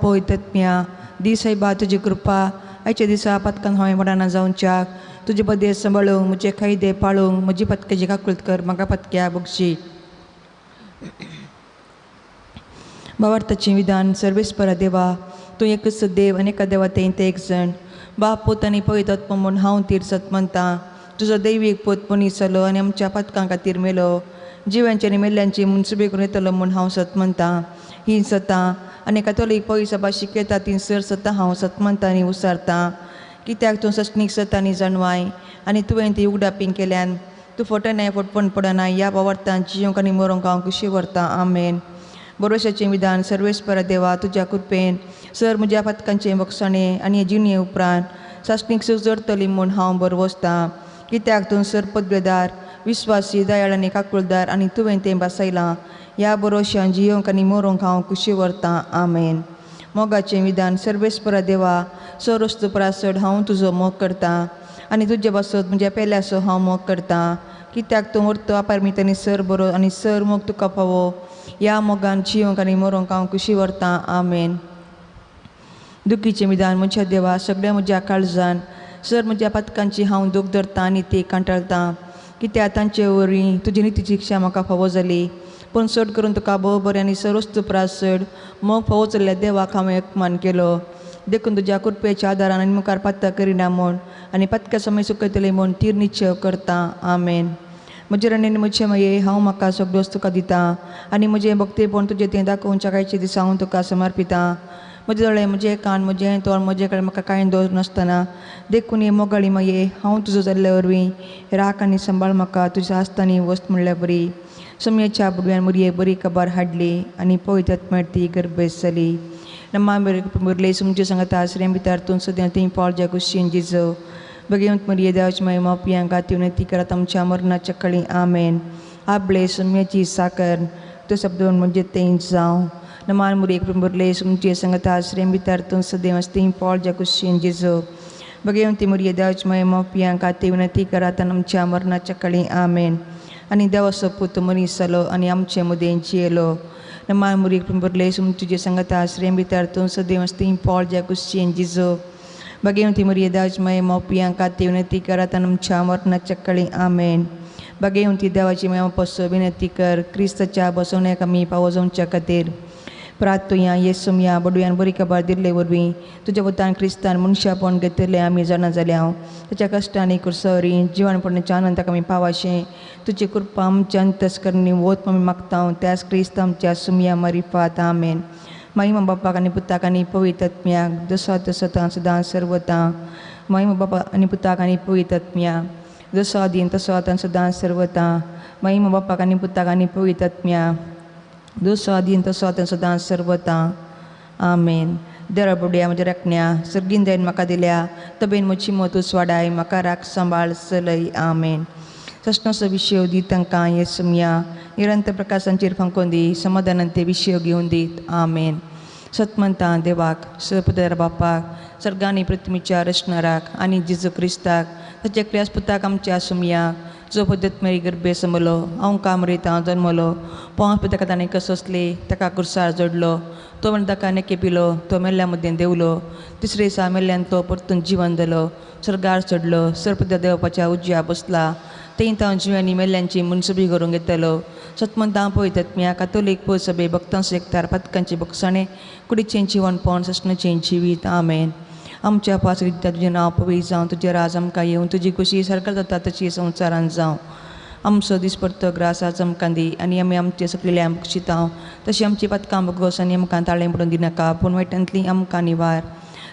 पवित्रत्म्या दी सायबा तुजी कृपा आयच्या दिसा पत्कान हांवें वडाना जावच्याक तुजे पदे सांबाळूंक म्हजे कायदे पाळूंक म्हजी पत्क्याची काकूळत कर म्हाका पत्क्या बक्षी. भावार्थाचें विधान. सर्वेस्परा देवा, तूं एकच देव आनी एका देवा ते एक जण बाप पूत आनी पवित्र आत्मो म्हूण हांव तीर सत मानतां. तुजो दैवीक पूत मनीस जालो आनी आमच्या पातकां खातीर मेलो. जिव्यांची आनी मेल्ल्यांची मनसुबी करून येतलो म्हूण हांव सत मानतां. ही सतां आनी कातोलीक पवित्र सभा शिकयता ती सर सतां हांव सत मानतां आनी उसारतां. कित्याक तूं सस्नीक सत आनी जाणवाय आनी तुवें ती उगडापींग केल्यान. तूं फटनाय फटपण पडना. ह्या भावार्थान जियोंक आनी मरोंक हांव खुशी व्हरतां. आमेन. भरोशाचें विधान. सर्वेस्परा देवा, तुज्या कृपेन सर म्हज्या पातकांचें बक्षाणें आनी जिणे उपरांत सासणीक सूख जोडटली म्हूण हांव बरवसतां. कित्याक तूं सर पदवेदार विस्वासी दयाळ आनी काकुळदार आनी तुवें तें बसयलां. ह्या भरोश्यान जियोंक आनी मरोंक हांव खुशी व्हरतां. आमेन. मोगाचें विधान. सर्वेस्परा देवा, सर वस्तू परस चड हांव तुजो मोग करतां आनी तुजे पासत म्हज्या पेल्याचो हांव मोग करतां. कित्याक तूं व्हरतो अपारमीत आनी सर बरो आनी सर मोग तुका फावो. ह्या मोगान जियोंक आनी मरोंक हांव खुशी व्हरतां. आमेन. दुखीचें विधान. म्हज्या देवा, सगळ्या म्हज्या काळजान सर म्हज्या पातकांची हांव दूख धरतां आनी ती कांटाळतां. कित्याक तांचे वरवीं तुजी निती शिक्षा म्हाका फावो जाली. पूण चड करून तुका भोव बरें आनी सर वस्तू परस चड मोग फावो जाल्ल्या देवाक हांवें अपमान केलो. देखून तुज्या कृपेच्या आदारान आनी मुखार पातक करिना म्हूण आनी पातक्या समय सुकयतले म्हूण तीर निश्चय करतां. आमेन. म्हजे रणेन म्हजे माये हांव म्हाका सगळ्योच तुका दितां आनी म्हजें भक्तेपण तुजें तें दाखोवच्या कांयचे दिसा हांव तुका समर्पितां. म्हजे दोळे म्हजे कान म्हजें तोंड म्हजे कडेन म्हाका कांय दोश नासतना देखून हे मोगाळी माये हांव तुजो जाल्ले वरवीं राख आनी सांबाळ म्हाका तुज्या आसतानी वस्त म्हणल्यार बरी. समयाच्या भुरग्यान मुरये बरी खबर हाडली आनी पवित्र आत्म्यान ती गर्भेस्त जाली. नमा मुरले तुमचे सांगता आश्रय भितर तूं सद्या ती पावल ज्या कुशीन जिजो भगवंत मरिये देवाची माय मापयांक ती विनंती करात आमच्या मरणाच्या कळी. आमेन. आपले सुम्याची साकर तो शब्द म्हणजे तेंच जावं. नमान मुरयेक मुरले तुमचे सांगता आश्रय भितर तूं सदैव ती पावल ज्या कुशीन जिजो भगवंती मुरये देवाची माय मापयांक ती विनंती करात आमच्या मरणाच्या कळी. आमेन. आनी देवाचो पूत मनीस जालो आनी आमचे मदें जियेलो. नमान मुरयेक मुरले तुजे सांगता आश्रय भितर तूं सदैव ती पावल ज्या कुशीन जिजो भगवंती मुरये देवाची माय मापयांक ती विनंती करात आमच्या मरणाच्या कळी. आमेन. भगवंती देवाची माय पसो विनंती कर क्रिस्ताच्या बसवण्याक आमी पावो जावच्या खातीर. प्रार्थुया. येसुमया बडव्यान बरी खबर दिल्ले वरवीं तुज्या पुतान क्रिस्तान मनशापण घेतिल्लें आमी जाणा जाल्या. ताच्या कश्टांनी कुरसरी जिवनपणाच्या आनंदाक आमी पावाशें तुजी कृपा आमच्या अंतस्करणी वोत आमी मागता त्याच क्रिस्त आमच्या सुमया मरिफात. आमेन. महिमा बापाक आनी पुताक आनी पवित्र आत्म्याक जसो तसो सदां सर्वता. महिमा बापा आनी पुताक आनी पवित्र आत्म्याक जसो आदीन तसो आतां सदां सर्वता. महिमा बापाक आनी पुताक आनी पवित्र आत्म्याक जसो आदीन तसो आतां सदां सर्वता. आमेन. देवा बुडया म्हज्या राखण्या सर्गीन दयेन म्हाका दिल्या तबेन म्हजी मोतूच वाडाय म्हाका राख सांबाळ चलय. आमेन. सस्नाचो विशय दी तांकां येसुमया निरंतर प्रकाशांचेर फांकोवन दी समाधानान ते विशय घेवन दीत. आमेन. सतमंता देवाक सरपदर बापाक सर्गानी पृथ्वीच्या रचणाराक आनी जेजू क्रिस्ताक ताच्या क्रियास पुताक आमच्या सुमया जो पद्दत मेरी गर्भे समलो हांव कामरेत हांव जन्मलो पावस ताका ताणें कसोसले ताका कुर्सार जोडलो तो म्हण ताका नेके पिलो तो मेल्ल्या मदें देंवलो तिसरे दिसा मेल्ल्यान तो परतून जिवन जालो सर्गार चडलो सर्पद देवपाच्या उजव्या बसला थंय तांव जिव्यांनी मेल्ल्यांची मनसुबी करूंक येतलो. सतमंतां पळयतात कातोलीक पळय सभे भक्तांचो एकतार पातकांची बक्षाणें कुडीचें जिवनपण सस्नाचें जिवीत. आमेन. आमच्या पास रित्या तुजें नांव पवित्र जावं तुजें राज आमकां येवं तुजी खुशी सारकार जाता तशी संवसारान जावं. आमचो दिसपडतो ग्रास आज आमकां दी आनी आमी आमचे सकलेल्या बक्षितां तशी आमची पातकां भोगोस आनी आमकां ताळें पडून दिनाका पूण वायटांतली आमकां निवार.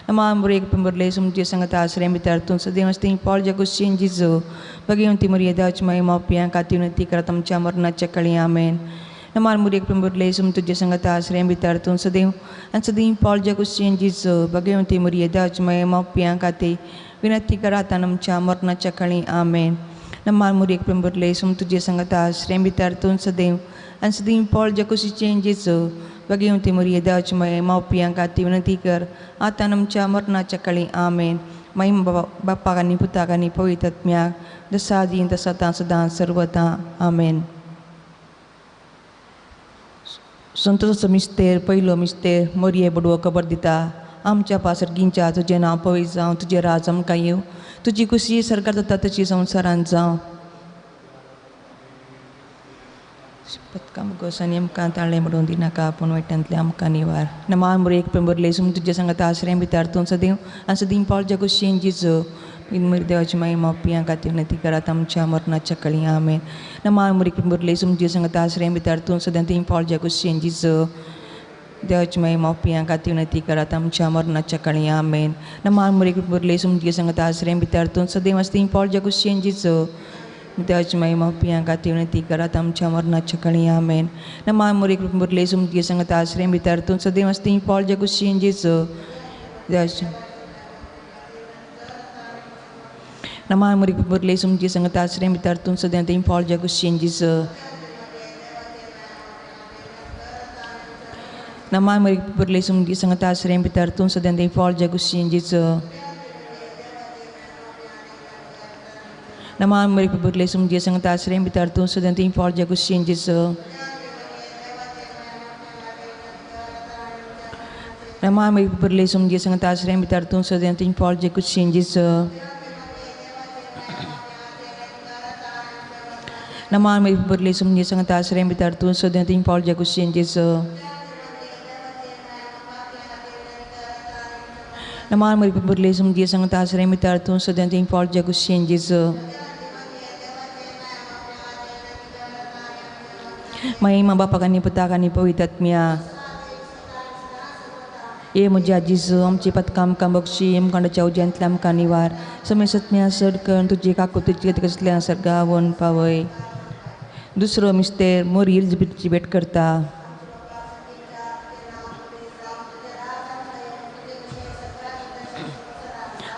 नमा एक पिंबरले तुमचे सांगता आश्रय भितर तूं सदैव ती पावल जगुशीन जिजो भगवंती मुरये देवाची माय मापयांक ती विनंती करात आमच्या मरणाच्या कळी. आमेन. नमान मुरयेक पिंबरले तुजे सांगता आश्रय भितर तूं सदैव आनी सदैव पावल जगुशीन जिजो भगवंती मुरये देवाची माय मापयांक ती विनंती करात आमच्या मरणाच्या कळी. आमेन. नमान मुरयेक पिंबरले तुजे सांगता आश्रय भितर तूं सदैव आनी सदैव पावल जगुशीचें जिजो भगवंती मुरये देवाची माय मावपियांक ती विनंती कर आतां आमच्या मरणाच्या कळी. आमेन. महिमा बाबा बापाक आनी पुताक आनी पवित्र आत्म्याक जसा आदीं तसो आतां सदां सर्वता. आमेन. संतोषाचो मिस्तेर पयलो मिस्तेर मोरये बडवो खबर दिता. आमच्या पासर्गींच्या तुजें नांव पवित्र जावं, तुजें राज आमकां येवं, तुजी खुशी सरकार जाता तशी संवसारांत जावं. पतकाम गोसांनी आमकां ताळें म्हणून दिनाका, पूण वायटांतलें आमकां निवार. नमान मुरे एक पेंबरले सुम तुज्या सांगाता आश्रय भितर तूं सदैव आनी सदीं पावल जगुशेन जिजो मरी देवाची माई मावपियां खातीर विनंती करात आमच्या मरणाच्या कळयां. आमेन. नमान मुरे एक पेंबरले सुम तुज्या सांगाता आश्रय भितर तूं सदैव तीं पावल जगुशेन जिजो देवाची माई मावपियां खातीर विनंती करात आमच्या मरणाच्या कळयां. आमेन. नमान मुरे एक पेंबरले सुम तुज्या सांगाता आश्रय भितर तूं सदैव आनी सदीं पावल जगुशेन जिजो देवाची माई मावपियां खातीर विनंती करात आमच्या मरणाच्या कळयां. आमेन. नमान मुरे एक पेंबरले सुम तुज्या सांगाता आश्रय भितर तूं सदैव आनी सदीं पावल जगुशेन जिजो देवाची नमान मुरे एक पेंबरले सुम तुज्या सांगाता आश्रय भितर तूं सदैव तीं पावल जगुशेन जिजो नमान मुरे एक पेंबरले सुम तुज्या सांगाता आश्रय भितर तूं सदैव तीं पावल जगुशेन जिजो नमान मुरे एक पेंबरले सुम तुज्या सांगाता आश्रय भितर तूं सदैव तीं पावल जगुशेन जिजो नमान मुरे एक पेंबरले सुम तुज्या सांगाता आश्रय भितर तूं सदैव तीं पावल जगुशेन जिजो नमान मुरे एक पेंबरले सुम तुज्या सांगाता आश्रय भितर तूं सदैव तीं पावल जगुशेन जिजो नमान मुरे एक पेंबरले सुम तुज्या सांगाता आश्रय भितर तूं सदैव तीं पावल जगुशेन जिजो महिमा बापाक आनी पुताक आनी पवित्र आत्म्या. ए म्हज्या जेजू आमची पथकां आमकां बक्षी आमकांच्या उज्यांतल्या आमकां निवार समेसतन्या सड करून तुजी काकुतीची कसल्या सर्गावन पावय. दुसरो मिस्तेर मोरी एलिझाबेथची भेट करता.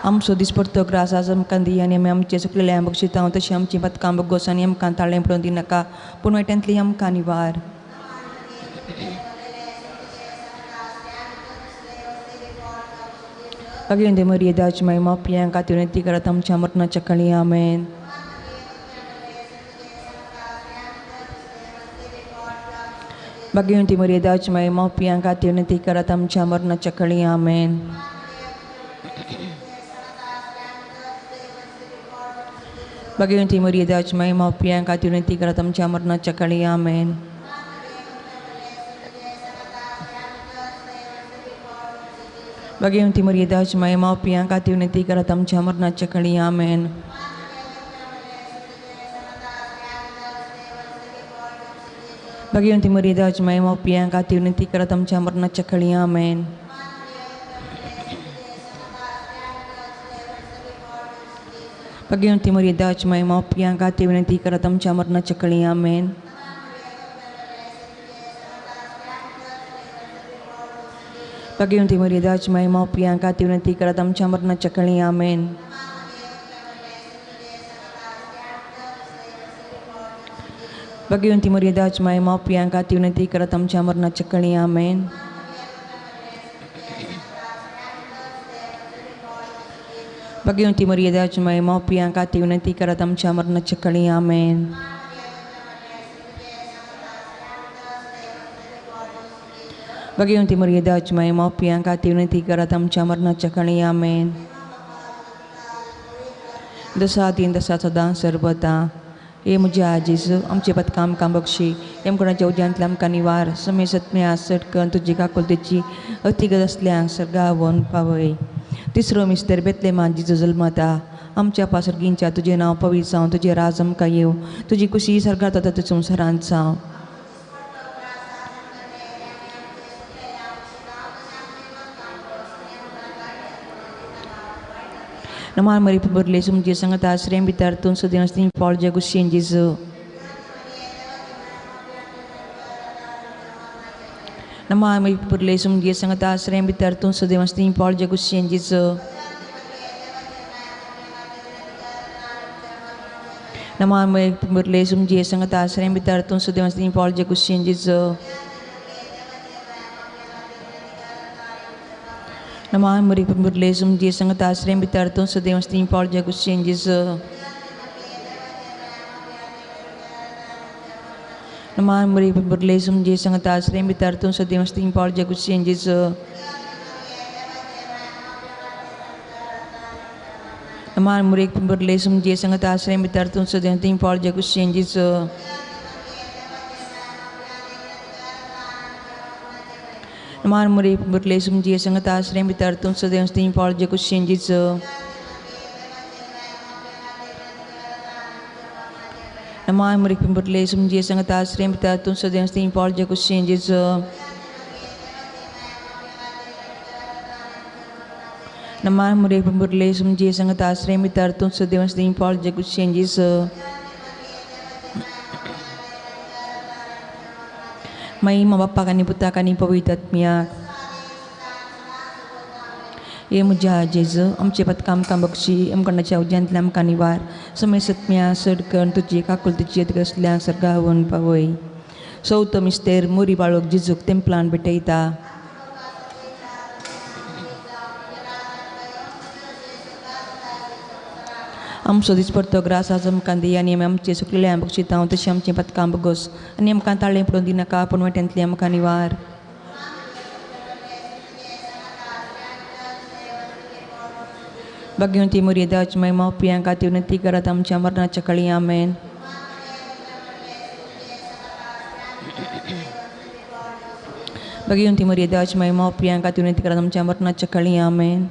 आमचो दिसपडतो ग्रास आज आमकां दी आनी आमी आमचे चुकलेल्या बक्षिता तशी आमची पथकां बगोस आनी आमकां ताळें पडोवन दिनाका, पूण वायटांतली आमकां निवार. अगेंदे मरिये दाची माई मावपियां खातीर विनंती करात आमच्या मरणाच्या कळयां. आमेन. भाग्यवंती मरिये दाची माई मावपियां खातीर विनंती करात आमच्या मरणाच्या कळयां. आमेन. भाग्यवंती मरिये दाची माई मावपियां खातीर विनंती करात आमच्या मरणाच्या कळयां. आमेन. भाग्यवंती मरिये दाची माई मावपियां खातीर विनंती करात आमच्या मरणाच्या कळयां. आमेन. भाग्यवंती मरिये दाची माई मावपियां खातीर विनंती करात आमच्या मरणाच्या कळयां. आमेन. भाग्यवंती मरिये दाची माई मावपियां खातीर विनंती करात आमच्या मरणाच्या कळयां. आमेन. भाग्यवंती मरिये दाची माई मावपियां खातीर विनंती करात आमच्या मरणाच्या कळयां. आमेन. भाग्यवंती मरिये दाची माई मावपियां खातीर विनंती करात आमच्या मरणाच्या कळयां. आमेन. भाग्यवंती मरिये दाची माई मावपियां खातीर विनंती करात आमच्या मरणाच्या कळयां. आमेन. भाग्यवंती मरिये दाची माई मावपियां खातीर विनंती करात आमच्या मरणाच्या कळयां. आमेन. दसा तीन दसा सदां सर्वता. ए म्हज्या जेजू आमचे पथकां आमकां बक्षी आमकां उज्यांतल्या आमकां निवार समेसतम्या सटकन तुजी काकुळतेची अतिगत आसल्या सर्गावन पावय. तिसरो मिस्तेर बेतलेमान जिजो जल्मता. आमच्या पासर्गींच्या तुजें नांव पवित्र जावं, तुजें राज आमकां येवं, तुजी खुशी सर्गात जाता तशी संवसारांत जावं. नमान मरी बरले सुमजे सांगाता आश्रय भितर तूं सदैव आसती पावल जगुशेन जेजू. नमान मरी बरले सुमजे सांगाता आश्रय भितर तूं सदैव आसती पावल जगुशेन जेजू. नमान मरी बरले सुमजे सांगाता आश्रय भितर तूं सदैव आसती पावल जगुशेन जेजू. नमान मरी बरले सुमजे सांगाता आश्रय भितर तूं सदैव आसती पावल जगुशेन जेजू. Naman muri pemberlesum je sangat asrem bitartun sademasting Paul jagusin Jesu. Naman muri pemberlesum je sangat asrem bitartun sademasting Paul jagusin Jesu. Naman muri pemberlesum je sangat asrem bitartun sademasting Paul jagusin Jesu. Naman muri pemberlesum je sangat asrem bitartun sademasting Paul jagusin Jesu. Naman muri pemberlesum je sangat asrem bitartun sademasting Paul jagusin Jesu. May mapapakani putakan pawitat miyak. ये मुझा जेजू आमचे पतकाम काम बक्षी आमकांडाच्या उज्यांतल्या आमकां निवार समेसत्म्या सडकण तुजी काकुल तुजी कसल्या सर्गावन पावय. सौतो मिस्तेर मोरी बाळोक जिजूक तेंपलान भेटयता. आमचो दिसपडतो ग्रास आज आमकां दी आनी आमी आमचे सुकलेल्या बक्षिता तशें आमचें पतकाम बगोस आनी आमकां ताळें पडून दिनाका पूण वाट्यांतली आमकां निवार. भाग्यवंती मोरी देवाची महिमा पियांका ती विनंती करात आमच्या मरणाच्या काळी. आमेन. भाग्यवंती मोरी देवाची महिमा पियांका ती विनंती करात आमच्या मरणाच्या काळी. आमेन.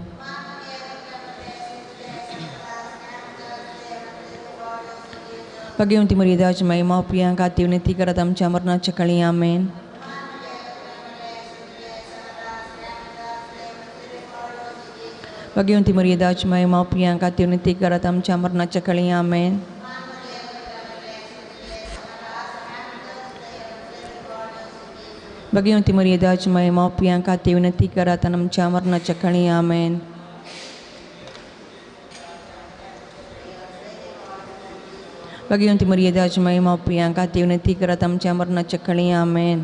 भाग्यवंती मोरी देवाची महिमा पियांका ती विनंती करात आमच्या मरणाच्या काळी. आमेन. भाग्यवंती मरिया देवाची महिमा पियांका ती विनंती करात आमच्या मरणाच्या काळी. आमेन. भाग्यवंती मरिया देवाची महिमा पियांका ती विनंती करात आमच्या मरणाच्या काळी. आमेन. भाग्यवंती मरिया देवाची महिमा पियांका ती विनंती करात आमच्या मरणाच्या काळी. आमेन.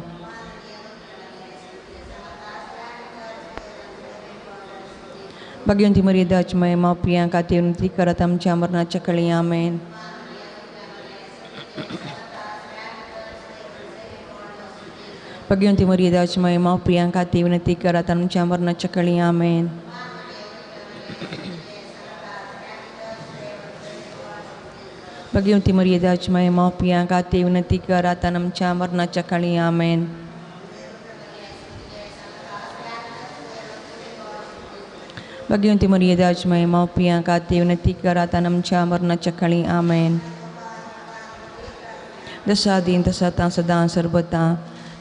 भाग्यवंती मरिया देवाची महिमा पियांका ती विनंती करात आमच्या मरणाच्या काळी. आमेन. भाग्यवंती मरिया देवाची महिमा पियांका ती विनंती करात आमच्या मरणाच्या काळी. आमेन. भाग्यवंती मरिया देवाची महिमा पियांका ती विनंती करात आमच्या मरणाच्या काळी. आमेन. भाग्यवंती मरिया देवाची महिमा पियांका ती विनंती करात आमच्या मरणाच्या काळी. आमेन. दसा दिन तसा तां सदां सर्वतां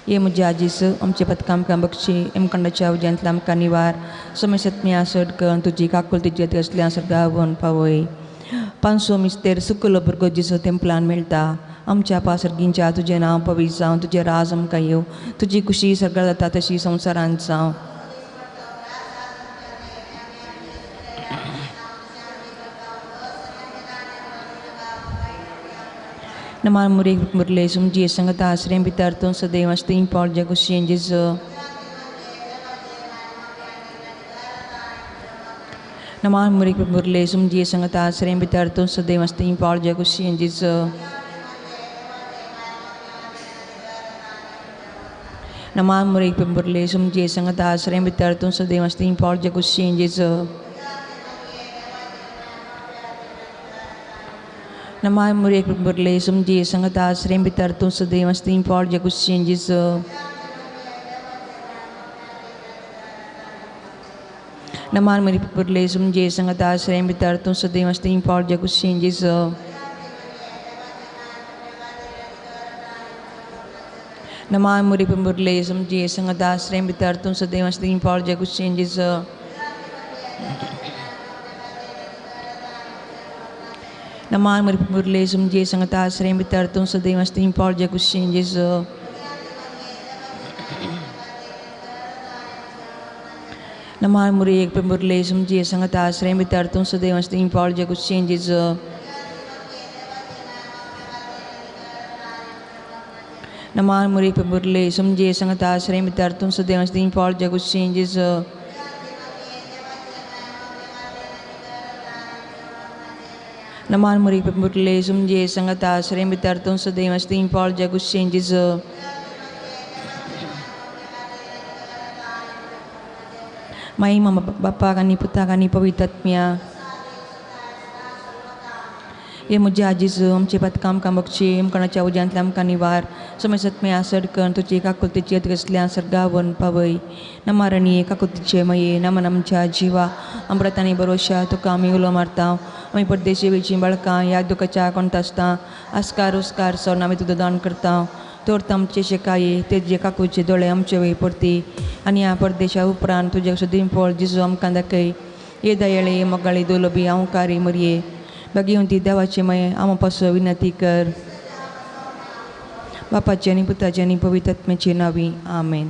ये म्हज्या जेजू आमचे पतकाम आमकां बक्षी आमकांडाच्या उज्यांतल्या आमकां निवार समेसत्म्या सडकण तुजी काकुल तुजी असल्या सर्गावन पावय. पांचसो मिस्तेर सुकलो भुरगो जेजू तेंपलान मेळटा. आमच्या पासर्गींच्या तुजें नांव पवित्र जावं, तुजें राज आमकां येवं, तुजी खुशी सर्गार जाता तशी संवसारांत जावं. Naman muri murlesum je sangat asrem bitartun sademasting Paul jagusin Jesu. Naman muri murlesum je sangat asrem bitartun sademasting Paul jagusin Jesu. Naman muri murlesum je sangat asrem bitartun sademasting Paul jagusin Jesu. Naman muri pemberlesum je sangat asrem bitartun sademasting Paul jagusin Jesu. Naman muri pemberlesum je sangat asrem bitartun sademasting Paul jagusin Jesu. Naman muri pemberlesum je sangat asrem bitartun sademasting Paul jagusin Jesu. Naman muri pemberlesum je sangat asrem bitartun sademasting Paul jagusin Jesu. Naman muri pemberlesum je sangat asrem bitartun sademasting Paul jagusin Jesu. Naman muri pemberlesum je sangat asrem bitartun sademasting Paul jagusin Jesu. नमान मुरी मुरले सुमजे संगता सरें भितर तूं सदैव अस्तीं पावल जगुशें जिजो माई मामा बापाक आनी पुताक आनी पवित्र हे म्हज्या आजीजो आमचे पातकां आमकां बक्षी आमकां उज्यांतल्या आमकां निवार समयसत्मे आसड कर तुजी काकुलतेची कसल्या सर्गावन पावय नमारणी काकुलतेचे मये नमन आमच्या जिवा अमृत आनी बरोशा तुका आमी उलो मारता आमी परदेशी वेची बाळकां ह्या दुखाच्या कोणता आसता आस्कार उस्कार सोन आमी तुजो दान करता तोर आमचे शेकाये तेजे काकूचे दोळे आमचे वय परती आनी ह्या परदेशा उपरांत तुजे सुदीं फळ जिजू आमकां दाखय ये दयाळे मोगाळी दोलोबी हांवकारी मरये भगवंती देवाचे मये आमा पासो विनंती कर बापाचे आनी पुताचे आनी पवित्र आत्म्याचे नांवी आमेन.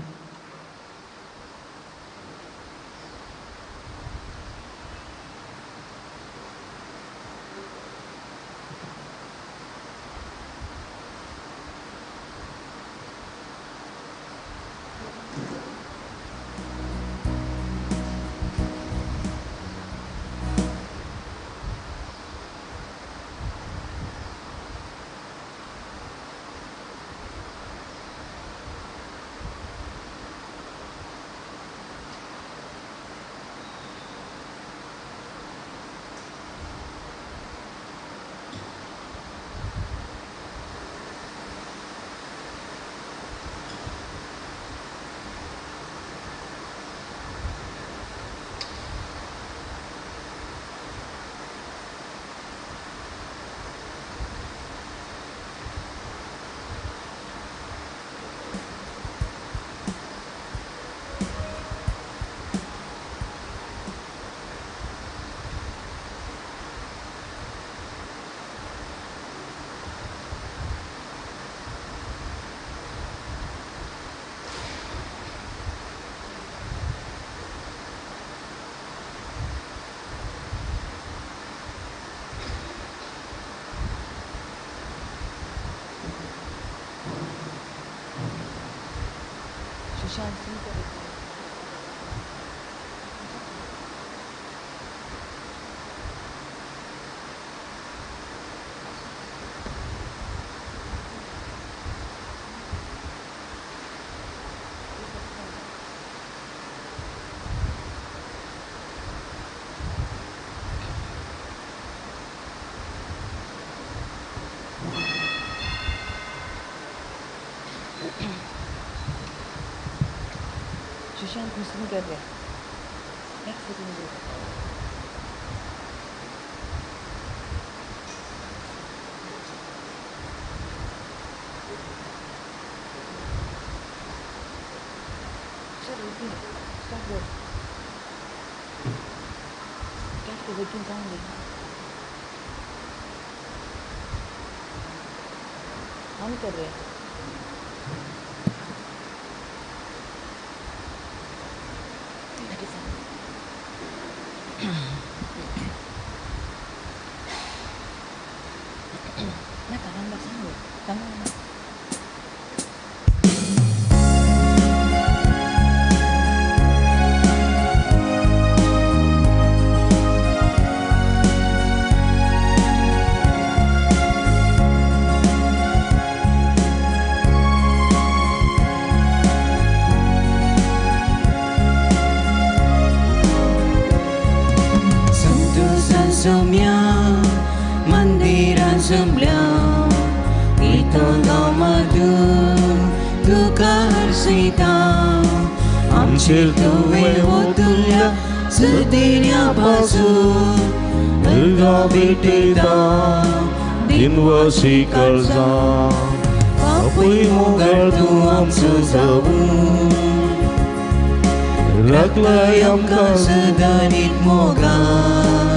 सुशांत मुस्लिम कर रहे एक second. Sir working start work start working sound on कर रहे हैं. मंदिरां जमल्या इतलो मधूर तुका हर्षिता आमचेर तुवें ओतुल्या सुदिन्या पासून दुर्गा भेटयता दिनवासी काळजां बापूय मोगाळ तूं आमचो जावूं राखलाय आमकां सदांच मोगान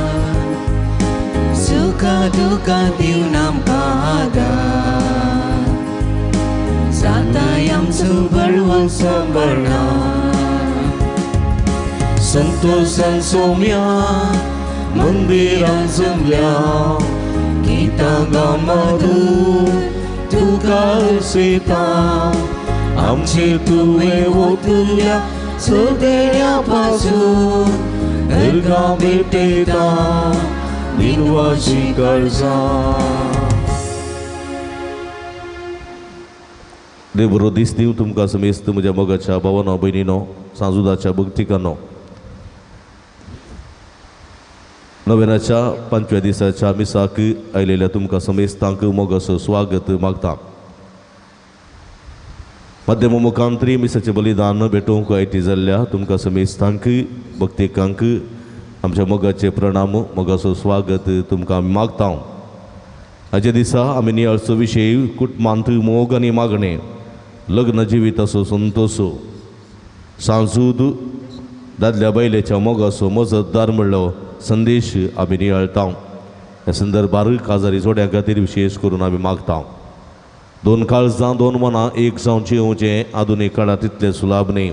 सुखा दुखा दिवन आमकां आदार जाताय आमचो बळवंत सांबाळना संतोषान सोम्या मंदिरां जमल्या गीतां गांव तुका हर्षिता आमचेर तुवें ओतुल्या सुदेण्या पासून दुर्गा भेटयता दिनवाशी काळजां. देव बरो दीस दिवं तुमकां समेस्त म्हज्या मोगाच्या भावानो भयणीनो, सांजुदाच्या भक्तिकानो. नव्याच्या 5व्या दिसाच्या मिसाक आयलेल्या तुमकां समेस्तांक मोगाचो स्वागत मागता. माध्यम मुखांतरी मिसाचें बलिदान भेटोवंक आयती जाल्ल्या तुमकां समेस्तांक भक्तिकांक आमच्या मोगाचे प्रणाम, मोगाचो स्वागत तुमकां आमी मागता. आयच्या दिसा आमी नियाळचो विशय कुटुंबांत मोग आनी मागणें, लग्न जिविताचो संतोश, सांजूद दादल्या बायलेच्या मोगाचो मजतदार म्हणलो संदेश आमी नियाळता. ह्या संदर्भार काजारी जोड्यां खातीर विशेश करून आमी मागता. दोन काळजां दोन मनां एक जावन जियोवचें आधुनीक काळांत तितलें सुलाभ न्ही.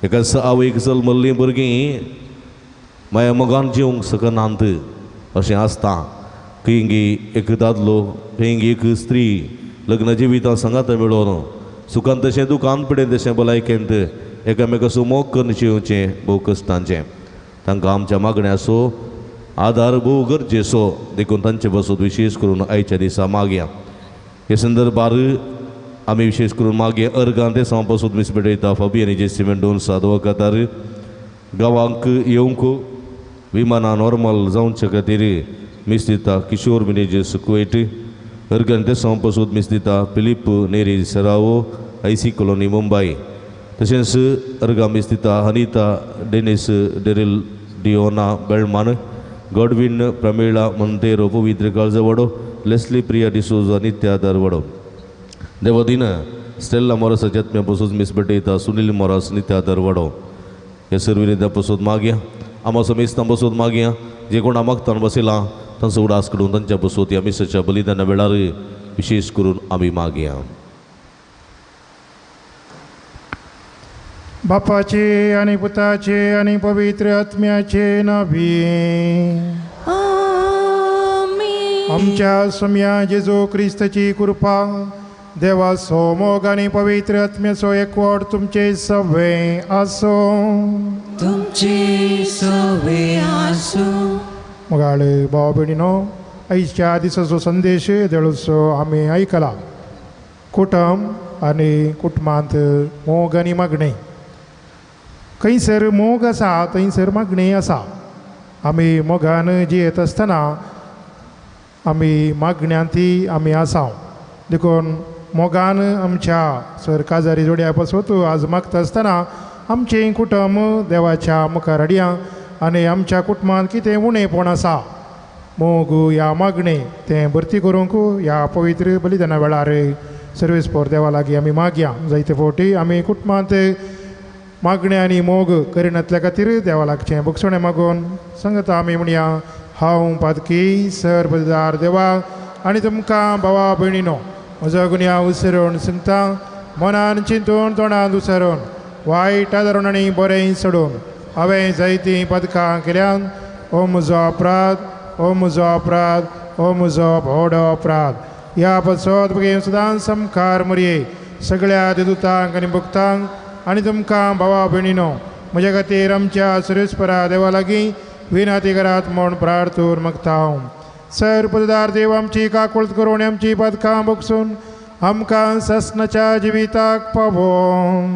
एका आवयक जल्मल्लीं भुरगीं माया मोगान जिवंक शकनात अशें आसता. खंयगी एक दादलो खंयगी एक स्त्री लग्न जिवितां सांगात मेळोवन सुखान तशें दुखान पिडेन तशें भलायकेंत एकामेकाचो मोग करून जिवचें भोव कश्टांचें. तांकां आमच्या मागण्याचो आदार भोव गरजेचो, देखून तांचे पासून विशेश करून आयच्या दिसा मागया. हे संदर्भार आमी विशेश करून मागया अर्गां ते सावन पासून मीस भेटयता फाबी आनी जेसी मेंडोन्सा आदवोगादार गांवांक येवंक विमानां नॉर्मल जावचे खातीर मीस दिता किशोर मिनेजीस कुवेट. अर्गां ते सावन पासून मीस दिता Philip Neri Serrao IC colony Mumbai. तशेंच अर्गां मीस दिता Anita Denis Daryl Diona Belman Godwin Pramila Monteiro Pavitra Kaljavado Leslie Priya D'Souza Nitya Dharwado. देवदीन Stella मोरासाच्या आत्म्या पसून मीस भेटयता सुनील मोरास नित्या दरवाडो. हे सर्विनिधा पसून मागया आमा समेस्तां पसून मागया जे कोणा मागतान बसयलां तांचो उडास करून तांच्या पसून ह्या मिसाच्या बलिदाना वेळार विशेश करून आमी मागया. बापाचे आनी पुताचे आनी पवित्र आत्म्याचे नांवी. आमच्या सोम्या जेजू क्रिस्ताची कृपा, देवाचो मोग आनी पवित्र आत्म्याचो एकवट तुमचे सवे आसूं. तुमचे सवे आसूं. मोगाळ भाव भयणीनो, आयच्या दिसाचो संदेश देळूचो आमी आयकला. कुटुंब आनी कुटुंबांत मोग आनी मागणें. खंयसर मोग आसा थंयसर मागणें आसा. आमी मोगान जियेत आसतना आमी मागण्यांती आमी आसा. देखून मोगान आमच्या सर काजारी जोड्या पासत आज मागता आसतना आमचें कुटुंब देवाच्या मुखार हाडया आनी आमच्या कुटुंबांत कितें उणेपण आसा मोग ह्या मागणें तें भरती करूंक ह्या पवित्र बलिदाना वेळार सर्वेस्पोर देवा लागीं आमी मागया. जायते फावटी आमी कुटुंबांत मागणें आनी मोग करिनातल्या खातीर देवा लागचें भोगसणें मागून सांगता आमी म्हणया, हांव पादकी सर बलिदार देवा आनी तुमकां भावा भयणीनो म्हजो गुन्यांव उसरून सांगता, मनान चिंतून तोंडान उसरून वायट आदरून आनी बरें सोडून हांवें जायतीं पदकां केल्यान. ओ म्हजो अपराध, ओ म्हजो अपराध, ओ म्हजो व्हड अपराध. ह्या पासत भुरगीं सदांच सामकार मरये सगळ्या देदुतांक आनी भक्तांक आनी तुमकां भावा भयणीनो म्हज्या खातीर आमच्या सर्वेस्परा देवा लागीं विनंती करात म्हूण प्रार्थूर मागता हांव. सर पददार देव आमची काकुळट करून आमची पदकां भोगसून आमकां ससनाच्या जिविताक पावोवं.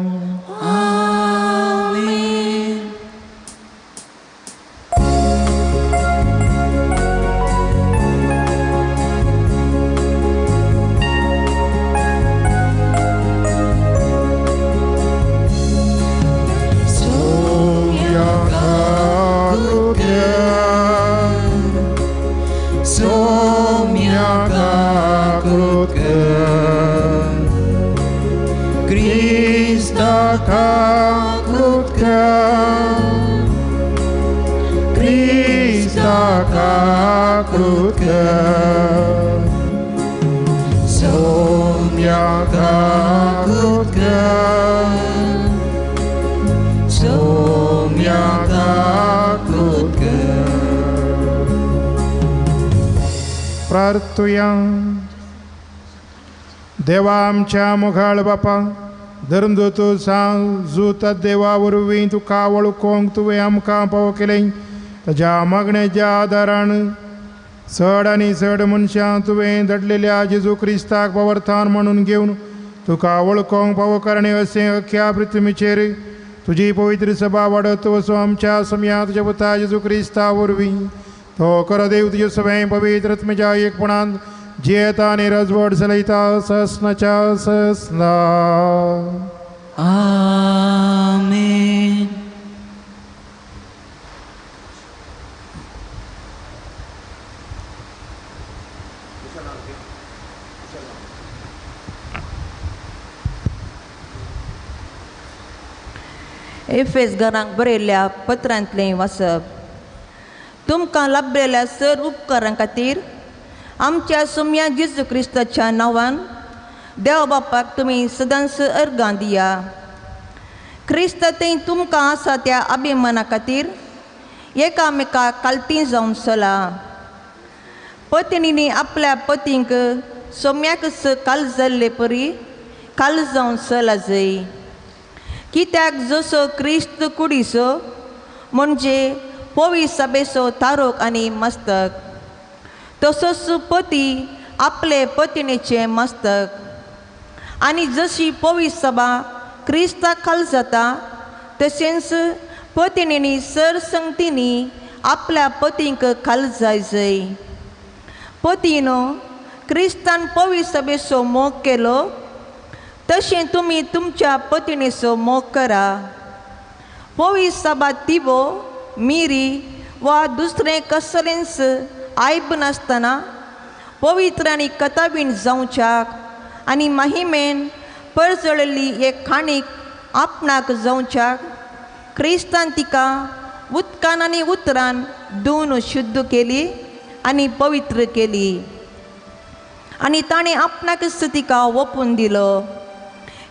प्रार्थुया. देवा आमच्या मुखाळ बापा, धर्मदूत सांजूत देवा वरवीं तुका वळखूंक तुवें आमकां पाव केलें. ताज्या मागण्याच्या आदारान चड आनी चड मनशां तुवें धाडलेल्या जेजू क्रिस्ताक पवर्थान म्हणून घेवन तुका वळखोंक पावो करणे अशें अख्ख्या पृथ्वीचेर तुजी पवित्र सभा वाडत वचूं आमच्या समया तुज्या पुता जेजू क्रिस्ता वरवीं. तो खरो देव तुजे सगळें पवित्र आत्म्याच्या एकपणान जियेता आनी रजवट चलयता ससनाच्या ससना. आमेन. एफेस घरांक बरयल्ल्या पत्रांतलें वाचप. तुमकां लाभलेल्या सर उपकारां खातीर आमच्या सोम्या जेजू क्रिस्ताच्या नांवान देव बापाक तुमी सदांच अर्गां दिया. क्रिस्त थंय तुमकां आसा त्या अभिमाना खातीर एकामेका कालती जावन चला. पत्नीनी आपल्या पतींक सोम्याकच काल जाल्ले परी काल जावन चला जाय. कित्याक जसो क्रिस्त कुडीचो म्हणजे पवी सभेचो तारोक आनी मस्तक, तसोच पती आपले पत्नीचें मस्तक. आनी जशी पवी सभा क्रिस्ता खाल जाता तशेंच पत्नीनी सरसंगतींनी आपल्या पतींक खाल जाय जाय. पतीनो क्रिस्तान पवी सभेचो मोग केलो तशें तुमी तुमच्या पत्नीचो मोग करा. पवी सभा तिबो मिरी वा दुसरें कसलेंच आयब नासतना पवित्र आनी कथाबीण जावच्याक आनी महिमेन परजळिल्ली एक खाणीक आपणाक जावच्याक क्रिस्तान तिका उदकान आनी उतरान धुवन शुद्ध केली आनी पवित्र केली आनी ताणें आपणाकच तिका ओपून दिलो.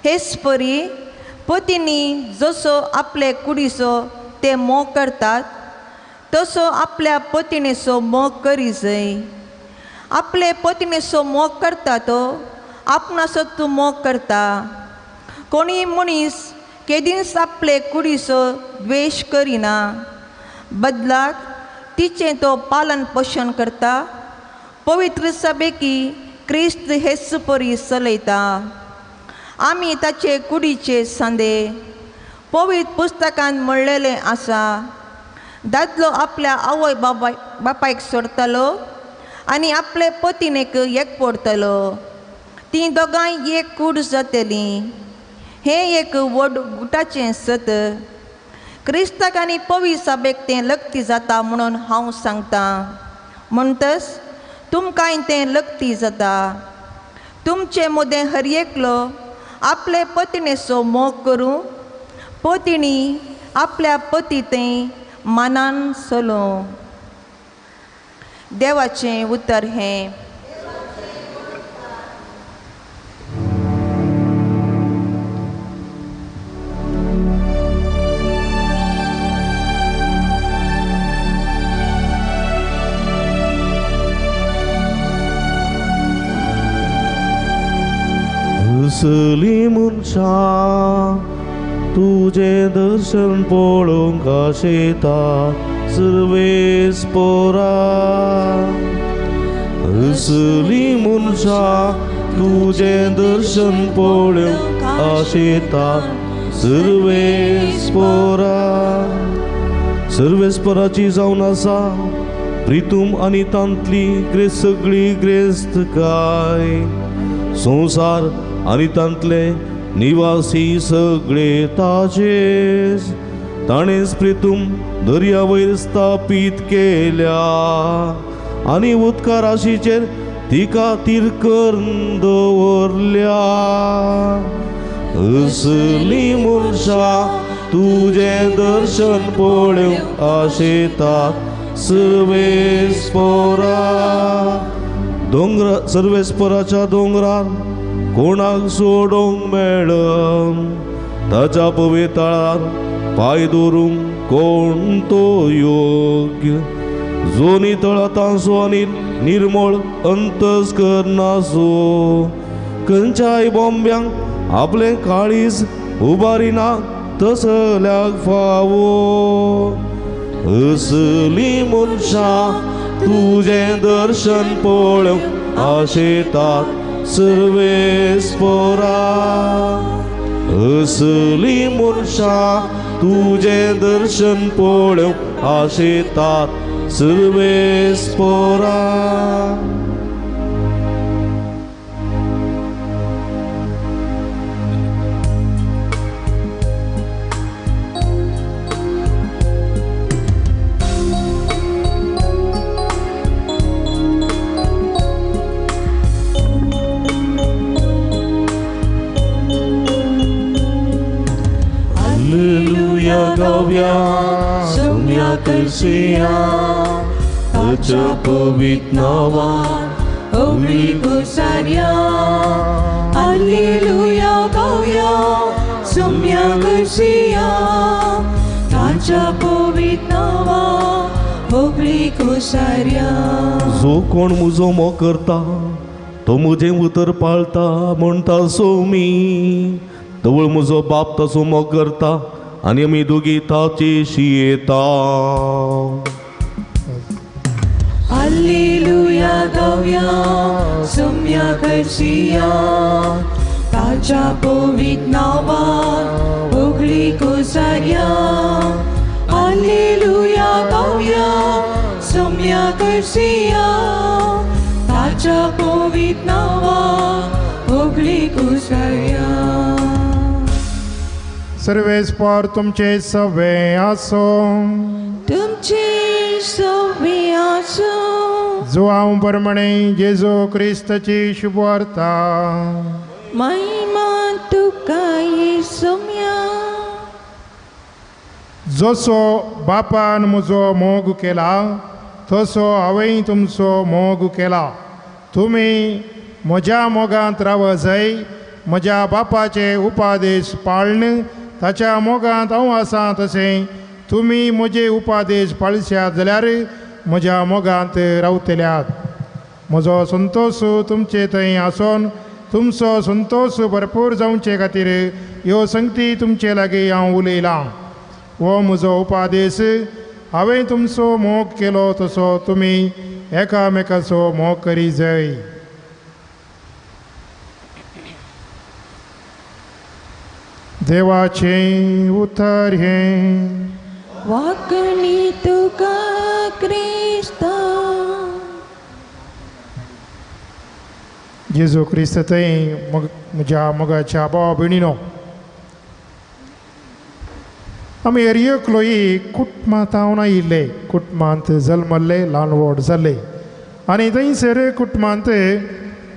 हेच परी पतींनी जसो आपले कुडीचो ते मोग करतात तसो आपल्या पत्नीचो मोग करी जाय. आपले पत्नीचो मोग करता तो आपणाचो तूं मोग करता. कोणीय मनीस केदींच आपले कुडीचो द्वेश करिना, बदलाक तिचें तो पालन पोशण करता. पवित्र सभेकी क्रिस्त हेच परी चलयता. आमी ताचे कुडीचे सांदे. पवित्र पुस्तकांत म्हणलेलें आसा, दादलो आपल्या आवय बापाय बापायक सोडटलो आनी आपले पतीनेक एक पडटलो, तीं दोगांय एक कूड जातलीं. हें एक व्हड गुटाचें सत. क्रिस्ताक आनी पवी सभेक तें लग्ती जाता म्हणून हांव सांगतां, म्हणटच तुमकांय तें लग्ती जाता. तुमचे मदें हर एकलो आपले पत्नीचो मोग करूं, पत्नी आपल्या पती थंय मानान चलों. देवाचें उतर हें. असली मनशां तुजें दर्शन पळोवंक आशेता सर्वेस पोरा. असली मनशां तुजें दर्शन पळोवंक आशेता सर्वेस पोरा. सर्वेस्पराची जावन आसा प्रितूम आनी तांतली ग्रेस सगळी ग्रेस्त काय संवसार आनी तांतले निवासी सगळे ताजेच. ताणेंच प्रितूम दर्या वयर स्थापीत केल्या आनी उदका राशीचेर तिका तीर करून दवरल्या. असली मनशां तुजें दर्शन पळोवंक आशेतात सर्वेस पोरा. दोंगरा सर्वेस्पराच्या दोंगरार कोणाक सोडोवंक मेळन, ताच्या पवितळार पांय दवरूंक कोण तो योग्य. जो नितळ तांसो आनी निर्मळ अंतस करनासो, खंयच्याय बोंब्यांक आपलें काळीज उबारिना तसल्याक फावो. असली मनशां तुजें दर्शन पळोवंक आशेतात सर्वेस्पोरा. असली मनशां तुजें दर्शन पळोवंक आशेतात सर्वेस्पोरा. सोम्या करसिया ताच्या पवित्र नांवान होगळी कोसार्या. हालेलुया गावया सोम्या करसिया ताच्या पवित्र नांवान होगळी कोसार्या. जो कोण म्हजो मोग करता तो म्हजें उतर पाळता म्हणटा सोमी. तवळ म्हजो बाप ताचो मोग करता आनी आमी दोगी ताचेशी येता. हालेलुया गावया सोम्या करसिया ताच्या पवित्र नांवान होगळी कोसार्या. हालेलुया गावया सोम्या करसिया ताच्या पवित्र नांवान होगळी कोसार्या. सर्वेस्पोर तुमचे सवे आसो. तुमचे सवे आसो. जुआंव परमणे जेजू क्रिस्ताची शुभवार्ता. महिमा तुका सोम्या. जसो बापान म्हजो मोग केला तसो हांवें तुमचो मोग केला. तुमी म्हज्या मोगांत राव जाय. म्हज्या बापाचे उपादेश पाळन ताच्या मोगांत हांव आसा तशें तुमी म्हजे उपादेश पाळशात जाल्यार म्हज्या मोगांत रावतल्यात. म्हजो संतोश तुमचे थंय आसून तुमचो संतोश भरपूर जावचे खातीर ह्यो संगती तुमचे लागीं हांव उलयलां. हो म्हजो उपादेश. हांवें तुमचो मोग केलो तसो तुमी एकामेकाचो मोग करी जाय. देवाचें उतर हें. वाकणी तुका क्रिस्ता. जेजू क्रिस्त थंय म्हज्या मोगाच्या भाव भयणीनो, आमी एरियकलोई कुटुंबांत हांव आयिल्ले. कुटुंबांत जल्मल्ले, ल्हान व्हड जाल्ले आनी थंयसर कुटुंबांत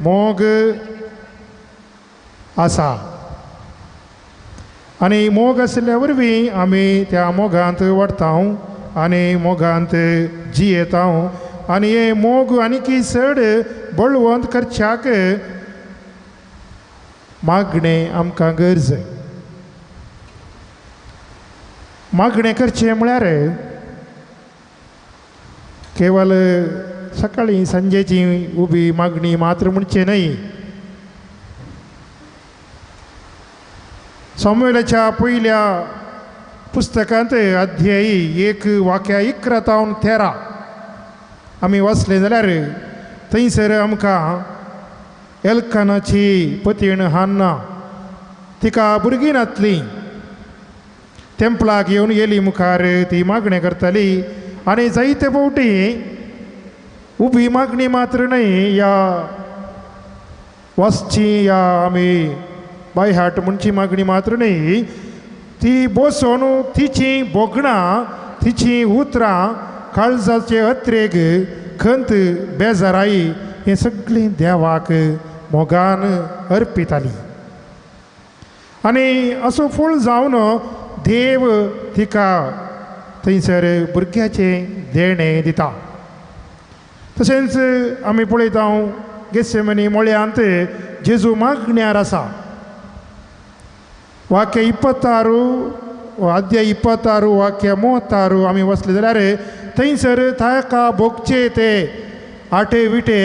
मोग आसा आनी मोग आशिल्ल्या वरवीं आमी त्या मोगांत वाडटा आनी मोगांत जियेता आनी हे मोग आनीकी चड बळवंत करच्याक मागणें आमकां गरज. मागणें करचें म्हळ्यार केवल सकाळीं सांजेची उबी मागणी मात्र म्हणचें न्हय. सामुएलाच्या पयल्या पुस्तकांत अध्यायी 1 वाक्या 11 तावन 13 आमी वाचलें जाल्यार थंयसर आमकां एल्कानाची पतीण हान्ना तिका भुरगीं नातली. तेंपलाक येवन येली मुखार ती मागणें करताली आनी जायते फावटी उबी मागणी मात्र न्हय या वाचची या आमी बाय हार्ट म्हणची मागणी मात्र न्हय, ती बसून तिची भोगणां तिची उतरां काळजाचे अत्रेग खंत बेजाराई हें सगळें देवाक मोगान अर्पिताली. आनी असो फूल जावन देव तिका थंयसर भुरग्याचें देणें दिता. तशेंच आमी पळयता गेसेमनी मळ्यांत जेजू मागण्यार आसा. वाक्य 26 अध्याय 26 वाक्य 36 आमी वचले जाल्यार थंयसर ताका भोगचे ते आटे विटे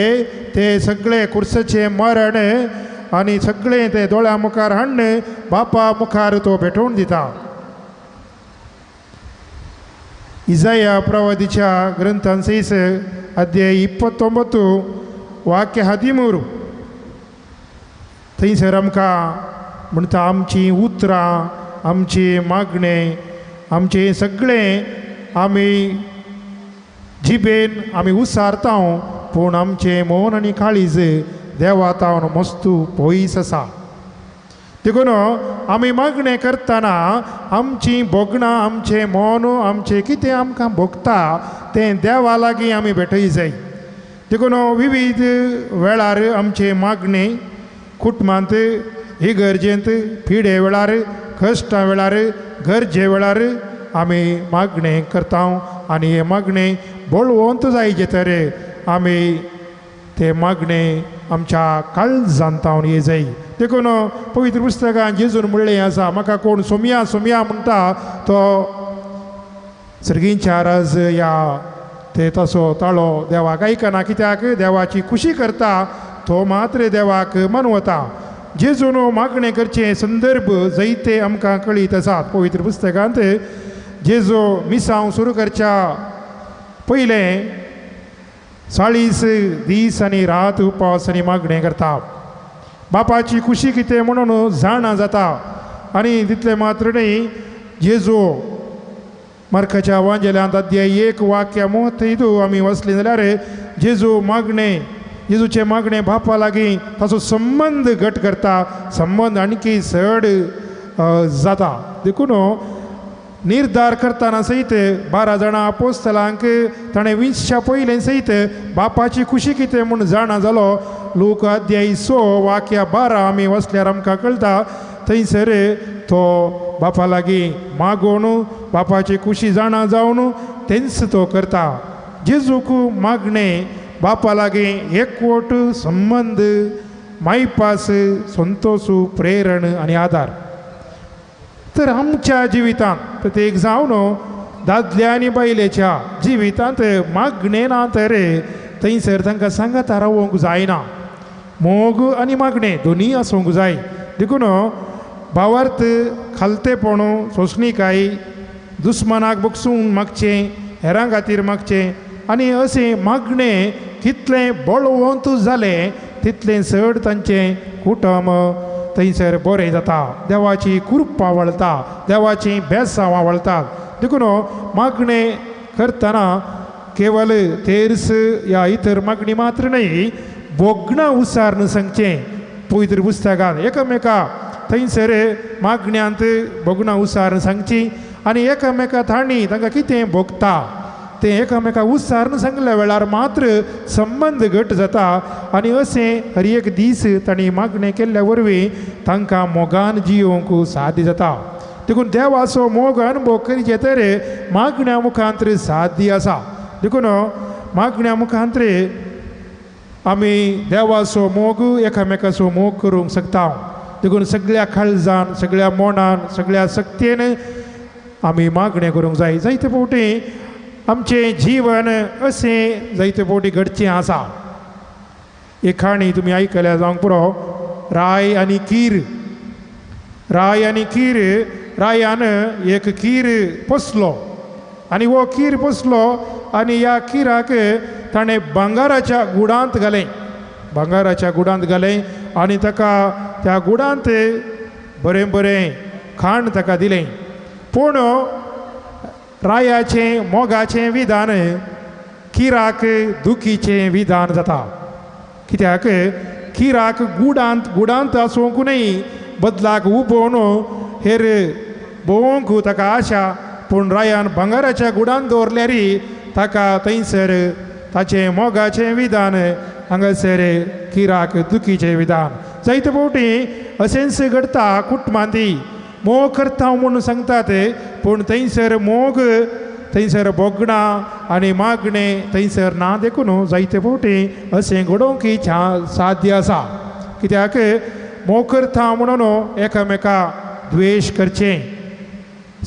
ते सगळे कुर्साचें मरण आनी सगळें ते दोळ्या मुखार हाडून बापा मुखार तो भेटोवन दिता. इजाया प्रवादीच्या ग्रंथान सयस ಅಧ್ಯಾಯ 29 ವಾಕ್ಯ 13 थंयसर आमकां म्हणटा आमचीं उतरां आमचें मागणें आमचें सगळें आमी जिबेन आमी उसारता पूण आमचें मन आनी काळीज देवा तावन मस्तू पयस आसा. देखून आमी मागणें करतना आमचीं भोगणां आमचें मन आमचें कितें आमकां भोगता तें देवा लागीं आमी भेटय जाय. देखून विविध वेळार आमचें मागणें कुटुंबांत इगर्जेंत पिडे वेळार कश्टां वेळार गरजे वेळार आमी मागणें करता आनी हें मागणें बळवंत जायचें तर आमी तें मागणें आमच्या काळजांत तावन ये जाय. देखून पवित्र पुस्तकान जेजून म्हणलें आसा म्हाका कोण सोमया सोमया म्हणटा तो सर्गींच्या राज या ते तसो ताळो देवाक आयकना कित्याक देवाची खुशी करता तो मात्र देवाक मनवता. जेजून मागणें करचें संदर्भ जायते आमकां कळीत आसात. पवित्र पुस्तकांत जेजू मिसांव सुरू करच्या पयलें 40 दीस आनी रात उपास आनी मागणें करता. बापाची खुशी कितें म्हणून जाणा जाता आनी तितलें मात्र न्ही जेजू मार्काच्या वांजेल्यांत अध्याय 1 वाक्य 32 आमी वाचलीं जाल्यार जेजू मागणें जेजूचें मागणें बापा लागीं ताचो संबंद घट करता संबंद आणखी चड जाता. देखून निर्धार करतना सयत 12 जाणां आपोस्तलांक ताणें विंचच्या पयलें सयत बापाची खुशी कितें म्हूण जाणा जालो. लूक अध्याय 6 वाक्य 12 आमी वाचल्यार आमकां कळटा थंयसर तो बापा लागीं मागोवन बापाची खुशी जाणा जावन तेंच तो करता. जेजूक मागणें बापा लागीं एकवट संबंद मायपास संतोषू प्रेरण आनी आदार. तर आमच्या जिवितांत प्रत्येक जावन दादल्या आनी बायलेच्या जिवितांत मागणें ना तर थंयसर तांकां सांगाता रावोंक जायना. मोग आनी मागणें दोनूय आसूंक जाय. देखून भावार्थ खालतेपण सोंसणीकाय दुस्मानाक बगसून मागचें हेरां खातीर मागचें आनी अशें मागणें कितलें बळवंत जालें तितलें चड तांचें कुटुंब थंयसर बरें जाता देवाची कृपा वळता देवाची बेसांवां वळतात. देखून मागणें करतना केवल तेर्स या इतर मागणी मात्र न्हय भोगणां उसारून सांगचें. पवित्र पुस्तकान एकामेका थंयसर मागण्यांत भोगणां उसारून सांगची आनी एकामेका थाणी तांकां कितें भोगता तें एकामेका उसारून सांगल्या वेळार मात्र संबंद घट जाता आनी अशें हर एक दीस तांणी मागणें केल्ल्या वरवीं तांकां मोगान जियोवंक साध्य जाता. देखून देवाचो मोग अनुभव करचे तर मागण्या मुखांत साध्य आसा. देखून मागण्या मुखांत आमी देवाचो मोग एकामेकाचो मोग करूंक शकता. देखून सगळ्या काळजान सगळ्या मनान सगळ्या शक्तीन आमी मागणें करूंक जाय. जायते फावटी आमचें जीवन अशें जायते फावटी घडचें आसा. एक काणी तुमी आयकल्या जावंक पुरो राय आनी कीर. राय आनी कीर रायान एक कीर पोसलो आनी हो कीर पोसलो आनी ह्या किराक ताणें भांगाराच्या गुडांत घालें भांगाराच्या गुडांत घालें आनी ताका त्या गुडांत बरें बरें खाण ताका दिलें. पूण रायाचें मोगाचें विधान किराक दुखीचें विधान जाता. कित्याक किराक गुडांत गुडांत आसूंक न्हय बदलाक उबोवन हेर भोवंक ताका आशा. पूण रायान भांगाराच्या गुडांत दवरल्यार ताका थंयसर ताचें मोगाचें विधान हांगासर किराक दुखीचें विधान. जायते फावटी अशेंच घडटा कुटुंबांती मोग करता म्हूण सांगतात पूण थंयसर मोग थंयसर भोगणां आनी मागणें थंयसर ना. देखून जायते फावटी अशें घडोवंक साध्य आसा. कित्याक मोग करता म्हणून एकामेका द्वेश करचें.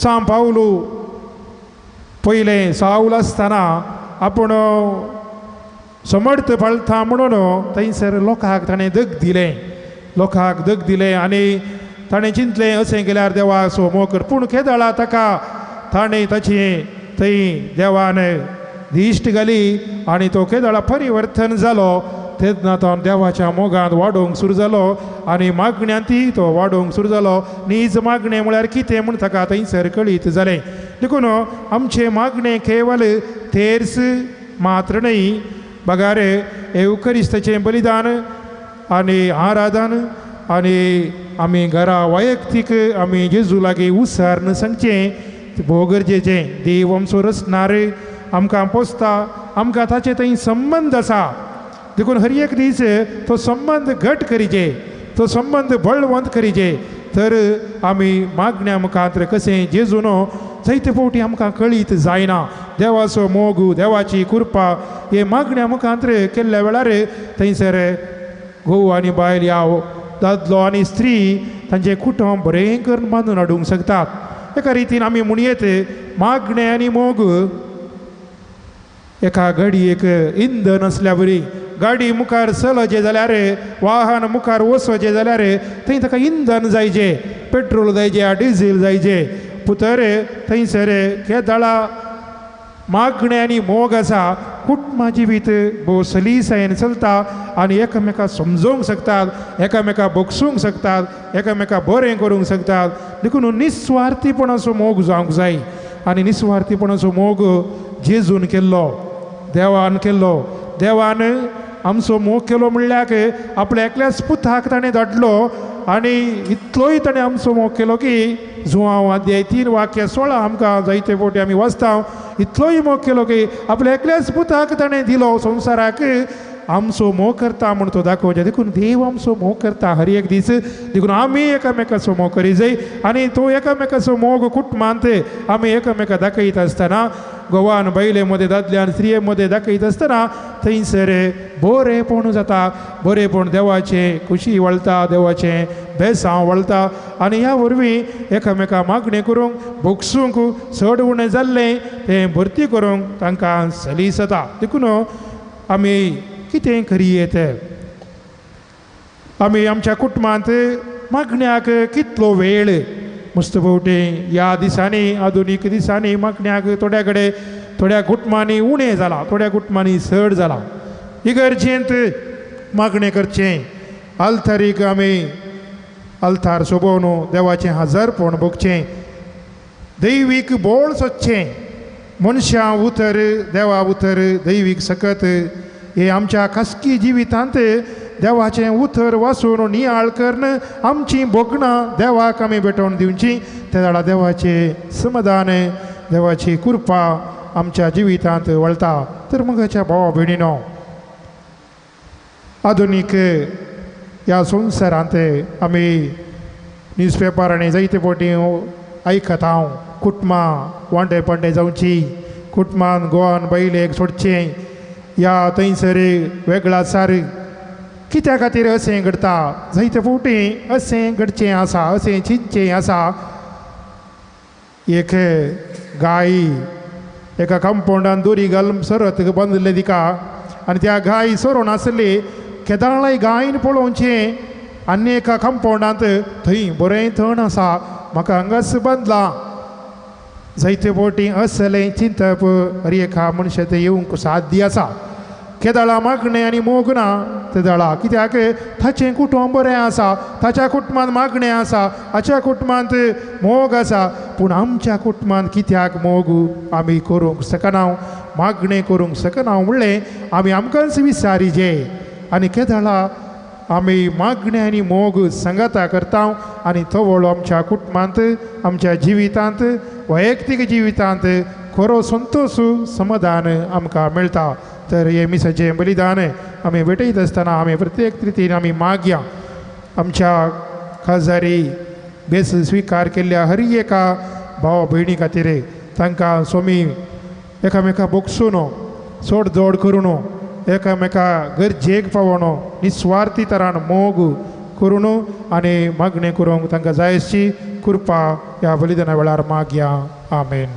सांव पावलू पयलें सावल आसतना आपूण समर्थ पाळटा म्हणून थंयसर लोकांक ताणें दग दिलें लोकांक दग दिलें आनी ताणें चिंतलें अशें केल्यार देवाचो मोग कर. पूण केदळा ताका ताणें ताचें थंय देवान दिश्ट घाली आनी तो केदळा परिवर्तन जालो तेन्ना तो देवाच्या मोगांत वाडोवंक सुरू जालो आनी मागण्यांतय तो वाडोवंक सुरू जालो. नीज मागणें म्हळ्यार कितें म्हूण ताका थंयसर कळीत जालें. देखून आमचें मागणें केवल तेर्स मात्र न्हय बगार एवकरिस्ताचें बलिदान आनी आराधन आनी आमी घरा वैयक्तीक आमी जेजू लागीं उसार्न सांगचें भोव गरजेचें. देव आमचो रचणार आमकां पोसता, आमकां ताचे थंय संबंद आसा. देखून हर एक दीस तो संबंद घट करीजे, तो संबंद बळवंत करीजे. तर आमी मागण्या मुखार कशें जेजून जायते फावटी आमकां कळीत जायना देवाचो मोग, देवाची कृपा हे मागण्या मुखार केल्ल्या वेळार थंयसर घोव आनी बायल ह्या दादलो आनी स्त्री तांचें कुटुंब बरें करून बांदून हाडूंक शकतात. एका रितीन आमी म्हणयेत मागणें आनी मोग एका गाडयेक इंधन आसल्या बरी. गाडी मुखार चलचें जाल्यार, वाहन मुखार वचचें जाल्यार थंय ताका इंधन जायचें, पेट्रोल जायचें, डिझेल जायचें. पुतर थंयसर केदळा मागणें आनी मोग आसा कुटुंबा जिवीत भोव सलीसायेन चलता आनी एकामेका समजोवंक शकतात, एकामेका बगसूंक शकतात, एकामेका बरें करूंक शकतात. देखून निस्वार्थीपणाचो मोग जावंक जाय आनी निस्वार्थीपणाचो मोग जेजून केल्लो, देवान केल्लो. देवान आमचो मोग केलो म्हणल्यार आपल्या एकल्याच पुताक ताणें धाडलो आनी इतलोय ताणें आमचो मोग केलो की जुआंव अध्याय 3 वाक्य 16 आमकां जायते फावटी आमी वाचता. इतलोय मोग केलो की आपल्या एकल्याच पुताक ताणें दिलो संवसाराक आमचो मोग करता म्हूण तो दाखोवचें. देखून देव आमचो मोग करता हर एक दीस. देखून आमी एकामेकाचो मोग करी जाय आनी तो एकामेकाचो मोग कुटुंबांत आमी एकामेका दाखयत आसतना, घोवान बायले मदें, दादल्यान स्त्रिये मदें दाखयत आसतना थंयसर बरेंपण जाता, बरेंपण देवाचें खुशी वळटा, देवाचें बेसांव वळटा आनी ह्या वरवीं एकामेका मागणें करूंक, भोगसूंक, चड उणें जाल्लें तें भरती करूंक तांकां सलीस जाता. देखून आमी कितें करयेत, आमी आमच्या कुटुंबांत मागण्याक कितलो वेळ मस्त फावटी ह्या दिसांनी, आधुनीक दिसांनी मागण्याक थोड्या कडेन थोड्या कुटुंबांनी उणें जालां, थोड्या कुटुंबांनी चड जालां. इगर्जेंत मागणें करचें, आल्तारीक आमी आल्तार सोबोवन देवाचें हजारपण भोगचें, दैवीक बोळ सोदचें, मनशां उतर, देवा उतर, दैवीक सकत हे आमच्या खासगी जिवितांत देवाचें उतर वाचून नियाळ करून आमचीं भोगणां देवाक आमी भेटोवन दिवची. त्या जाणा देवाचें समाधान, देवाची कृपा आमच्या जिवितांत वळटा. तर मगाच्या भावा भयणीनो, आधुनीक ह्या संवसारांत आमी न्यूजपेपरांनी जायते फावटी आयकता हांव, कुटुंबां वांटे पांटे जावची, कुटुंबान गोवान बायलेक सोडचें या थंयसर वेगळा सार कित्या खातीर अशें घडटा. जायते फावटी अशें घडचें आसा, अशें चिंतचें आसा. एक गाय एका कंपाउंडान दोरी घालून सरत बांदिल्लें तिका आनी त्या गाय सरोन आसली. केदाळाय गायन पळोवचें आनी एका कंपाउंडांत थंय बरें थंड आसा, म्हाका हांगाच बांदलां. जायते फावटी असलें चिंतप हर एका मनशा तें येवंक साध्य आसा. केदळा मागणें आनी मोग ना तेदळा, कित्याक ताचें कुटुंब बरें आसा, ताच्या कुटुंबांत मागणें आसा, हाच्या कुटुंबांत मोग आसा. पूण आमच्या कुटुंबांत कित्याक मोग आमी करूंक शकना, मागणें करूंक शकना म्हणलें आमी आमकांच विचारीजे. आनी केदळा आमी मागणें आनी मोग सांगाता करता आनी तवळ आमच्या कुटुंबांत, आमच्या जिवितांत, वैयक्तीक जिवितांत खरो संतोश, समाधान आमकां मेळटा. तर हे मिसाचें बलिदान आमी भेटयत आसतना आमी प्रत्येक रितीन आमी मागया आमच्या खाजदारी बेस स्विकार केल्ल्या हर एका भाव भयणी खातीर तांकां स्वामी एकामेका बोगसून, सोड जोड करून, एकामेका गरजेक पावोन, निस्वार्थी तरान मोग करून आनी मागणें करूंक तांकां जाय अशी कृपा ह्या बलिदाना वेळार मागया. आमेन.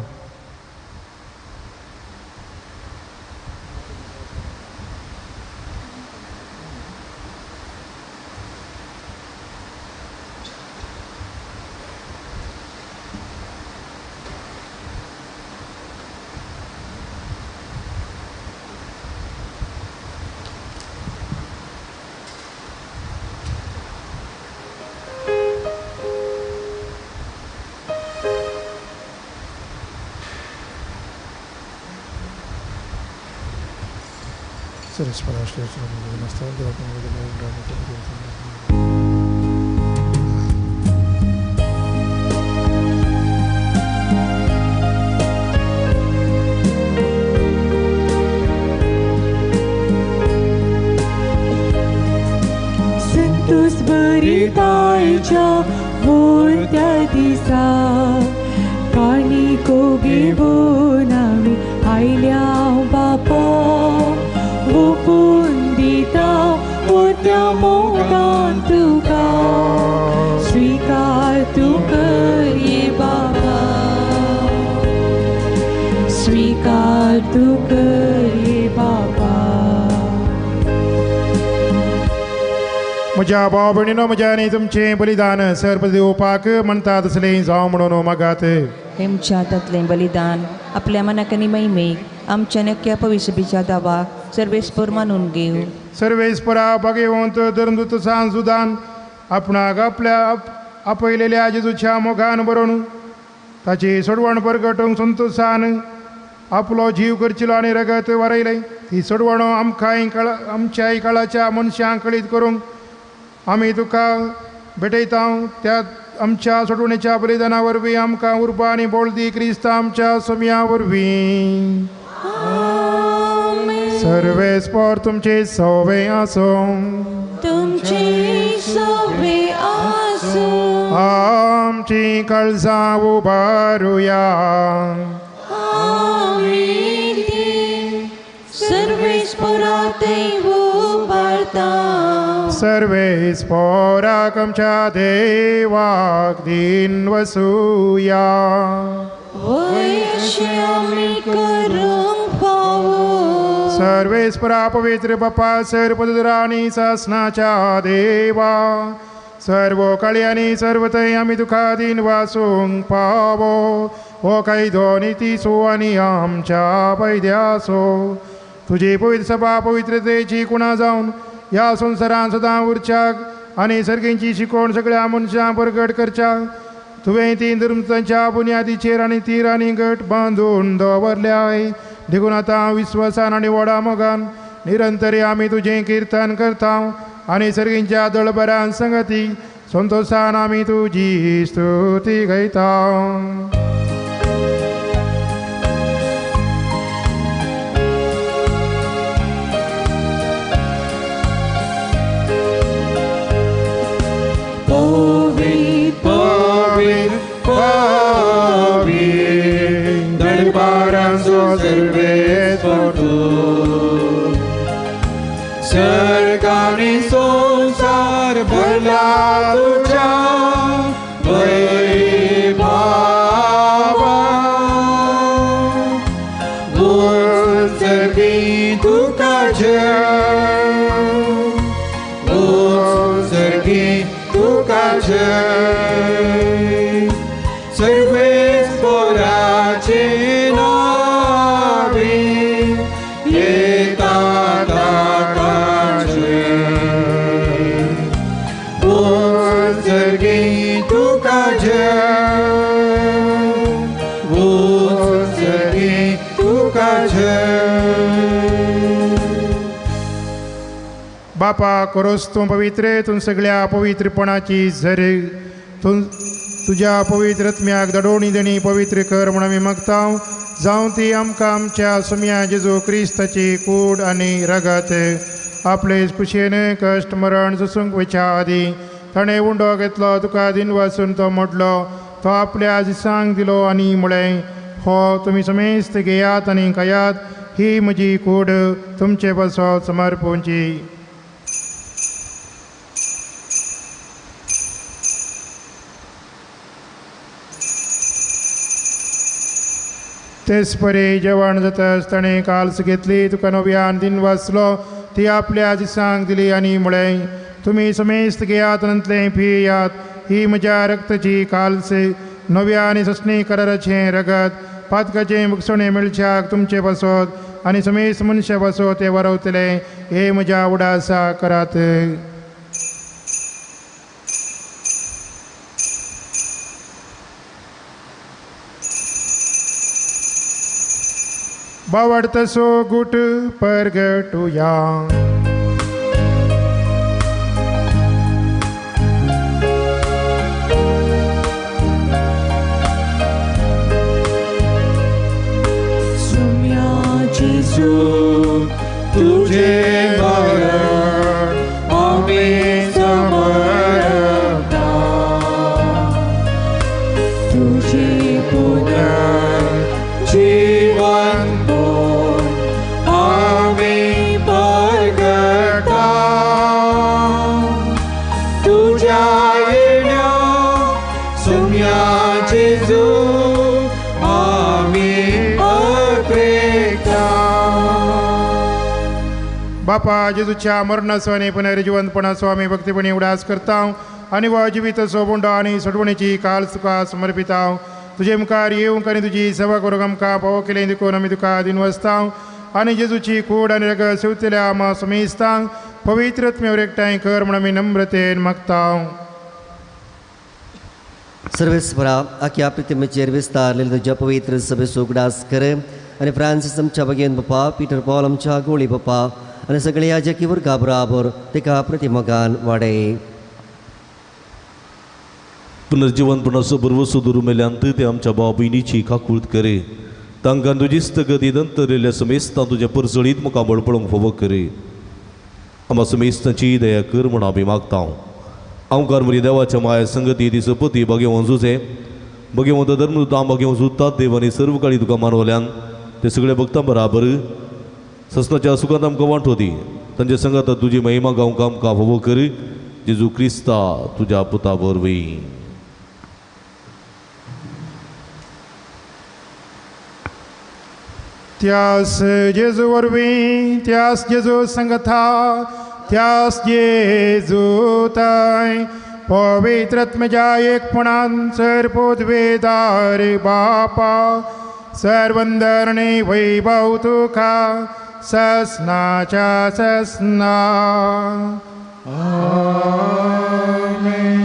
संतोष बरितायच्या त्या दिसा काणिको घेवन आमी आयल्या बापा ओपून दिता त्या मोगान तुका स्वीकार तूं कर ये बाबा स्वीकार तूं कर ये बाबा. म्हज्या भाव भयणीनो म्हज्या आनी तुमचें बलिदान सर्व दिवपाक म्हणटा तसलें जावं म्हणून मागात. हेमच्या हातांतलें बलिदान आपल्या मनाक आनी महिमेक आमच्या नक्या पविसबीच्या दावाक सर्वेस्पर मानून घेवं. सर्वेस्परा भागेवंत धर्मदूत सान सुदान आपणाक आपल्या आपयलेल्या जेजूच्या मोगान बरोवन ताची सोडवण परगटूंक संतोसान आपलो जीव करचिलो आनी रगत वारयलें. ती सोडवण आमकांय आमच्याय काळाच्या मनशांक कळीत करूंक आमी तुका भेटयता. त्या आमच्या सोडवणेच्या बलिदाना वरवीं आमकां उर्बा आनी बोळ दी क्रिस्त आमच्या सोम्या वरवीं. सर्वेस्पर तुमचे सवे आसूं. तुमचे सवे आसूं. आमची काळजां उबारुया. आमी ती सर्वेस्परा थंय उबारता. सर्वेस्पराक आमच्या देवाक दीन वसुया. वय अशें आमी करूंक फावो. सर्वेस्परा पवित्र बापा सर्वपदरा आनी सासनाच्या देवा सर्व काळी आनी सर्व थंय आमी तुका दीन वासूंक पावो. हो कायदो नितीचो आनी आमच्या फायद्याचो. तुजी पवित्र सभा पवित्रतेची कुणा जावन ह्या संवसारांत सदां उरच्याक आनी सर्गींची शिकवण सगळ्या मनशांक परगट करच्याक तुवें ती धर्मतांच्या बुन्यादीचेर आनी तीर आनी गट बांदून दवरल्याय. देखून आतां विस्वासान आनी व्हडा मोगान निरंतरी आमी तुजें किर्तन करता आनी सर्गींच्या दळबरान संगती संतोशान आमी तुजी स्तुती गायता. सर्गानी संसार भरला तुझ्या वैभावा उत्सर्गी तुका जय उत्सर्गी तुका जय सर्वेस्पराचे नावे येता बापा करोस तूं पवित्रे तूं सगळ्या पवित्रपणाची झरे तूं तुज्या पवित्र आत्म्याक दडोवणी देणी पवित्र कर म्हूण आमी मागता. जावं ती आमकां आमच्या सुम्या जेजू क्रिस्ताची कूड आनी रगत आपले कुशेन कश्ट मरण जसूंक वयच्या आदीं ताणें उंडो घेतलो तुका दिन वासून तो मोडलो तो आपल्या दिसांक दिलो आनी म्हळें हो तुमी समेस्त घेयात आनी खायात ही म्हजी कूड तुमचे पासत समर्पूंची. तेच परी जेवण जाताच ताणें काल्स घेतली तुका नव्यान दिन वाचलो ती आपल्या दिसांक दिली आनी म्हळें तुमी समेस्त घेयात आनी पियात ही म्हज्या रक्ताची काल्स नव्या आनी ससणी कराराचें रगत पातकाचें मुकसणें मेळच्याक तुमचे पासत आनी समेस्त मनशा पासत तें वरवतलें हे म्हज्या उडासा करात. बावडतसो गुट परगटुया. सुम्या जेजू तुझे मरण आमी समर्पता, तुझे पुनर्जीवन आमी परगटा, तुझ्या येण्या सुम्या जेजू आमी अपेक्षा. बापा जेजूच्या मरणाचो आनी पुनर्जिवंतपणाचो आमी भक्तीपणी उडास करता आनी वा जिवीत बोंडो आनी सोडवणेची काल तुका समर्पिता. तुजे मुखार येवंक आनी तुजी सेवा करूंक आमकां फावो केलें देखून आमी तुका दिनवसता आनी जेजूची कूड आनी रगत सेवतल्या आमा समेस्तांक पवित्र आत्म्यावर एकठांय कर म्हूण आमी नम्रतेन मागता. सर्वेस्परा आख्या प्रितिमेचेर विस्तारलेले तुज्या पवित्र सभेचो उगडास कर आनी फ्रांसीस आमच्या भगेन बापा, पीटर पॉल आमच्या गोळी बापा आनी सगळे याजकी वर्गा बराबर तेका प्रतिमगान वाडय. पुनर्जिवंतपणाचो भरवसो दुरुमेल्यान ते आमच्या भाव भयणीची काकूळत करे. तांकां तुजी स्थगती दंतरलेल्या समेस्तां तुजें परजळीत मुखामळ पळोवंक फावो करे. आमा समेस्तांची दया कर म्हूण आमी मागता. आमकार म्हजी देवाच्या माया संगती ती सपती भगेवन जुजे भगेवंत धर्मदूतां भगेवन जुतात देव आनी सर्व काळी तुका मानवल्यान ते सगळे भक्तां बराबर ससनाच्या सुखांत आमकां वांटो दी. तांच्या संगात तुजी महिमा गावंक आमकां फावो कर. जेजू क्रिस्ता तुज्या पुता वरवीं. त्यास जेजू वरवीं, त्यास जेजू संगथा, त्यास जेजू ताय पवित्र आत्म्याच्या एकपणान सर पोदवेदार बापा सर्वंदरणे वैभव तुका ससनाच्या ससना. आमेन.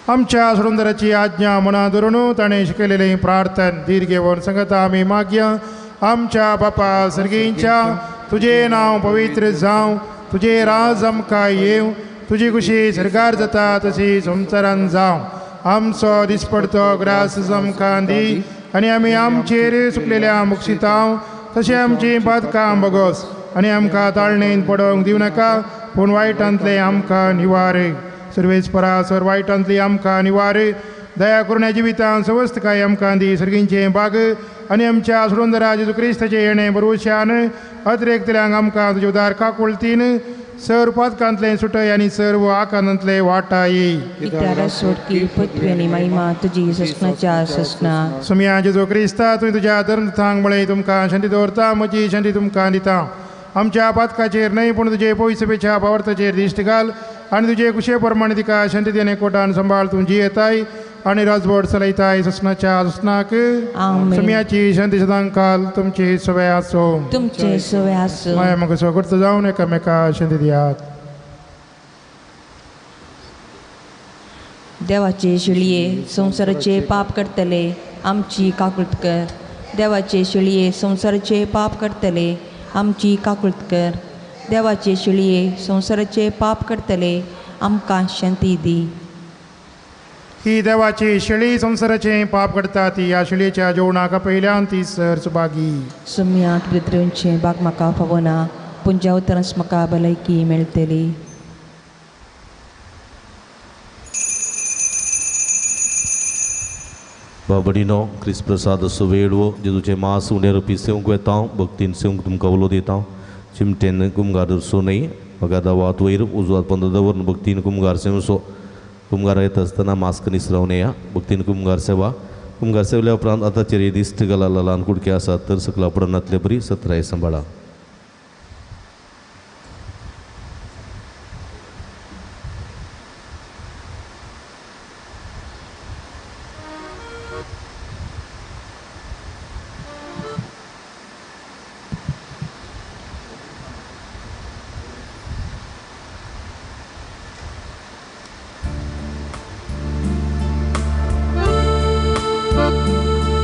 आमच्या सुंदराची आज्ञा मना धरून ताणें शिकयलेलें प्रार्थन धीर घेवन संगता आमी मागया. आमच्या बापा सर्गींच्या तुजें नांव पवित्र जावं, तुजें राज आमकां येवं, तुजी खुशी सरकार जाता तशी संवसारान जावं. आमचो दिसपडतो ग्रास आमकां दी आनी आमी आमचेर सुकलेल्या मुक्षितांव तशें आमचीं पातकां बगोस आनी आमकां ताळणेन पडोवंक दिवं नाका, पूण वायटांतलें आमकां निवार. सर्वेस्परा सर वायटांतली आमकां निवार. दया करुण्या जिवितान सवस्तकाय आमकां दी. सर्गींचें बाग आनी आमच्या सुरुंदरा जेजू क्रिस्ताचें येणें बरोवशान अतिरेकतल्यांक आमकां तुजे उदार काकुळतीन सर्व पातकांतलें सुटय आनी सर्व आकांतांतलें वाटाय. सुमया जेजू क्रिस्ता तुवें तुज्या धर्मदूतांक म्हळें तुमकां शांती दवरता, म्हजी शांती तुमकां दिता. आमच्या पातकाचेर न्हय पूण तुजे पयसपेच्या भावार्थाचेर दिश्ट घाल आनी तुजे कुशे प्रमाणे तिका शांती देणे कोटान सांबाळ. तूं जियेताय आनी राजवट चलयताय ससनाच्या ससनाक. सुमयाची शांती सदांकाल तुमची सवय आसो. तुमचे सवय आसो. माया म्हाका सगळो जावन एकामेका शांती दियात. देवाचे शिळये संवसाराचे पाप करतले आमची काकूळत कर. देवाचे शिळये संवसाराचे पाप करतले आमची काकूळत कर. देवाचे शिळये संवसाराचे पाप करतले आमकां शांती दी. ही देवाची शेळी संवसाराचें पाप करता ती ह्या शेळयेच्या जेवणाक पयल्यान ती सर सुभागी. सुम्यात भितरचें बाग म्हाका फावना, पूण जेवतनाच म्हाका भलायकी मेळटली. बाबडीनो क्रिस्त प्रसाद असो वेळ जेजूचें मास उणें रुपी सेवंक वेता भक्तीन सेवंक तुमकां उलो दिता. चिमटेन कुमगार दवरचो न्हय, म्हाका दावात वयर उजवात पंद दवरून भक्तीन कुमगार सेवचो. कुमगार येता आसतना मास्क निसरावन येया. भक्तीन कुमगार सेवा. कुमगार सेवल्या उपरांत आतांचेर दिश्ट घाला ल्हान कुडके आसात तर सकला पडनातले बरी सत्राय सांबाळा. Thank you.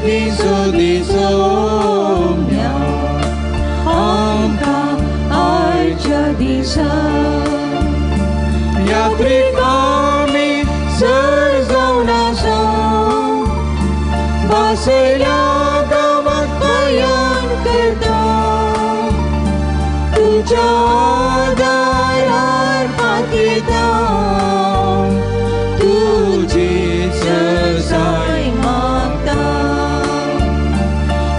सर्गी सोदी सोम्या आमकां आयच्या दिसा यात्रीक आमी सर जावन आसा भासयल्या गांवाक प्रयाण करता तुज्या आदारार पातयेता तुजी सरसाय मागता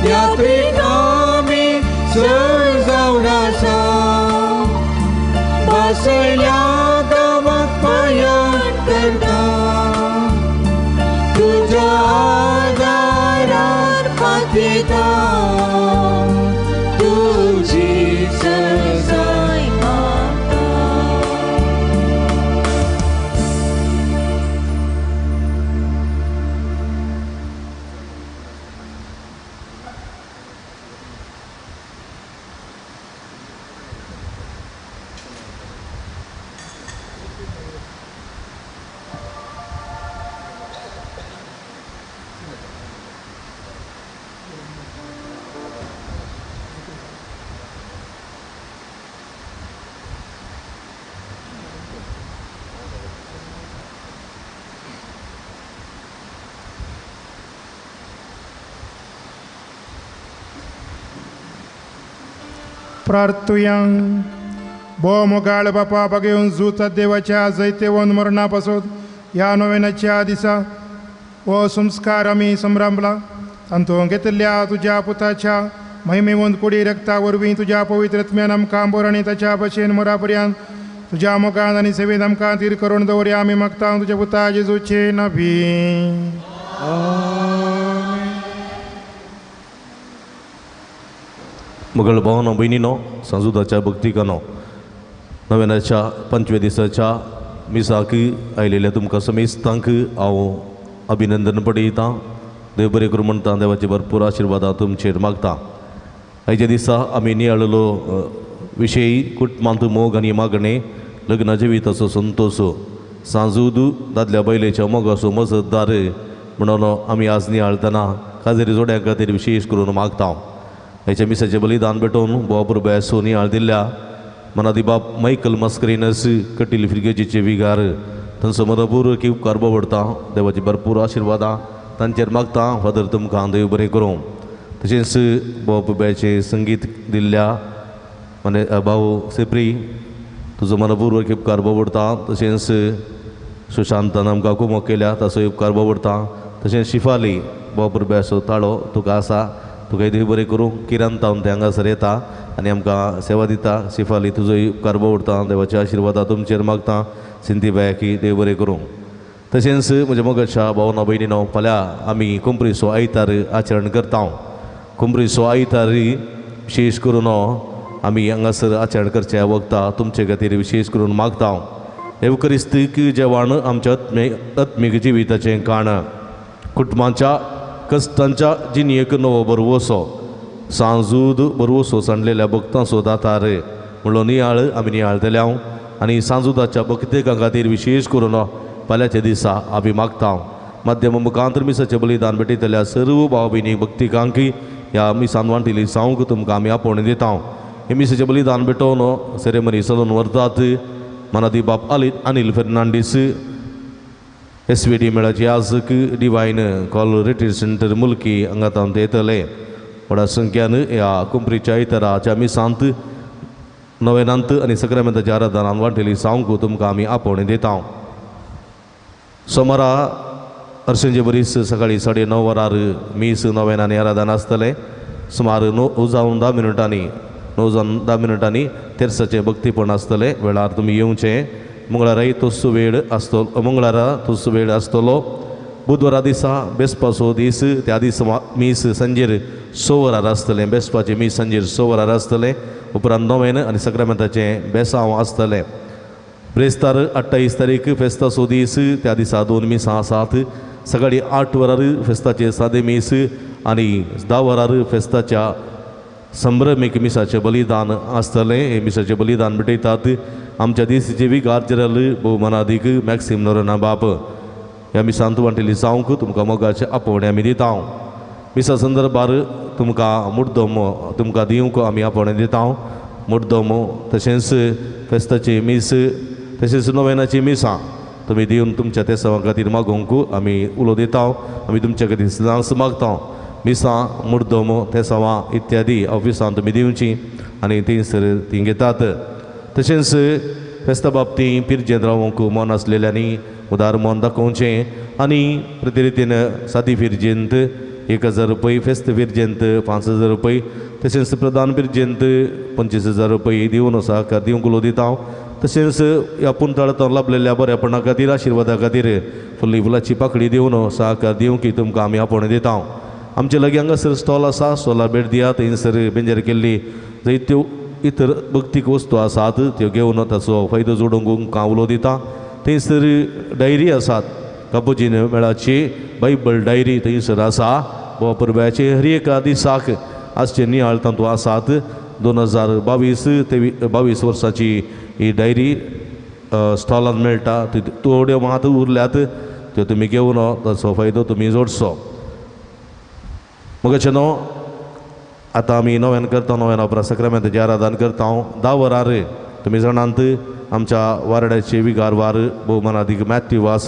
यात्रीक आमी सर जावन आसा भासयल्या गांवाक प्रयाण करता तुज्या आदारार पातयेता तुजी सरसाय मागता. प्रार्थुयांग भो मोगाळ बापा बागेवन जुता देवाच्या जैतेवन मरणा पासून ह्या नोवेनाच्या दिसा हो संस्कार आमी संभ्रमला तांतूंत घेतिल्ल्या तुज्या पुताच्या महिमेवंत कुडी रक्ता वरवीं तुज्या पवित्र आत्म्यान आमकां बोर आनी ताच्या भशेन मरा पर्यंत तुज्या मोगान आनी सेवेन आमकां थीर करून दवरया आमी मागता तुज्या पुता जेजूचे नबी. मगळ भावनो भयणीनो सांजुदाच्या भक्तिकानो नव्याच्या 25 दिसाच्या मिसाक आयलेल्या तुमकां समेस्तांक हांव अभिनंदन पडयतां. देव बरें करूं म्हणटा देवाचे भरपूर आशिर्वादां तुमचेर मागता. आयच्या दिसा आमी नियाळलो विशय कुटुंबांत मोग आनी मागणें लग्न जिविताचो संतोश सांजूद दादल्या बायलेच्या मोगाचो मजतदार म्हणून आमी आज नियाळतना काजेरी जोड्यां खातीर विशेश करून मागता. हेच्या मिसाचें बलिदान भेटोवन बोवापूर बेसो नियाळ दिल्ल्या मनादी बाप मायकल मस्करिनस कटील फिरगेजीचे विगार तांचो मनपूर्वक उपकार बोवडता. देवाची भरपूर आशिर्वादां तांचेर मागता. फादर तुमकां देव बरें करूं. तशेंच बोवापुब्याचें संगीत दिल्ल्या माने भाऊ सेप्री तुजो मनपूर्वक उपकार बोवडता. तशेंच सुशांतान आमकां कुमक केल्या ताचो उपकार बोवडता. तशेंच शिफाली बोवापुब्याचो ताळो तुका आसा तुका देव बरें करूं. किरण तावन ते हांगासर येता आनी आमकां सेवा दिता. शिफाली तुजो उपकार बोवडता. देवाचे आशिर्वादां तुमचेर मागता. सिंधी बायाकी देव बरें करूं. तशेंच म्हज्या मोगाच्या भावना भयणीनो फाल्यां आमी कुंपरीचो आयतार आचरण करता. कुंपरीचो आयतार विशेश करून आमी हांगासर आचरण करचे वखता तुमचे खातीर विशेश करून मागता. एवकरिस्तीक जेवण आमच्या आत्मीक जिविताचें काण कुटुंबाच्या कश्टांच्या जिणेक नवो बरवसो सांजूद बरवसो सांडलेल्या भक्तांचो दातार म्हणलो नियाळ आमी नियाळतले आनी सांजुदाच्या भक्तेकां खातीर विशेश करून फाल्यांच्या दिसा आमी मागता. माध्यम मुखांतर मिसाचें बलिदान भेटयतल्या सर्व भाव भयणी भक्तिकांक ह्या मिसान वांटिल्ली सावंक तुमकां आमी आपोवणें दिता. हे मिसाचें बलिदान भेटोवन सेरेमनी चलोवन व्हरतात मनादी बाप Anil Fernandes S V D मेळाची आजक डिवायन कॉल रिट्रीट सेंटर मुलकी हांगा तावन ते येतले. व्हडा संख्यान ह्या कुंपरीच्या आयताराच्या मिसांत नवेनांत आनी सक्रामेंताच्या आराधनान वांटेली सावंक तुमकां आमी आपोवणें दिता. सोमारा हरशेंचे बरीच सकाळीं 9:30 वरार मीस नवेन आनी आराधन आसतलें. सुमार 9 जावन 10 मिनटांनी 9 जावन 10 मिनटांनी तेर्साचें भक्तीपण आसतलें. वेळार तुमी येवचें. मंगळाराय तोच वेळ आसतलो. मंगळारा तोच वेळ आसतलो. बुधवारा दिसा बेसपाचो दीस त्या दिसा मीस सांजेर 6 वरार आसतलें. बेसपाचें मीस सांजेर 6 वरार आसतलें. उपरांत नोवेन आनी सक्रामेंताचें बेसांव आसतलें. ब्रेस्तार 28 तारीख फेस्ताचो दीस त्या दिसा 2 मिसां आसात. सकाळीं 8 वरार फेस्ताचें सादें मीस आनी 10 वरार फेस्ताच्या संभ्रमीक मिसाचें बलिदान आसतलें. हे मिसाचें बलिदान भेटयतात आमच्या दिसाचे विगार जनरल भोवमानादीक मॅक्सिम नोरोना बाप. ह्या मिसांत वांटेली जावंक तुमकां मोगाचें आपोवणें आमी दिता. मिसा संदर्भार तुमकां मुड्डम तुमकां दिवंक आमी आपोवणें दिता. मुड्डम तशेंच फेस्ताची मीस तशेंच नोवेनाची मिसां तुमी दिवन तुमच्या तेसांवा खातीर मागोवंक आमी उलो दिता. आमी तुमच्या खातीर सदांच मागता. मिसां मुड्डम तेसांवां इत्यादी ऑफिसांत तुमी दिवची आनी थंयसर ती घेतात. तशेंच फेस्ता बाबती पिरजेंत रावंक मन आसलेल्यांनी उदार मन दाखोवचें आनी प्रतिरितीन सादी फिरजेंत 1000 रुपये, फेस्त फिरजेंत 5000 रुपये, तशेंच प्रधान फिरजेंत 25000 रुपये दिवन सहकार दिवंक उलो दिता. तशेंच ह्या पुंतळांत लाभलेल्या बऱ्यापणा खातीर आशिर्वादा खातीर फुल्ली फुलाची पाकळी दिवन सहकार दिवंक तुमकां आमी आपोवणें दिता. आमचे लागीं हांगासर स्टॉल आसा, स्टॉला भेट दियात. थंयसर बेंजर केल्ली जायत्यो इतर भक्तीक वस्तू आसात त्यो घेवन ताचो फायदो जोडूंक तुमकां उलो दिता. थंयसर डायरी आसात, कापुचीन मेळाची बायबल डायरी थंयसर आसा. गोवा परब्याचे हर एका दिसाक आजचे नियाळ तातूंत आसात. 2022 22 वर्साची ही डायरी स्टॉलान मेळटा. ती थोड्यो मात उरल्यात त्यो तुमी घेवन ताचो फायदो तुमी जोडचो. मगाचें न्हू आतां आमी नव्यान करता, नव्यान उपरांत सक्रामेंताचें आराधन करता. 10 वरार तुमी जाणांत आमच्या वारड्याचे विगार वार भोवमानादीक मॅथ्यू वास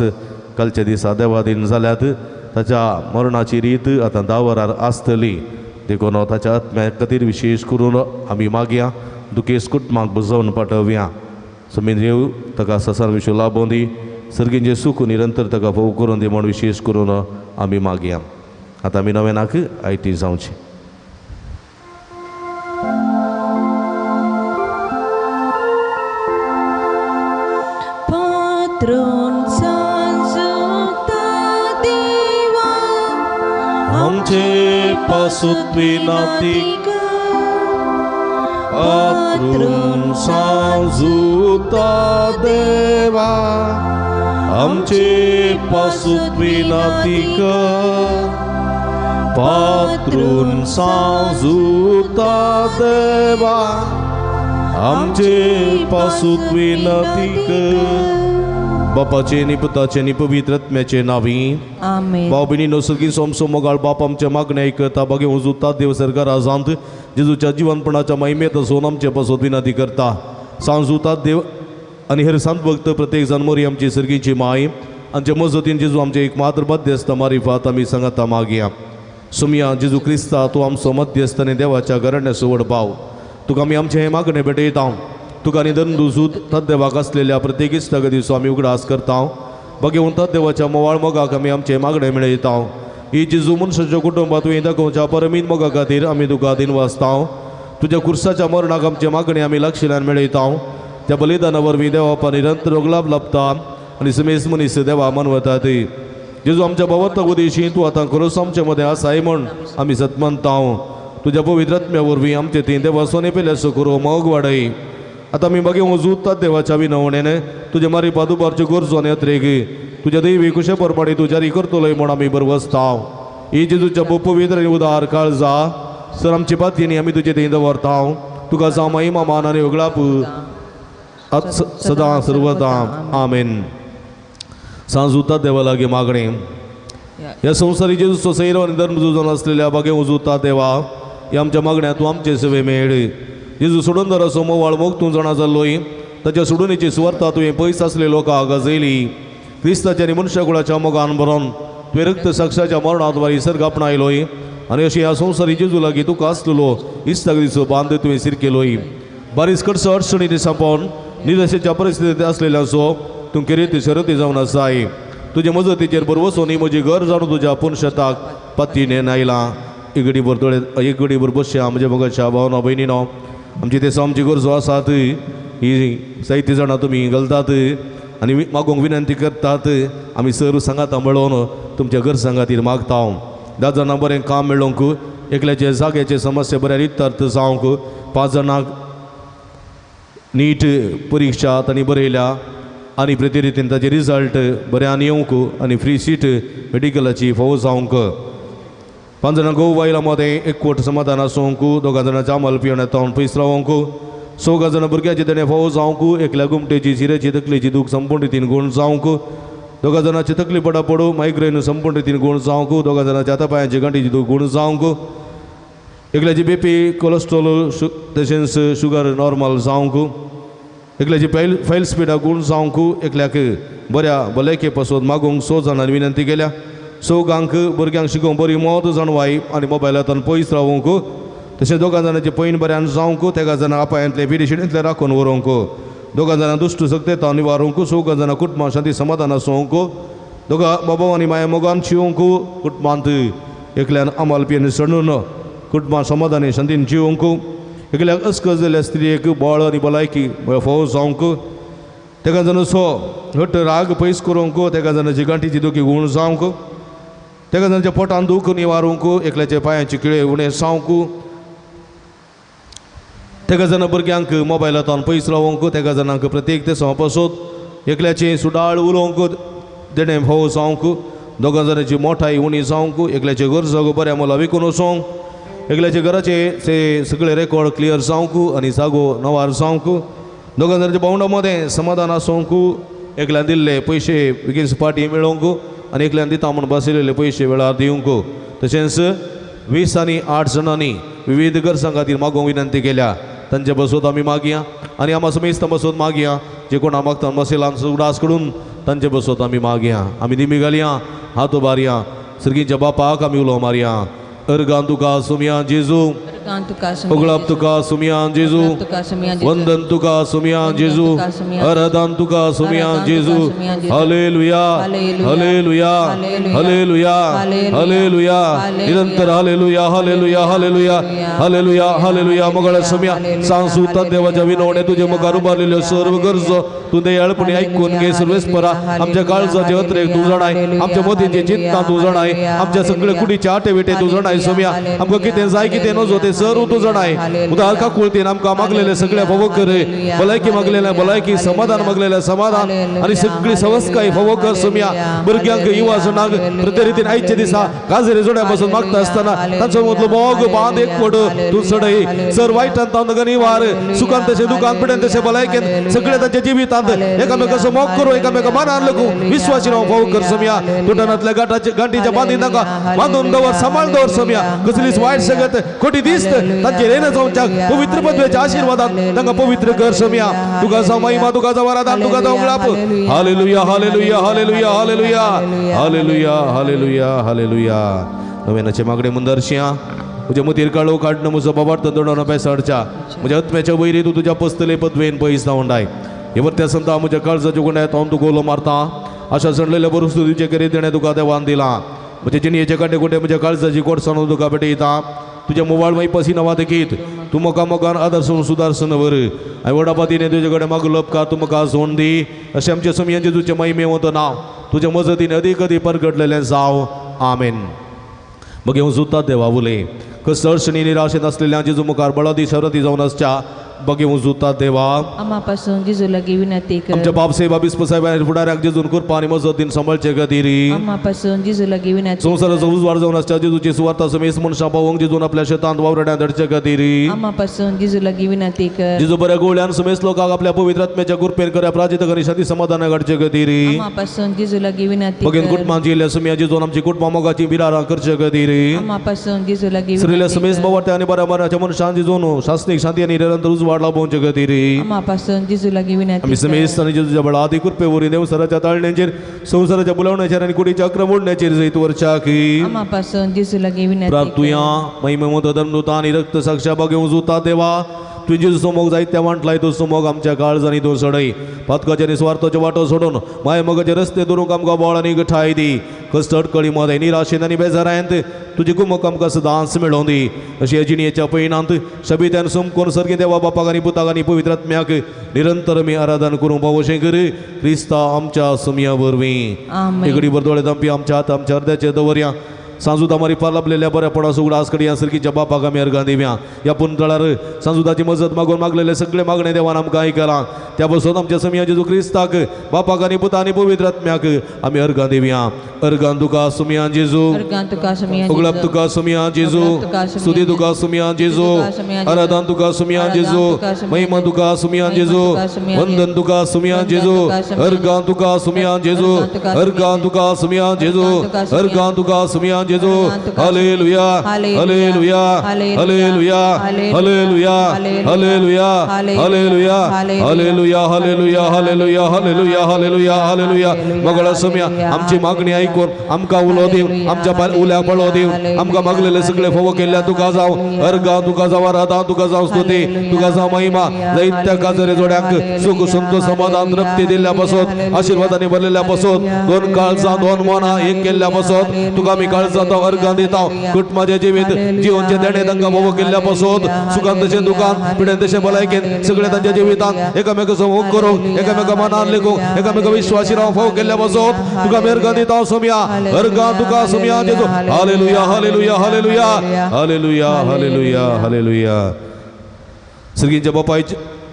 कालच्या दिसा देवादीन जाल्यात. ताच्या मरणाची रीत आतां 10 वरार आसतली. देखून ताच्या आत्म्या खातीर विशेश करून आमी मागया दुखेस कुटुंबाक बुजोवन पाठोवया. समीन देव ताका ससान विशय लाभोवं दी, सर्गींचें सूख निरंतर ताका फोव करून दी म्हूण विशेश करून आमी मागया. आतां आमी नव्यानाक आयती जावची. आमचे पासून विनंती पात्रून सांजुता देवा, आमचे पासून विनंती पात्रून सांजुता देवा, आमचे पासून विनंती. बापाचे आनी पुताचे आनी पवित्र आत्म्याचे नांवी आमेन. भाव भयणीनो, सर्गी सोमसो मोगाळ बाप आमच्या मागणें आयकता. बागे उजुता देव सरकार आजांत जेजूच्या जिवनपणाच्या महिमेत आसून आमचे पासत विनंती करता. सांजुता देव आनी हेर संत भक्त प्रत्येक जाण मोरी आमची सर्गीची माय आमचे मजतीन जेजू आमचे एक मात्र मध्यस्थ मारिफात आमी सांगाता मागया. सुमया जेजू क्रिस्ता तूं आमचो मध्यस्थ आनी देवाच्या घराण्याचो व्हड भाव, तुका आमी आमचें हें मागणें भेटयता. तुका आनी दंदुजूत तद्देवाक आसलेल्या प्रत्येक इश्टागतीचो आमी उगडास करता. बगेवन तद्देवाच्या मोवाळ मोगाक आमी आमचें मागणें मेळयता. ही जेजू मनशाच्या कुटुंबात तुवें दाखोवच्या परमीत मोगा खातीर आमी तुका दिनवासता. तुज्या कुर्साच्या मरणाक आमचें मागणें आमी लागशिल्ल्यान मेळयता. त्या बलिदाना वरवीं देवा निरंतर लाभ लाभता आनी समेज मनीस देवा मनवतात. जेजू आमच्या भवता उदेशी तूं आतां खरोच आमचे मदें आसाय म्हूण आमी सतमनता. तुज्या पवित्र आत्म्या वरवीं आमचे थंय देवा सोने पेल्याचो करूं मोग वाडय. आतां आमी मागीर वजुता देवाच्या विनवणेन तुज्या मारी पादुबारच्यो गरजो आनी अत्रेग तुज्या दैवी कुशे परमाणी तूं जारी करतलोय म्हूण आमी बरवसता. ही जेजूच्या पवित्र आनी उदार काळजा सर आमची पातयेनी आमी तुजे थंय दवरता. तुका जावं महिमा मान आनी उगडाप सदां सर्वदां. आमेन. सांजुता देवा लागीं मागणें. ह्या संवसारी जेजूचो सैरो आनी धर्म जावन आसलेल्या बागे उजुता देवा, ह्या आमच्या मागण्या तूं आमचे सेवे मेळ. जेजू सोडून मोवाळ मोग तूं जाणा जाल्लोय, ताच्या सोडूनीची सुवार्ता तुवें पयस आसले लोकांक गाजयली. क्रिस्ताच्या आनी मनशाकुळाच्या मोगान भरोन तुवें रक्त साक्षाच्या मरणाद्वारे सर्ग आपणायलोय आनी अशें ह्या संवसारी जेजू लागीं तुका आसलेलो इश्टागतीचो बांद तुवें सिरकेलोय. बारीस कडसो अडचणींनी सांपोवन निराशेच्या परिस्थितींत आसलेल्यांचो तूं केरेती शरती जावन आसाय. तुजे मजतीचेर बरवसोनी म्हजी घर जाणू तुज्या पुनशताक पातीने आयलां. एक घडीभर एक घडीभर बसया म्हज्या मोगाच्या भावना भयणीनो. आमची ते आमची गरजो आसात ही जायती जाणां तुमी घालतात आनी मागूंक विनंती करतात. आमी सर सांगाता मेळोवन तुमच्या गरजां खातीर मागता. 10 जाणां बरें काम मेळोवंक, एकल्याचे जाग्याचे समस्या बऱ्या रितार्थ जावंक, 5 जाणांक नीट परिक्षा तांणी बरयल्या आनी प्रतिरितीन ताचे रिजल्ट बऱ्यान येवंक आनी फ्री सीट मेडिकलाची फावो जावंक, 5 जाणां घोव बायलां मदें एकवट समाधान आसूंक, 2 जाणां जामल पिवण तावन पयस रावंक, 4 जाणां भुरग्याची तेणें फावो जावंक, एकल्या गुमटेची शिरेची तकलेची दूख संपूर्ण रितीन गुण जावंक, दोगा जाणांची तकली पडा पडूं मायग्रेन संपूर्ण रितीन गूण जावंक दोगा जाणांच्या हाता पांयांची गांठीची गूण जावंक एकल्याची बीपी कोलेस्ट्रॉल तशेंच शुगर नॉर्मल जावंक एकल्याची फैल स्पिडा गूण जावंक एकल्याक बऱ्या भलायके पासून मागूंक 6 जाणांनी विनंती केल्या. चौगांक भुरग्यांक शिकोवंक बरी मोद जाणवाय आनी मोबायलांतल्यान पयस रावूंक तशें दोगां जाणांचे पयन बऱ्यान जावंक तेगा जाणां अपायांतले बिडी शिडेंतले राखून व्हरूंक दोगां जाणां दुश्ट सक्तेता निवारूंक चौगां जाणां कुटुंबां शांती समाधान आसूंक दोगां बाबा आनी माया मोगान शिवंक कुटुंबांत एकल्यान अमाल पियेन सणून कुटुंबां समाधानी शांतीन जिवंक एकल्याक अस्कस जाल्ल्या स्त्रियेक बळ आनी भलायकी फोव जावंक तेका जाणांचो हट राग पयस करूंक तेका जाणांची गांठीची दुखी गूण जावंक तेका जाणांच्या पोटान दूख निवारूंक एकल्याच्या पांयांची किळे उणें जावंक तेका जाणां भुरग्यांक मोबायलांतल्यान पयस रावंक तेका जाणांक प्रत्येक ते पासत एकल्याचें सुडाळ उलोवंक देणें फोव जावंक दोगां जाणांची मोठाय उणी जावंक एकल्याचें घर जागो बऱ्या मोला विकून वचोंक एकल्याच्या घराचे ते सगळे रेकॉर्ड क्लियर जावंक आनी जागो नवार जावंक दोगां जाणांच्या भावंडा मदें समाधान आसूंक एकल्यान दिल्ले पयशे बेगीन पाटी मेळोवंक आनी एकल्यान दिता म्हूण बसयलेले पयशे वेळार दिवंक तशेंच 20 आनी 8 जाणांनी विविध गरजां खातीर मागूंक विनंती केल्या. तांचे बसोत आमी मागया आनी आमा समेस्तां बसोत मागया जे कोणा मागता बसयला आमचो उडास कडून तांचे बसोत आमी मागया. आमी दिमी घालया हात उबारया सर्गीच्या बापाक आमी उलो मारया. अर्गान तुका सुमया जेजू उगळाप तुका सुमया जेजू वंदन तुका सुमया जेजू आराधन तुका सुमया जेजू. हालेलुया हालेलुया हालेलुया हालेलुया निरंतर hallelujah hallelujah hallelujah hallelujah hallelujah. मगळ सुमया सांसुता देवाच्या विनवणे तुजे मुखार उबारलेल्यो सर्व गरजो तूं दयाळपणी ऐकून घे. सर्वेस्परा आमच्या काळजाचे अत्रेक तूं जाणाय आमच्या मतींचे चिंतना तूं जाणाय आमच्या सगळे कुडीचे आटे विटे तूं जाणाय सुमया. आमकां कितें जाय कितें नजो तें सर्व तूं जाणाय. उदार काकुळतीन आमकां मागलेले सगळे फावो कर भलायकी मागलेले भलायकी समाधान मागलेले समाधान आनी सगळी सवस्काय फावो कर सुमया. भुरग्यांक युवा जणांक प्रत्येक रितीन आयच्या दिसा गाजरे जोड्या पासून मागता आसतना तांचो मदलो मोग बांद एकवट तूं चडय सर वायटान तांकां निवार सुखान तशें दुखान पिडेन तशें भलायकेन सगळे तांच्या जिवितांत एकामेकाचो मोग करूं एकामेका मनान लागूं विश्वासी रावूं फावो कर सुमया. तुटनांतल्या गांठीच्या बांदीन तांकां बांदून दवर सांबाळ दवर सुमया. कसलीच वायट सगत खोटी दिसत तांचेर येना जावच्याक पवित्र पदवेच्या आशीर्वादान तांकां पवित्र कर सुमया. तुका जावं महिमा तुका जावं आराधन तुका जावं उगडाप. Hallelujah hallelujah hallelujah hallelujah hallelujah hallelujah hallelujah. नव्यानाचे मागणे मुंदरशिया म्हज्या मतीर काळो काडणं म्हजो बाबार्थ दोडोन बेसाडच्या म्हज्या आत्म्याच्या वैरी तूं तुज्या पसतले पदवेन पयस जावन डाय हे वरत्या संता म्हज्या काळजाच्या गुण्यात हांव तुका उलो मारता आशा सणलेल्या बरोस तुजे करीत देणें तुका देवान दिलां म्हजे जिणयेचे कांटे कुटे म्हज्या काळजाची गोडसाण तुका भेटयता तुज्या मोवाळ माई पसिना वादकीत तूं म्हाका मोगान आदर्शन सुदारसन वर आनी व्हडा पातीने तुजे कडेन मागलो उपकार तूं म्हाका सोड दी अशें आमच्या समयांचें तुजें महिमेवंत नांव तुज्या मजतीन अदीक अदीक परगटलेलें जावं. आमेन. मग येवन सुद्दां देवा उलय कसर शनी निराशेंत आसलेल्या जेजू मुखार बळादी शरती जावन आसच्या बघेवन सुद्दां देवा आमा पासून जेजू लागीं विनंती कर. आमच्या बाप साहेब बिस्प साहेब आनी फुडाऱ्याक जेजून कृपा आनी मजतीन सांबाळचे खातीर आमा पासून जेजू लागीं विनंती संवसाराचो उजवाड जावन आसच्या जेजूची सुवार्ता समेस्त मनशां पावोवंक जेजून आपल्या शेतांत वावराड्यांत धाडचे खातीर आमा पासून जेजू लागीं विनंती कर. जेजू बऱ्या गोळ्यान समेस्त लोकांक आपल्या पवित्र आत्म्याच्या कृपेन कऱ्या प्राजित आनी शांती समाधान घडचे खातीर आमा पासून जेजू लागीं विनंती बगेन कर. कुटुंबान जिल्ल्या सुमया जेजून आमची कुटुंबां मोगाची बिरारां करचे खातीर आमा पासून जेजू लागीं स्त्रील्या विनंती समेस्त कर. बावट्या आनी बऱ्या मरणाच्या मनशान जेजून शासनीक शांती आनी निरंतर उजवाड लाभोवचे खातीर आमा पासून जेजू लागीं विनंती आमी कर. समेस्त आनी जेजूच्या बळादी कृपे वरवीं देवसराच्या ताळण्याचेर संवसाराच्या बुलावण्याचेर आनी कुडीच्या अक्रम ओडण्याचेर जैत वरच्याक आमा पासून जेजू लागीं विनंती कर. प्रार्थुया. महिमेवंत धर्मदूता आनी रक्त साक्षा बागेवन जुता देवा तुवें जेजूचो मोग जायत्या वांटलाय तो मोग आमच्या काळजांनी तूं सडय पातकाचे आनी स्वार्थाचे वाटो सोडून माय मोगाचे रस्ते धरूंक आमकां बळ आनी गठाय दी कश्ट अडकळी मदें निराशेन आनी बेजारायंत तुजी कुमक आमकां सदांच मेळोवन दी अशी ह्या जिणयेच्या पयणांत शबित्यान समकोन सर्गी देवा बापाक आनी पुताक आनी पवित्र आत्म्याक निरंतर आमी आराधन करूंक पावोशें कर क्रिस्ता आमच्या सुमया वरवीं. आमेन. एकडीभर दोळे धांपी आमच्या हात आमच्या अर्द्याचेर दवरया. सांजुदा मारिफात लाभलेल्या बऱ्यापणा उगडास कडया सर्गीच्या बापाक आमी अर्गां दिवया. ह्या पुंतळार सांजुदाची मजत मागून मागलेले सगळे मागणे देवान आमकां आयकलां. त्या बसून आमच्या समिया जेजू क्रिस्ताक बापाक आनी पुता आनी पवित्र आत्म्याक आमी अर्गां दिवया. अर्गां तुका सुमिया जेजू, उगळप तुका सुमिया जेजू, स्तुती तुका सुमिया जेजू, आराधन तुका सुमिया जेजू, महिमा तुका सुमिया जेजू, वंदन तुका सुमिया जेजू, अर्गां तुका सुमिया जेजू, अर्गां तुका सुमिया जेजू, अर्गां तुका सुमिया जेजू. Hallelujah, hallelujah, hallelujah, hallelujah, hallelujah, hallelujah, hallelujah, hallelujah, hallelujah, hallelujah, hallelujah, hallelujah. मगळ सुमिया आमची मागणी ऐकून आमकां उलो दिव, आमच्या उल्याक पळो दिव, आमकां मागलेले सगळे फोव केल्ल्या तुका जावं अर्गां तुका जावं, आराधना तुका जावं, स्तुती तुका जावं, महिमा. जायत्या काजरे जोड्यांक सुख संतोष समाधान तृप्ती दिल्ल्या पासत, आशिर्वादांनी भरलेल्या पासत, दोन काळजां दोन मनां एक केल्ल्या पासत तुका आमी काळजांत अर्गां दिता. कुटुंबाचें जिवीत जिवनचें देणें तांकां फोव केल्ल्या पासत, सुखान तशें दुकान पिडेन तशें भलायकेन सगळें तांच्या जिवितांत एकामेकाचो मोग करूंक, एकामेका मनान लेखूंक, एकामेका विश्वासी रावंक फोव केल्ल्या पासत तुका आमी अर्गां दिता सोम्या. अर्गां तुका सोम्या जेजू. Hallelujah, hallelujah, hallelujah, hallelujah, hallelujah, hallelujah. सर्गींच्या बापाय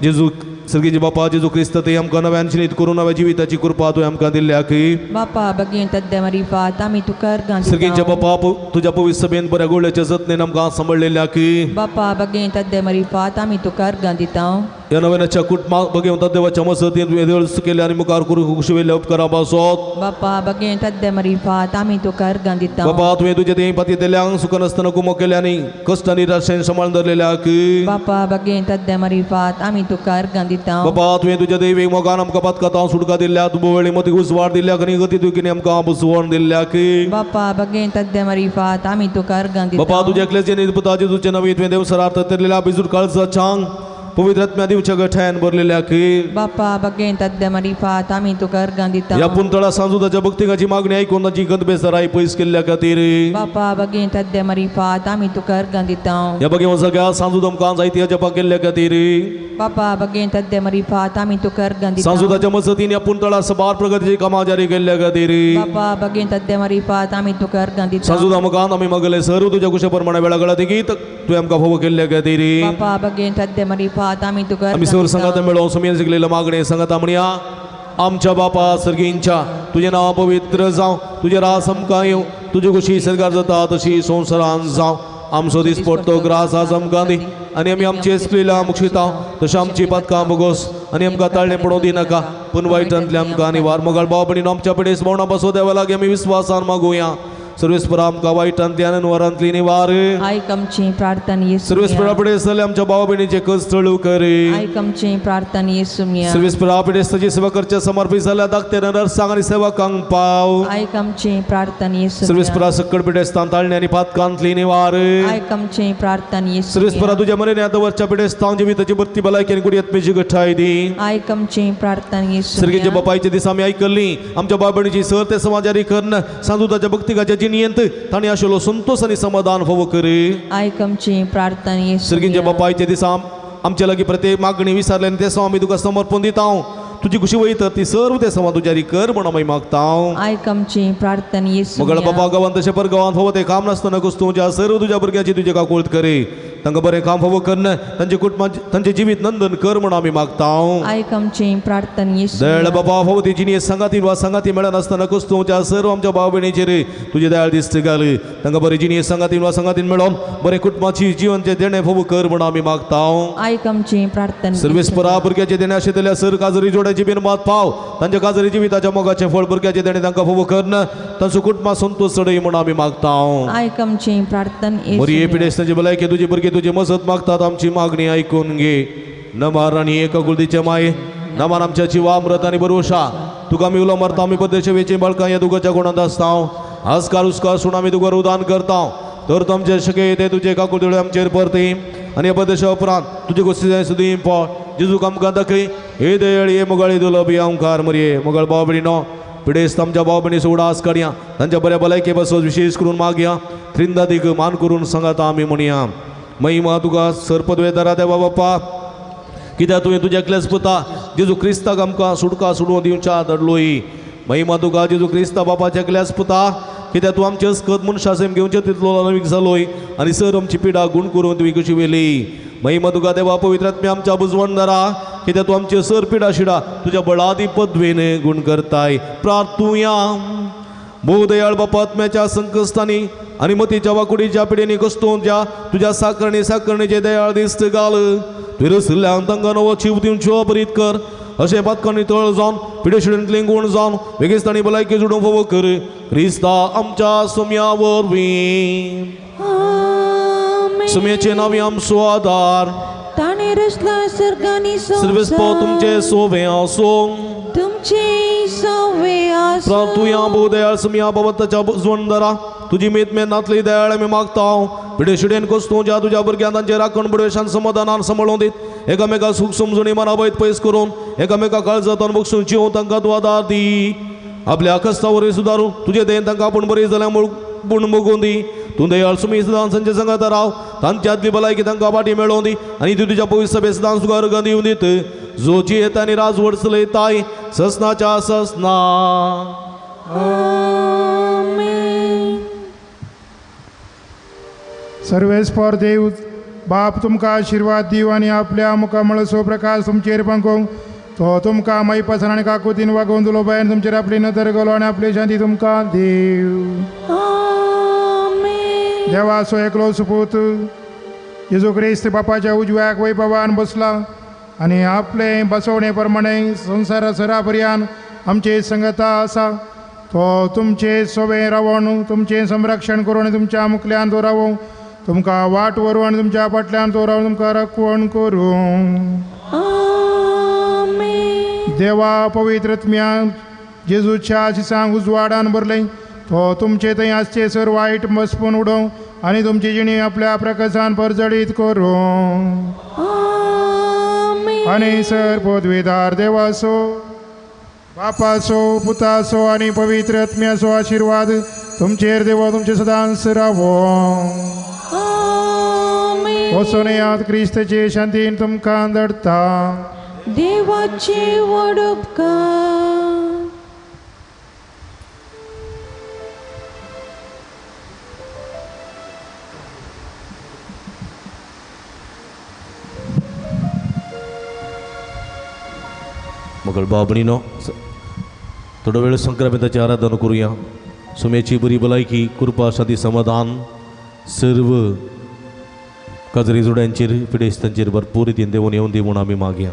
जेजू, सर्गींचे बापा जेजू क्रिस्त ते आमकां नव्यान शिनीत करून नव्या जिविताची कृपा तुवें आमकां दिल्ल्या की बापा बगेन तद्दे मरिफात आमी तुका अर्गां दिता. सर्गींच्या बापा तुज्या पवित्र सभेन बऱ्या गोळ्याच्या जतनेन आमकां सांबाळलेल्या की बापा बगेन तद्दे मरिफात आमी तुका अर्गां दिता. ह्या नव्याच्या कुटुंबाक बगेन देवाच्या मसतीन तुवें देळ केल्या आनी मुखार करूंक कुशिवेल्या उपकारा पासत बापा बगेन तद्दे मरिफात आमी तुका अर्गां दिता. बापा तुवें तुज्या देह पातयेतल्यांक सुख नासतना कुमो केल्या आनी कश्ट आनी निराशेन सांबाळून धरलेल्या की बापा बगेन तद्दे मरिफात आमी तुका अर्गां दिता. बापा तुवें तुज्या दैवीक मोगान आमकां पातकातां सुटका दिल्ल्या, तुबो मती उजवाड दिल्ल्या आनी गती दुखीन आमकां बुजवण दिल्ल्या की बापा बगेन तद्दे मरिफात आमी तुका अर्गां दिता. बापा तुज्या एकल्याचे पुता जेजूचे नवी तुवें देवसरार्थ धरलेल्या बिजूर काळजाच्यांक पवित्र आत्म्या दिवच्या गठ्यान भरलेल्या की बापा बगेन तद्दे मरिफात आमी तुका अर्गां दिता. ह्या पुंतळा सांजुदाच्या भक्तिकाची मागणी ऐकून ताची गंदबेसराय पयस केल्ल्या खातीर बापा बगेन तद्दे मरिफात आमी तुका अर्गां दिता. ह्या बगेन सगळ्या सांजुद आमकां जायती जपा केल्ल्या खातीर बापा बगेन तद्दे मरिफात आमी तुका अर्गां दिता. सांजुदाच्या मजतीन ह्या पुंतळा सबार प्रगतीची कामां जारी केल्ल्या खातीर बापा बगेन तद्दे मरिफात आमी तुका अर्गां दिता. सांजुदा मुखान आमी मागले सर्व तुज्या कुशे प्रमाणे वेळा वेळा तिगीत तुवें आमकां फोव केल्ल्या खातीर बापा बगेन तद्दे मरिफात आमी तुका आमी सर्व संगात मेळोवन सुमयेन शिकलेलं मागणें संगात म्हणया. आमच्या बापा सर्गींच्या तुजें नांव पवित्र जावं, तुजें रास आमकां येवं, तुजी खुशी सरकार जाता तशी संवसारान जावं. आमचो दीस पडतो ग्रास आज आमकां दी आनी आमी आमची एसक्लिला मुक्षिता तशें आमची पातकां बोगोस आनी आमकां ताळणें पडोवं दिनाका, पूण वायटांतले आमकां आनी वार मोगाळ भाव भयणीन आमच्या पिडेस भोवणा बसो देवा लागीं आमी विस्वासान मागुया. सर्वेस्परा आमकां वायटांतली आनी वरांतली निवार. आयक आमची प्रार्थना येसू. सर्वेस्परा पिडेस्तले आमच्या भाव भयणीचे कश्ट चळू करी. आयक आमची प्रार्थना येसू. सर्वेस्परा पिडेस्ताची सेवा करच्या समर्पित जाल्या धाकटे नर्सांक आनी सेवकांक पाव. आयक आमची प्रार्थना येसू. सर्वेस्परा सकड पिडेस्तान ताळणे आनी पातकांतली निवार. आयक आमची प्रार्थना येसू. सर्वेस्परा तुज्या मरेन दवरच्या पिडेस्तांक जिविताची भरती भलायकी आनी कुडयेत गठाय दी. आयक आमची प्रार्थना येसू. सर्गीच्या बापायचे दिसा आमी आयकल्ली आमच्या भाव भयणीची सर ते समाजारी करून सांजुदाच्या भक्तिकाच्या जिणयेंत तांणी आशिल्लो संतोष आनी समाधान फोव करी. आयक आमची प्रार्थना येसू. सर्गीच्या बापायचे दिसा आमच्या लागीं प्रत्येक मागणी विसरले आनी ते आमी तुका समर्पण दिता. तुजी खुशी वयता ती सर्व ते समाज तुज्यारी कर म्हणून आमी मागता. आयक आमची प्रार्थना येसू. मगळ बाबा गांवांत तशें पर गांवांत फावो तें काम नासतना कुस्तुच्या सर्व तुज्या भुरग्यांची तुजे काकुळत करी. तांकां बरें काम फावो करून तांचे कुटुंबां तांचें जिवीत नंदन कर म्हणून आमी मागता. आयक आमची प्रार्थना येसू. दयाळ बाबा फावो ती जिणी संगाती वा संगाती मेळनासतना कुस्तुच्या सर्व आमच्या भाव भयणीचेर तुजे दयाळ दिश्ट घाल. तांकां बरें जिणी संगाती वा संगातीन मेळोवन बरें कुटुंबाची जिवनचें देणें फावो कर म्हणून आमी मागता. आयक आमची प्रार्थना. सर्वेस्परा भुरग्याचें देणें आशिल्ल्या सर काजरी जोड्याची बिनमात पाव. तांच्या काजरी जिविताच्या मोगाचें फळ भुरग्याचें देणें तांकां फावो करून तांचो कुटुंबा संतोष चडय म्हणून आमी मागता. आयक आमची प्रार्थना. बरी पिडेस्तांची भलायकी तुजी भुरगीं तुजी मजत मागतात. आमची मागणी आयकून घे. नमार आनी एक कुलदीचे माये नमार आमच्या जिवा अमृत आनी बरोशा तुका आमी उलो मारता. आमी परदेश बाळकां ह्या दुगाच्या गुणांत आसता. आजकाल उसकार सुण आमी तुका रुदान करता. तर तुमचे शके ते तुजे काकुळतेळे आमचेर परती आनी ह्या परदेशा उपरांत तुजे गोश्टी सुदीं पळ जेजूक आमकां दाखय. हे दयाळ हे मोगाळी दुलबी आमकार मरये मोगाळ भाव भयणीनो पिडेस्त आमच्या भाव भयणी उडास काडया. तांच्या बऱ्या भलायके पासून विशेष करून मागया. त्रिंदादीक मान करून सांगाता आमी म्हणया. महिमा तुका सरपदवेदारा देवा बापा कित्याक तुवें तुज्या एकल्याच पुता जेजू क्रिस्ताक आमकां सुटका सोडून दिवच्या धाडलोय. महिमा तुका जेजू क्रिस्ता बापाच्या एकल्याच पुता कित्याक तूं आमचे अस्कत मनशा सेम घेवचे तितलो नवीक जालोय आनी सर आमची पिडा गुण करून तुवें कशी वेली. महिमा तुका देवा पवित्र आत्म्या आमच्या बुजवणदारा, कित्याक तूं आमचे सर पिडा शिडा तुज्या बळादी पदवेन गुण करताय. प्रार्थुया. भोवदयाळ बापा, आत्म्याच्या संकश्टांनी आनी मतीच्या वाकुडीच्या पिडेनी कस्तोवच्या तुज्या साकरणी साकरणीचे दयाळ दिस्त घाल. तुवें रशिल्ल्यान तांकां नवो जीव दिवच्यो बरीत कर. अशें पातकांनी तळ जावन पिडेशिडेंतलें गुण जावन वेगेस्तांनी भलायकी जुडूंक फावो कर. क्रिस्ता आमच्या सुम्या वरवीं. सुम्याचे नांव आमचो आदार. ताणें रचला सर्गानी सर्वेस्पो तुमचे सोवे आसूं. तुमचे सोवे आसूं. प्रार्थुया. भोवदयाळ सुम्या बाबा बुजवणदारा, तुजी मेत मेत नातली दयाळ आमी मागता. पिडेशिडेन कोस्तूं ज्या तुज्या भुरग्यां तांचे राखण बडवेशान समाधानान सांबाळून दीत एकामेका सूख समजणी मनावयत पयस करून एकामेका काळजांत बक्षून जिवून तांकां तूं आदार दी. आपल्या कस्ता वरवीं सुदारून तुजे दयेन तांकां आपूण बरी जाल्यार पूण मोगून दी. तूं दयाळ सुमी सदां तांचे संगात राव, तांच्या आदली भलायकी तांकां फाटी मेळोवन दी आनी तूं तुज्या पवित्र सभे सदां तुका अर्गां दिवन दीत. जो जियेता आनी राजवट चलयताय ससनाच्या ससना. सर्वेस्पर देव बाप तुमकां आशिर्वाद दिव आनी आपल्या मुखामळसो प्रकाश तुमचेर पंकोवंक. तो तुमकां मैपासन आनी काकुतीन वागोवन दिलो बायन तुमचेर आपली नदर घालो आनी आपली शांती तुमकां दिव. देवाचो एकलो सुपूत जेजू क्रिस्त बापाच्या उजव्याक वैभवान बसला आनी आपले बसवणे प्रमाणे संवसारा सरापर्यान आमचे संगता आसा. तो तुमचे सोवे रावोन तुमचें संरक्षण करून तुमच्या मुखल्यान तो रावो, तुमकां वाट व्हरूं आनी तुमच्या फाटल्यान तो रावन तुमकां राखवण करूं. देवा पवित्र आत्म्या जेजूच्या आशिसांक उजवाडान भरलें. तो तुमचे थंय आसचे सर वायट मसपून उडोवं आनी तुमची जिणी आपल्या प्रकाशान परजळीत करूं. आनी सर पदवीदार देवाचो बापाचो पुताचो आनी पवित्र आत्म्याचो आशिर्वाद तुमचेर देवा तुमचे सदांच रावो. वचून याद क्रिस्ताचे शांतीन तुमकां दडता. देवाचे व्हड उपकार. मगळ बाबणीनो थोडो वेळ संक्रांताची आराधना करूया. सुम्याची बरी भलायकी कृपा शांती समाधान सर्व काजरी जोड्यांचेर पिडेस्तांचेर भरपूर रितीन देवून येवन दी म्हूण आमी मागया.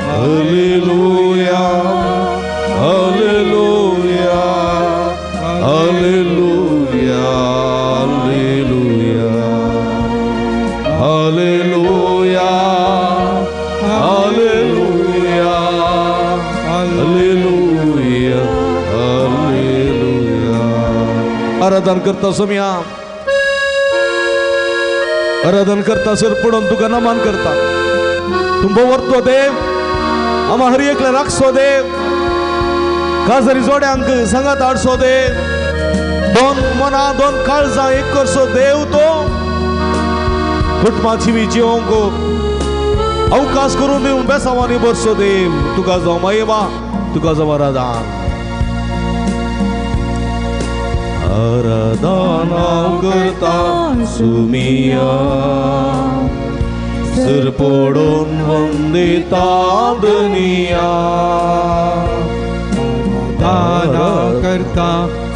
Hallelujah. Hallelujah, hallelujah. आराधन करता सोम्या, आराधन करता सर पडून तुका नमन करता. तूं भोंवरतो देव, आमा हर एकले राखसो देव, काजरी जोड्यांक सांगात हाडसो देव, दोन मनां दोन काळजां एक करसो देव तो. कुटुंबाची जिवंक अवकाश करून दिवन बेसावांनी बरसो देव. तुका जावं महिमा, तुका जावं आराधन. आराधन हांव करता सुमिया, सर पडून वंदिता दुनिया. आराधन करता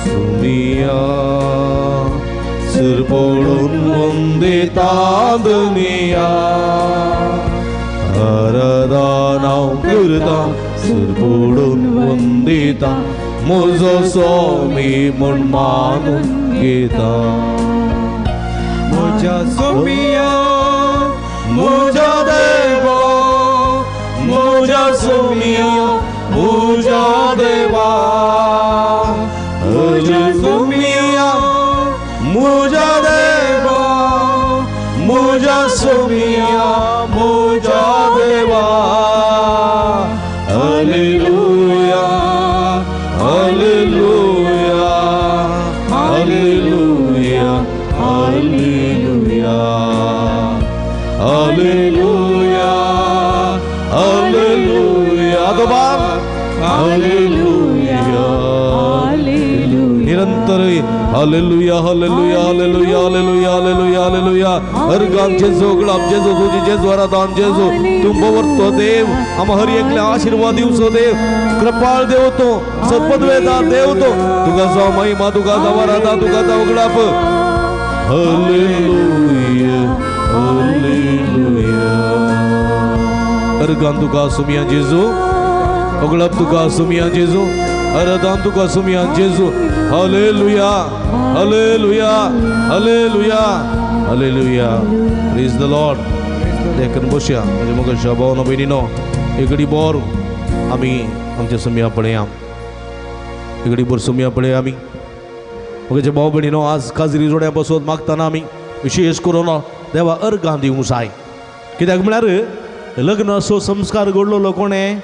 सुमिया, सर पडून वंदिता दुनिया. आराधन हांव करता सर पडून वंदिता, म्हजो स्वामी म्हूण मानून घेता. म्हज्या सोमिया, म्हज्या देवा, म्हज्या सोमिया, म्हज्या देवा. म्हज्या सोमिया, म्हज्या देवा, म्हज्या सोमिया, म्हज्या देवा. Hallelujah, hallelujah, hallelujah, hallelujah, hallelujah, hallelujah. दोबार हालेलुया, निरंतर hallelujah, hallelujah, hallelujah, hallelujah, hallelujah, hallelujah. हर गान जेजू, गुलाब जेजू, तुझी जेजू, आराधन जेजू. तूं भोंवरतो देव, आमा हर एकल्या आशीर्वाद दिवचो देव, कृपाळ देव तो, सत्पदवेदा देव तो. तुका जावं महिमा, तुका जावं आराधन, तुका जावं गुलाब. Hallelujah, hallelujah. हर गान तुका सुमिया जेजू, अगलाब तुका सुमिया जेजू, आराधन तुका सुमिया जेजू. Hallelujah, hallelujah, hallelujah, hallelujah. Praise the Lord. देखून बसया म्हणजे मग भावनो भयणीनो, एकडे बोर आमी आमच्या सुमिया पळया, एकडे बोर सुमिया पळया आमी. म्हजे भाव भयणीनो, आज काजरी जोड्या बसोत मागतना आमी विशेष करून देवा अर्गां दिवंक जाय. कित्याक म्हळ्यार लग्नाचो संस्कार घडलेलो कोणें?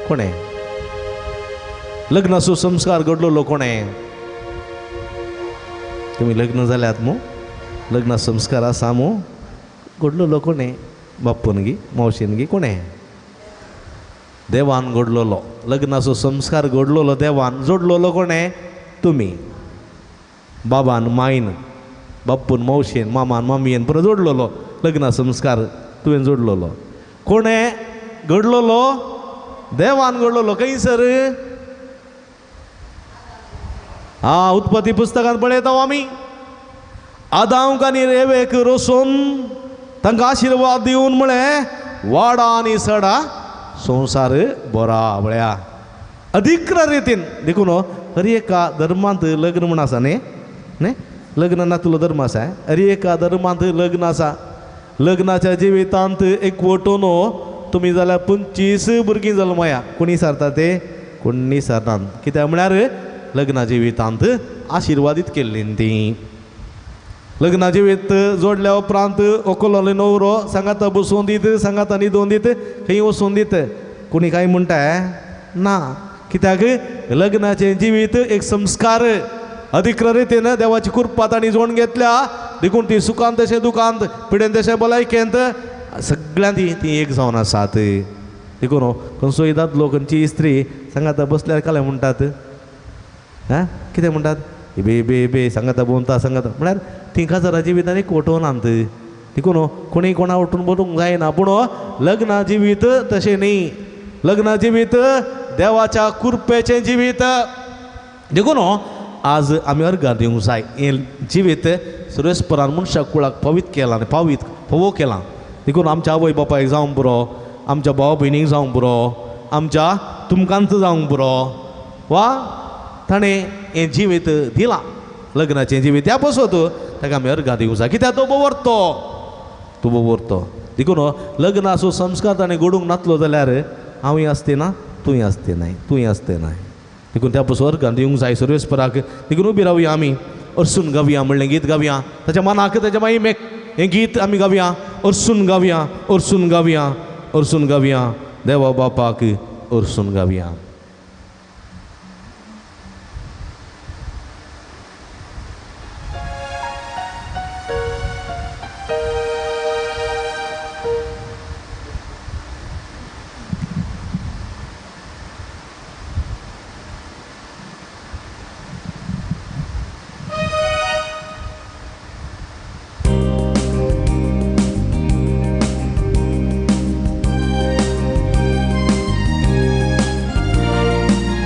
कोणें लग्नाचो संस्कार घडलेलो कोणें? तुमी लग्न जाल्यात मू, लग्न संस्कार आसा मू, घडलेलो कोणें? बाप्पून गी, मावशेन गी, कोणें? देवान घडलेलो लग्नाचो संस्कार घडलेलो देवान. जोडलेलो कोणें? तुमी. बाबान, मायन, बाप्पून, मावशेन, मामान, मामयेन पुरो जोडलेलो लग्न संस्कार तुवें जोडलेलो. कोणें घडलेलो? देवान घडलेलो. खंय सर? हा, उत्पत्ती पुस्तकांत पळयता आमी. आदांक आनी रेवेक रोसून तांकां आशिर्वाद दिवन म्हळें, वाडा आनी सडा, संवसार बरा म्हळ्या अधिकृत रितीन. देखून हर एका धर्मांत लग्न म्हूण आसा न्ही, न्ही लग्न नातलो धर्म आसा. हर एका धर्मांत लग्न आसा. लग्नाच्या जिवितांत एकवटून तुमी जाल्यार 25 भुरगीं जल्मया. कोणी सारता ते? कोणी सारनात. कित्याक म्हळ्यार लग्ना जिवितांत आशिर्वादीत केल्लीं तीं. लग्ना जिवीत जोडल्या उपरांत व्हंकल न्हवरो सांगाता बसून दीत, सांगाता न्हिदोवन दीत, खंय वचून दीत. कोणी कांय म्हणटा ना. कित्याक लग्नाचें जिवीत एक संस्कार अधिकृत रितीन देवाची कृपा तांणी जोडून घेतल्या. देखून ती सुखांत तशें दुखांत, पिडेन तशें भलायकेंत, सगळ्यांत ती एक जावन आसात. देखून खंयचोय दादलो खंयची स्त्री सांगाता बसल्यार कालें म्हणटात, आं कितें म्हणटात? बे बे बे सांगाता भोंवता सांगाता. म्हळ्यार ती काजारा जिवितान एक वटोवनात. देखून कोणी कोणा वटून बरोवंक जायना. पूण लग्ना जिवीत तशें न्ही. लग्ना जिवीत देवाच्या कृपेचें जिवीत. देखून आज आमी अर्गां दिवंक जाय. हें जिवीत सुरेशपरान मनशा कुळाक पवित केलां आनी पावीत पवो केलां. देखून आमच्या आवय बापायक जावंक पुरो, आमच्या भाव भयणीक जावंक पुरो, आमच्या तुमकांच जावंक पुरो. वा ताणें हें जिवीत दिलां, लग्नाचें जिवीत. त्या पासत ताका आमी अर्गां दिवंक जाय. कित्याक तो बवरतो, तूं बवरतो. देखून लग्नाचो संस्कार ताणें घडूंक नातलो जाल्यार हांवूय आसती ना, तूंय आसते नाय, तूंय आसते नाय. देखून त्या स्वर्गांत येवंक जाय सर्वेस्पराक. देखून उबी रावया आमी, अर्सून गावया म्हणलें गीत गावया, ताच्या मनाक ताच्या माई हें गीत आमी गावया, अर्सून गावया, अर्सून गावया, अर्सून गावया, देवा बापाक अर्सून गावया.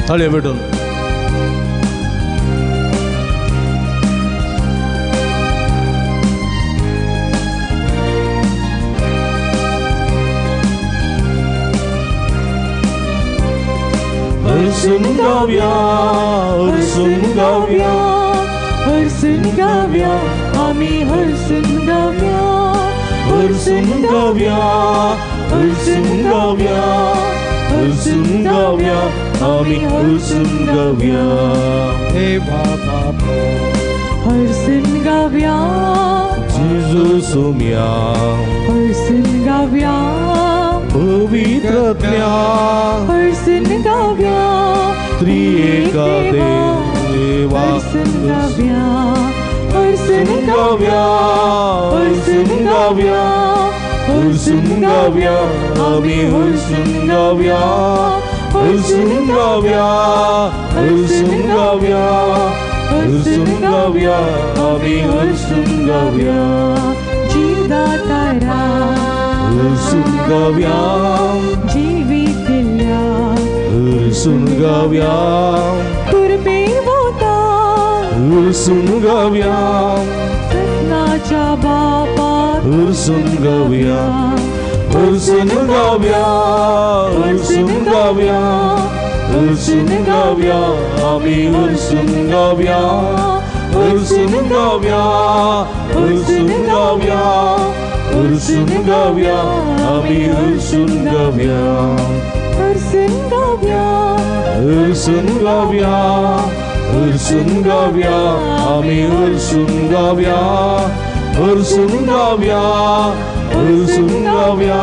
थाळयो भेटून हरसून गावया, हरसून गावया, हरसून गावया, आमी हरसून गावया, हरसून गावया, हरसून गावया, हरसून गावया, आमी हरसून गावया. देवा बापा हरसून गावया, जेजू सोम्या हरसून गावया, पवित्र आत्म्या हरसून गावया, त्रिएका देवा हरसून गावया, हरसून गावया, हरसून गावया, हरसून गावया, आमी हरसून गावया, हरसून गावया, हरसून गावया, हरसून गावया, आमी हरसून गावया. जिवदातारा हरसून गावया, जिवीत दिल्या हरसून गावया, कुरबेवता हरसून गावया, सपनाच्या बापा हरसून गावया, हरसून गावया, हरसून गावया, हरसून गावया, आमी हरसून गावया, हरसून गावया, हरसून गावया, हरसून गावया, आमी हरसून गावया, हरसून गावया, हरसून गावया, हरसून गावया, आमी हरसून गावया, हरसून गावया, हरसून गावया,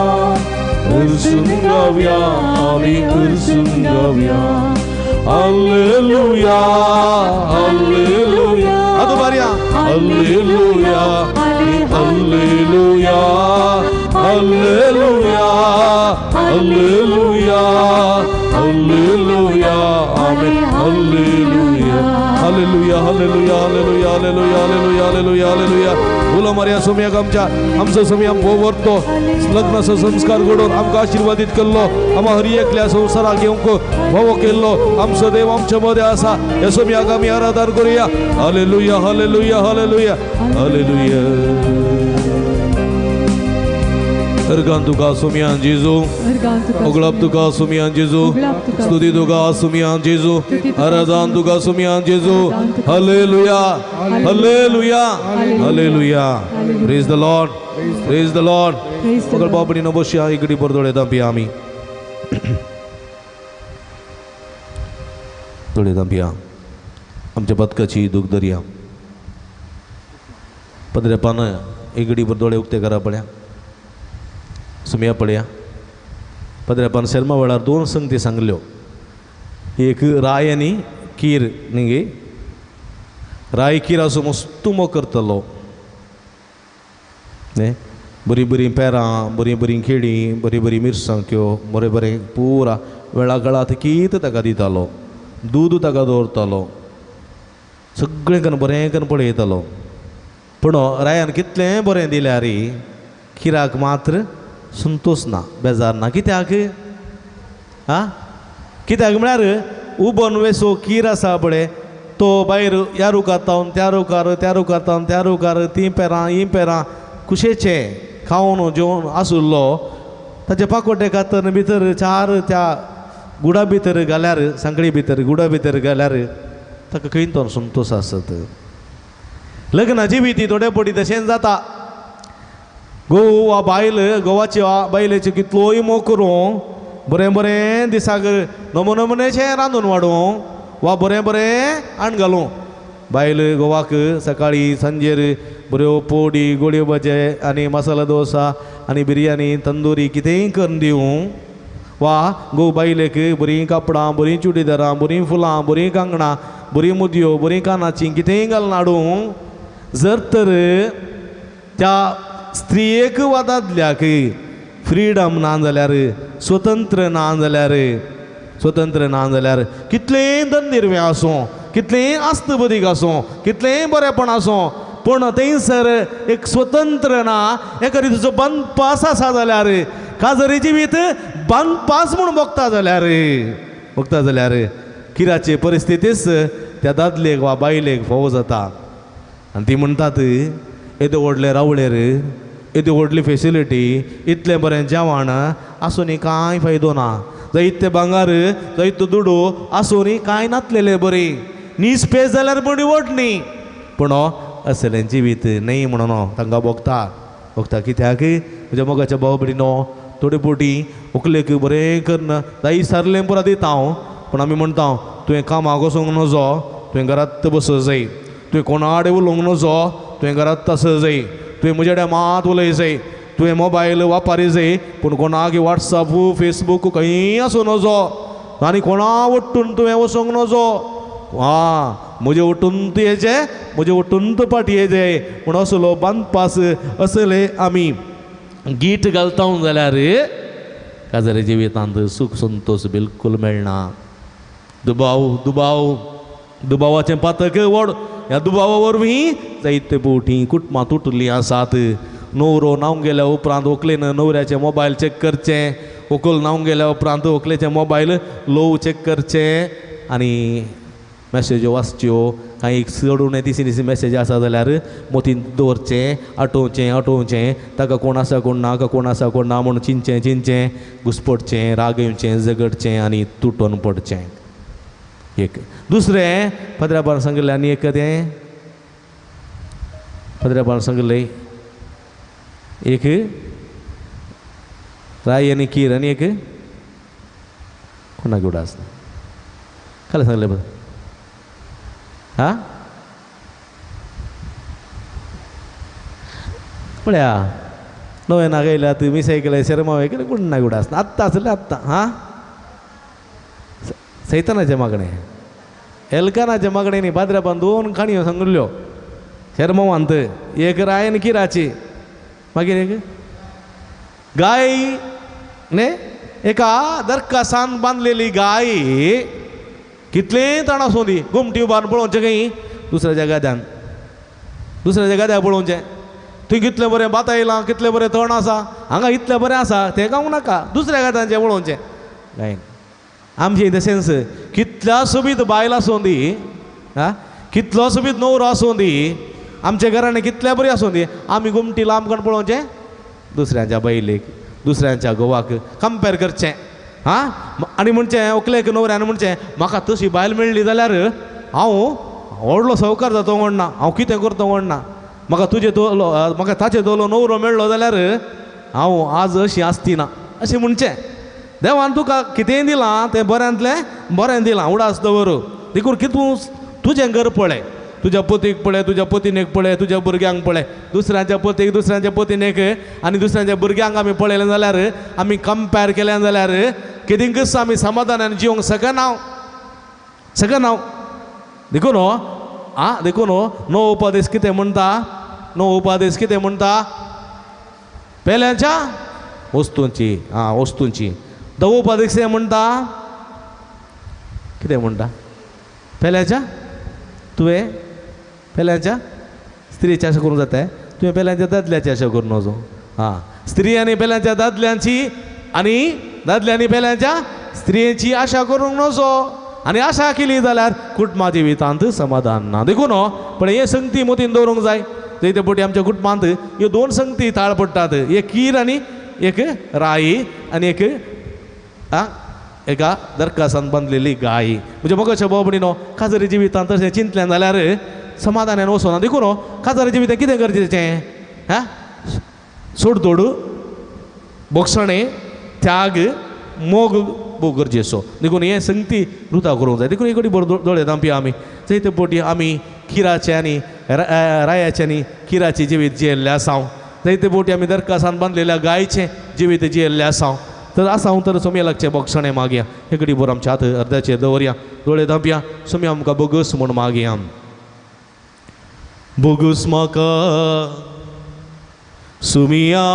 हरसून गावया, आमी हरसून गावया. हालेलुया, हालेलुया, आतां बारया. Hallelujah, hallelujah, hallelujah, hallelujah, hallelujah, आमीन, hallelujah, hallelujah, hallelujah, hallelujah, hallelujah, hallelujah, hallelujah, hallelujah. बोलो मारिया सोम्याक आमच्या, आमचो सोम्या भोव वरतो लग्नाचो संस्कार घडोवन आमकां आशिर्वादीत केल्लो, आमकां हर एकल्या संवसाराक घेवंक भोव केल्लो आमचो देव आमच्या मदें आसा. ह्या सोम्याक आमी आराधन करुया. Hallelujah, hallelujah, hallelujah, hallelujah. Organ तुका सोम्यान जेजू, उगळप तुका सोम्यान जेजू, स्तुती तुका सोम्यान जेजू, आराधन तुका सोम्यान जेजू. Hallelujah, hallelujah, hallelujah. Praise the Lord, praise the Lord. मगळ बाबडीनो बसया इगडी बरदोळे दांपया आमी, दोळे दांपया. आमच्या बदकाची दूख दर्या पदरे पान इगडी बरदोळे उक्ते करा पळया, सुमया पळया. पदरे पान शर्मा वेळार दोन संगती सांगल्यो, एक राय आनी कीर. न्ही गे, राय कीर आसूं मस्तू मोग करतलो न्ही, बरीं बरीं पेरां, बरीं बरीं केळीं, बरीं बरीं मिरसांक्यो, बरें बरें पुरा वेळा काळांत कीत ताका दितालो, दूद ताका दवरतालो, सगळें करून बरें करून पळयतालो. पूण रायान कितलें बरें दिल्यार किराक मात्र संतोश ना, बेजार ना. कित्याक आं? कित्याक म्हळ्यार उबन वेसो कीर आसा पळय तो भायर ह्या रुखार तावन त्या रुखार, त्या रुखार तावन त्या रुखार, तीं पेरां हीं पेरां कुशेचें खावन जेवन आशिल्लो. ताचे पाकोटे कातर भितर चार त्या गुडा भितर घाल्यार, सांकळी भितर गुडा भितर घाल्यार ताका खंय तो संतोश आसत. लग्नाची भीती थोडे पटी तशेंच जाता. घोव वा बायल, घोवाची वा बायलेची कितलोय मोग करूं, बरें बरें दिसाक नमो नमुनेचें रांदून वाडूं वा बरें बरें हाण घालूं. बायल गोवाक सकाळी सांजेर बऱ्यो पोडी गोडयो भजे आनी मसाला डोसा आनी बिरयानी तंदुरी कितेंय करून दिवं वा गो बायलेक बरीं कापडां बरीं चुडीदारां बरीं फुलां बरीं कांगणां बरीं मुदयो बरीं कानाचीं कितेंय घालून हाडूं. जर तर त्या स्त्रियेक वा दादल्याक फ्रिडम ना जाल्यार स्वतंत्र ना जाल्यार स्वतंत्र ना जाल्यार कितलेंय धननिर्वें आसूं कितलेंय आस्त बदीक आसूं कितलेंय बरेंपण आसूं पूण थंयसर एक स्वतंत्र ना एका रितीचो बांदपास आसा जाल्यार काजरी जिवीत बांदपास म्हूण भोगता जाल्यार भोगता जाल्यार किराचे परिस्थितीच त्या दादलेक वा बायलेक फावो जाता. आनी ती म्हणटात येदो व्हडलें रावळेर येदी व्हडली फेसिलिटी इतलें बरें जेवण आसूनय कांय फायदो ना, जायते भांगार जायतो दुडू आसूनय कांय नातलेलें बरी न्ही स्पेस जाल्यार बरी व्हड न्ही पूण असलें जिवीत न्ही म्हणून तांकां भोगता भोगता. कित्याक म्हज्या मोगाच्या भाव भयणीनो थोडे पोटी व्हंकलेक बरें करून जाई सारलें पुरा दिता हांव पूण आमी म्हणटा तुवें कामाक वचूंक नजो तुवें घरांत बसूं जाय तुवें कोणा कडेन उलोवंक नजो तुवें घरांत आसूं जाय तुवें म्हजे कडेन मात उलय जाय तुवें मोबायल वापारी जाय पूण कोणाक वॉट्सएप फेसबूक खंय आसूं नजो आनी कोणा वट्टून तुवें वचूंक नजो आं म्हजे वटून तूं येचें म्हजे वटून तूं पाटी येचें पूण असलो बांदपास असले आमी गीट घालता जाल्यार काजारी जिवितांत सूख संतोश बिलकूल मेळना. दुबाव दुबाव दुबावाचें पातक व्हड ह्या दुबावा वरवीं जायते बोटी कुटुंबां तुटलीं आसात. न्हवरो न्हावंक गेल्या उपरांत व्हंकलेन न्हवऱ्याचें मोबायल चॅक करचें, व्हंकल न्हावंक गेल्या उपरांत व्हंकलेचें मोबायल लोव चॅक करचें आनी मॅसेज्यो वाचच्यो कांय चड उणें दिसी दिसी मॅसेज आसा जाल्यार मोतीन दवरचें आठोवचें आठोवचें ताका कोण आसा कोण ना कोण आसा कोण ना म्हूण चिंतचें चिंतचें घुसपडचें राग येवचें झगडचें आनी तुटोन पडचें. एक दुसरें पदराबान सांगिल्लें आनी एक तें पदराबान सांगिल्लें एक राय आनी कीर आनी एक कोणाक उडास काल सांगलें बरें हा पळया नव्यान गायल्या तुमी सायकल शर्मा वगैरे कोण ना उडास आत्तां आसलें आत्तां हा सैतानाचें मागणें एल्कानाचें मागणें न्ही पाद्र्याबान दोन काणयो सांगिल्ल्यो शेरमांवांत एक राय आनी किराची मागीर एक गाय न्ही एका दरकासान बांदलेली गाय कितलें ताण आसूं दी गोमटी उबारून पळोवचें खंय दुसऱ्याच्या गाद्यान दुसऱ्याच्या गाद्याक पळोवचें थंय कितलें बरें भात आयलां कितलें बरें तण आसा हांगा इतलें बरें आसा तें गावूं नाका दुसऱ्या गाद्यांचें पळोवचें गायन. आमचें तशेंच कितल्या सोबीत बायल आसूं दी आं कितलो सोबीत न्हवरो आसूं दी आमच्या घरांनी कितल्या बरी आसूं दी आमी गोमटी लांब करून पळोवचें दुसऱ्यांच्या बायलेक दुसऱ्यांच्या घोवाक कंपेर करचें आं आनी म्हणचें व्हंकलेक न्हवऱ्यान म्हणचें म्हाका तशी बायल मेळ्ळी जाल्यार हांव व्हडलो सावकार जातो म्हण ना हांव कितें करता म्हण ना म्हाका तुजे तोलो म्हाका ताचे तोलो न्हवरो मेळ्ळो जाल्यार हांव आज अशी आसती ना अशें म्हणचें. देवान तुका कितेंय दिलां तें बऱ्यांतलें बरें दिलां उडास दवर देखून कितूं तुजें घर पळय तुज्या पतीक पळय तुज्या पतिनेक पळय तुज्या भुरग्यांक पळय दुसऱ्यांच्या पतीक दुसऱ्यांच्या पतिनेक आनी दुसऱ्यांच्या भुरग्यांक आमी पळयलें जाल्यार आमी कंपेर केलें जाल्यार कितेंकच आमी समाधानान जिवंक शकना शकना. देखून आं देखून णव उपदेश कितें म्हणटा णव उपदेश कितें म्हणटा पेल्यांच्या वस्तूंची आं वस्तूंची. धवो उपदेश कितें म्हणटा कितें म्हणटा पेल्याच्या तुवें पेल्यांच्या स्त्रियेची आशा करूंक जाता तुवें पेल्यांच्या दादल्याची आशा करूं नजो आं स्त्री आनी पेल्यांच्या दादल्यांची आनी दादल्यांनी पेल्यांच्या स्त्रियेची आशा करूंक नजो आनी आशा केली जाल्यार कुटुंबा जिवितांत समाधान ना. देखून पण हे संगती मोतीन दवरूंक जाय. जायते पटी आमच्या कुटुंबांत ह्यो दोन संगती ताळ पडटात एक कीर आनी एक राई आनी एक आं एका दरकासान बांदलेली गाय. म्हणजे मोगाच्या भाव भयणीनो काजारी जिवितांत तशें चिंतलें जाल्यार समाधानान वचना. देखून काजारी जिवितांत कितें गरजेचें हा सोडतोड बोगसणें त्याग मोग भोव गरजेचो. देखून हें संगती रुता करूंक जाय. देखून एक कडेन बरो दोळे धांपया आमी. जायते पटी आमी किराचे आनी रायाचे आनी किराचे जिवीत जियेल्लें आसा. जायते पटी आमी दरकासान बांदलेल्या गायचें जिवीत जियेल्लें आसा. तर आसा हांव तर सोमया लागचें बोगसणें मागया. हे कडेन बरो आमच्या हात अर्द्याचेर दवरया, दोळे धांपया, सोमया आमकां बोगस म्हूण मागया. बोगस म्हाका सुमिया,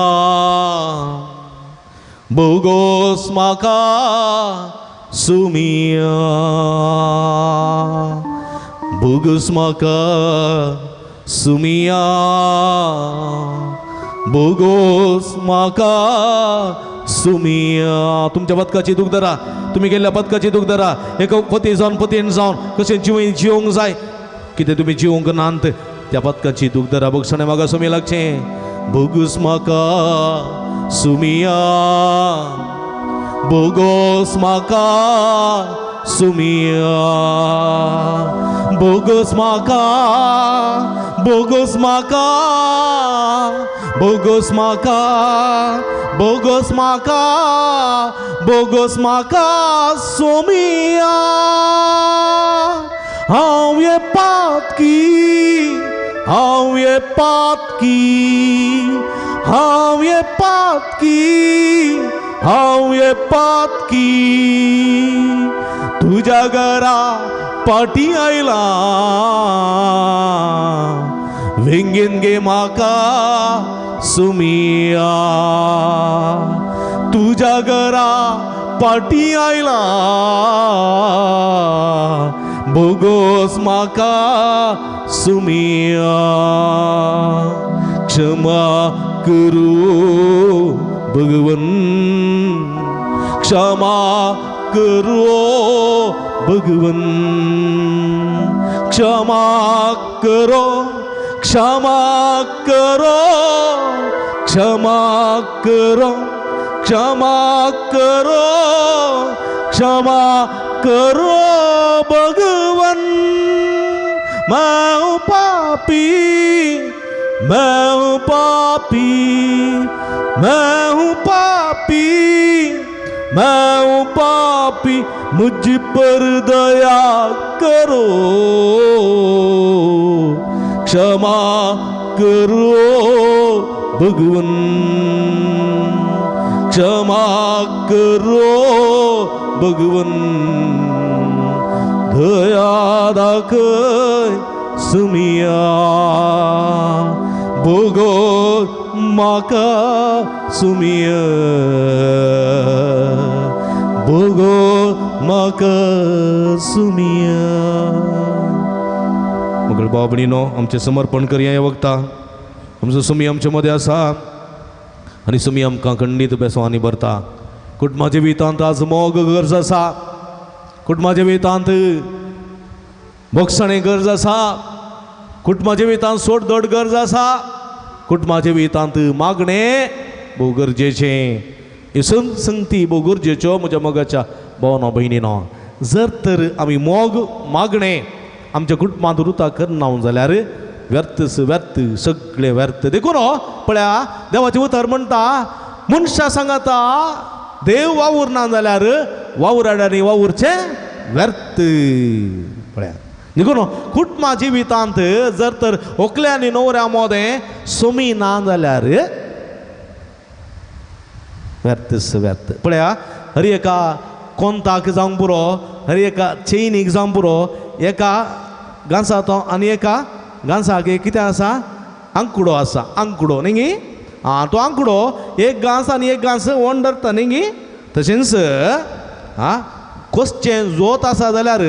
बोगोस म्हाका सुमिया, बोगस म्हाका सुमिया, बोगोस म्हाका सुमिया. तुमच्या पदकाची दूख धरा, तुमी गेल्ल्या पदकाची दूख धरा. एक पती जावन पतीन जावन कशें जिवंक जाय, कितें तुमी जिवंक नात त्या पदकाची दूख धरा. बोगसणें म्हाका सुमी लागचें. बोगस म्हाका सुमिया, बोगोस म्हाका सुमिया, बोगस म्हाका, बोगस म्हाका, बोगस म्हाका, बोगस म्हाका, बोगस म्हाका सुमिया. हांव ये पातकी, हांव ये पातकी, हांव ये पातकी, हांव ये पातकी, तुज्या घरा पाटी आयला, वेंगेन गे म्हाका सुमिया, तुज्या घरा पाटी आयला, बोगोस म्हाका सुमिया. क्षमा करू भगवन, क्षमा करो भगवन, क्षमा करो, क्षमा करो, क्षमा करो, क्षमा करो, क्षमा करो भगवन. मैं हूँ पापी, मैं हूँ पापी, मैं हूँ पापी, मैं हूँ पापी, मुझ पर दया करो, क्षमा करो भगवन, क्षमा करो भगवन. दया दाखय सुमिया, बोगो म्हाका सुमिया, बोगो म्हाका सुमिया. मगळ बाबणीनो आमचें समर्पण करया ह्या वखता. आमचो सुमी आमचे मदें आसा आनी सुमी आमकां खंडीत बेसवांनी भरता. कुटुंबा जिवितांत आज मोग गरज आसा, कुटुंबा जिवितांत भोगसणें गरज आसा, कुटुंबा जिवितांत सोडदोड गरज आसा, कुटुंबा जिवितांत मागणें भोव गरजेचें, इसंग संगती भोव गरजेच्यो. म्हज्या मोगाच्या भावना भयणीनो, जर तर आमी मोग मागणें आमच्या कुटुंबांत रुता करना जाल्यार व्यर्थ व्यर्थ सगळें व्यर्थ. देखून पळया देवाचें उतर म्हणटा, मनशां सांगाता देव वावुरना जाल्यार वावुराड्यांनी वावुरचें व्यर्थ. पळया देखून कुटुंबा जिवितांत जर तर व्हंकल्या आनी न्हवऱ्या मोदें सोमी ना जाल्यार व्यर्थ व्यर्थ. पळया हर एका कोंताक जावंक पुरो, हर एका चेनीक जावंक पुरो, एका घांसा तो आनी एका घांसाक कितें आसा, आंकडो आसा, आंकडो न्ही गी, आं तो आंकडो एक घांस आनी एक घांस ओंड धरता न्ही गी. तशेंच आं कसचें जोत आसा जाल्यार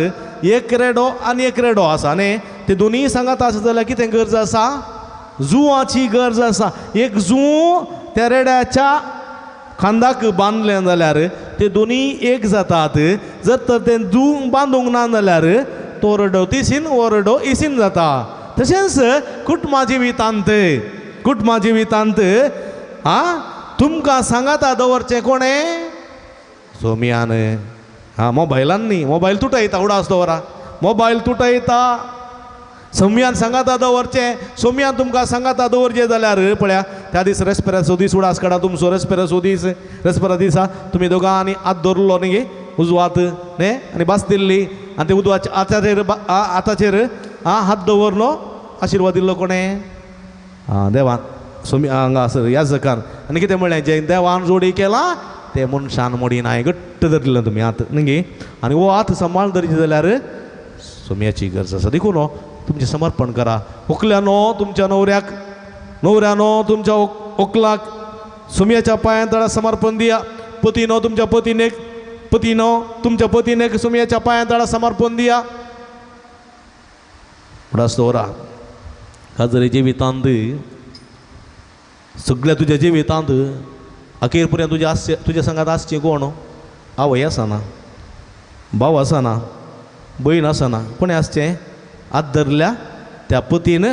एक रेडो आनी एक रेडो आसा न्ही, ते दोनूय सांगात आसा जाल्यार कितें गरज आसा, जुवाची गरज आसा. एक जू त्या रेड्याच्या खांदाक बांदलें जाल्यार ते दोनूय एक जातात. जर तर तें जू बांदूंक ना जाल्यार तो रडो तिसीन हो रडो इसीन जाता. तशेंच कुटुंबा जिवितांत, कुटुंबा जिवितांत आं तुमकां सांगाता दवरचें कोणें, सोमियान. आं मोबायलान न्ही, मोबायल तुटयता, उडास दवरा, मोबायल तुटयता. सोमयान सांगाता दवरचें, सोमयान तुमकां सांगाता दवरचें जाल्यार पळया त्या दीस रेस्पेराचो दीस उडास काडा तुमचो रेस्पेराचो दीस. रेस्पेरा दिसा तुमी दोगांनी हात दवरलो न्ही गे उजवो हात न्ही आनी भास दिल्ली आनी ते उजवाच्या हाताचेर हाताचेर हात दवरलो आशिर्वाद दिल्लो कोणें आं देवान सोमी हांगा आसर याजकान. आनी कितें म्हणलें जें देवान जोडी केला तें मनशान मोडी नाय. घट्ट धरलें तुमी हात न्ही गे आनी हो हात सांबाळ धरचे जाल्यार सोम्याची गरज आसा. देखून तुमचें समर्पण करा. व्हंकल्यानो तुमच्या न्हवऱ्याक, न्हवऱ्यानो तुमच्या व्हंकलाक सोम्याच्या पांयां तळा समर्पण दिया. पतीनो तुमच्या पतीनेक, पतीनो तुमच्या पतीनेक सोम्याच्या पांयां तळा समर्पण दिया. उडास दवरा काजरे जिवितांत सगळ्या तुज्या जिवितांत अखेर पर्यंत तुज्या आसचे तुज्या संगात आसचें कोण? आवय आसना, भाव आसना, भयण आसना, कोणें आसचें? हात धरल्या त्या पतीन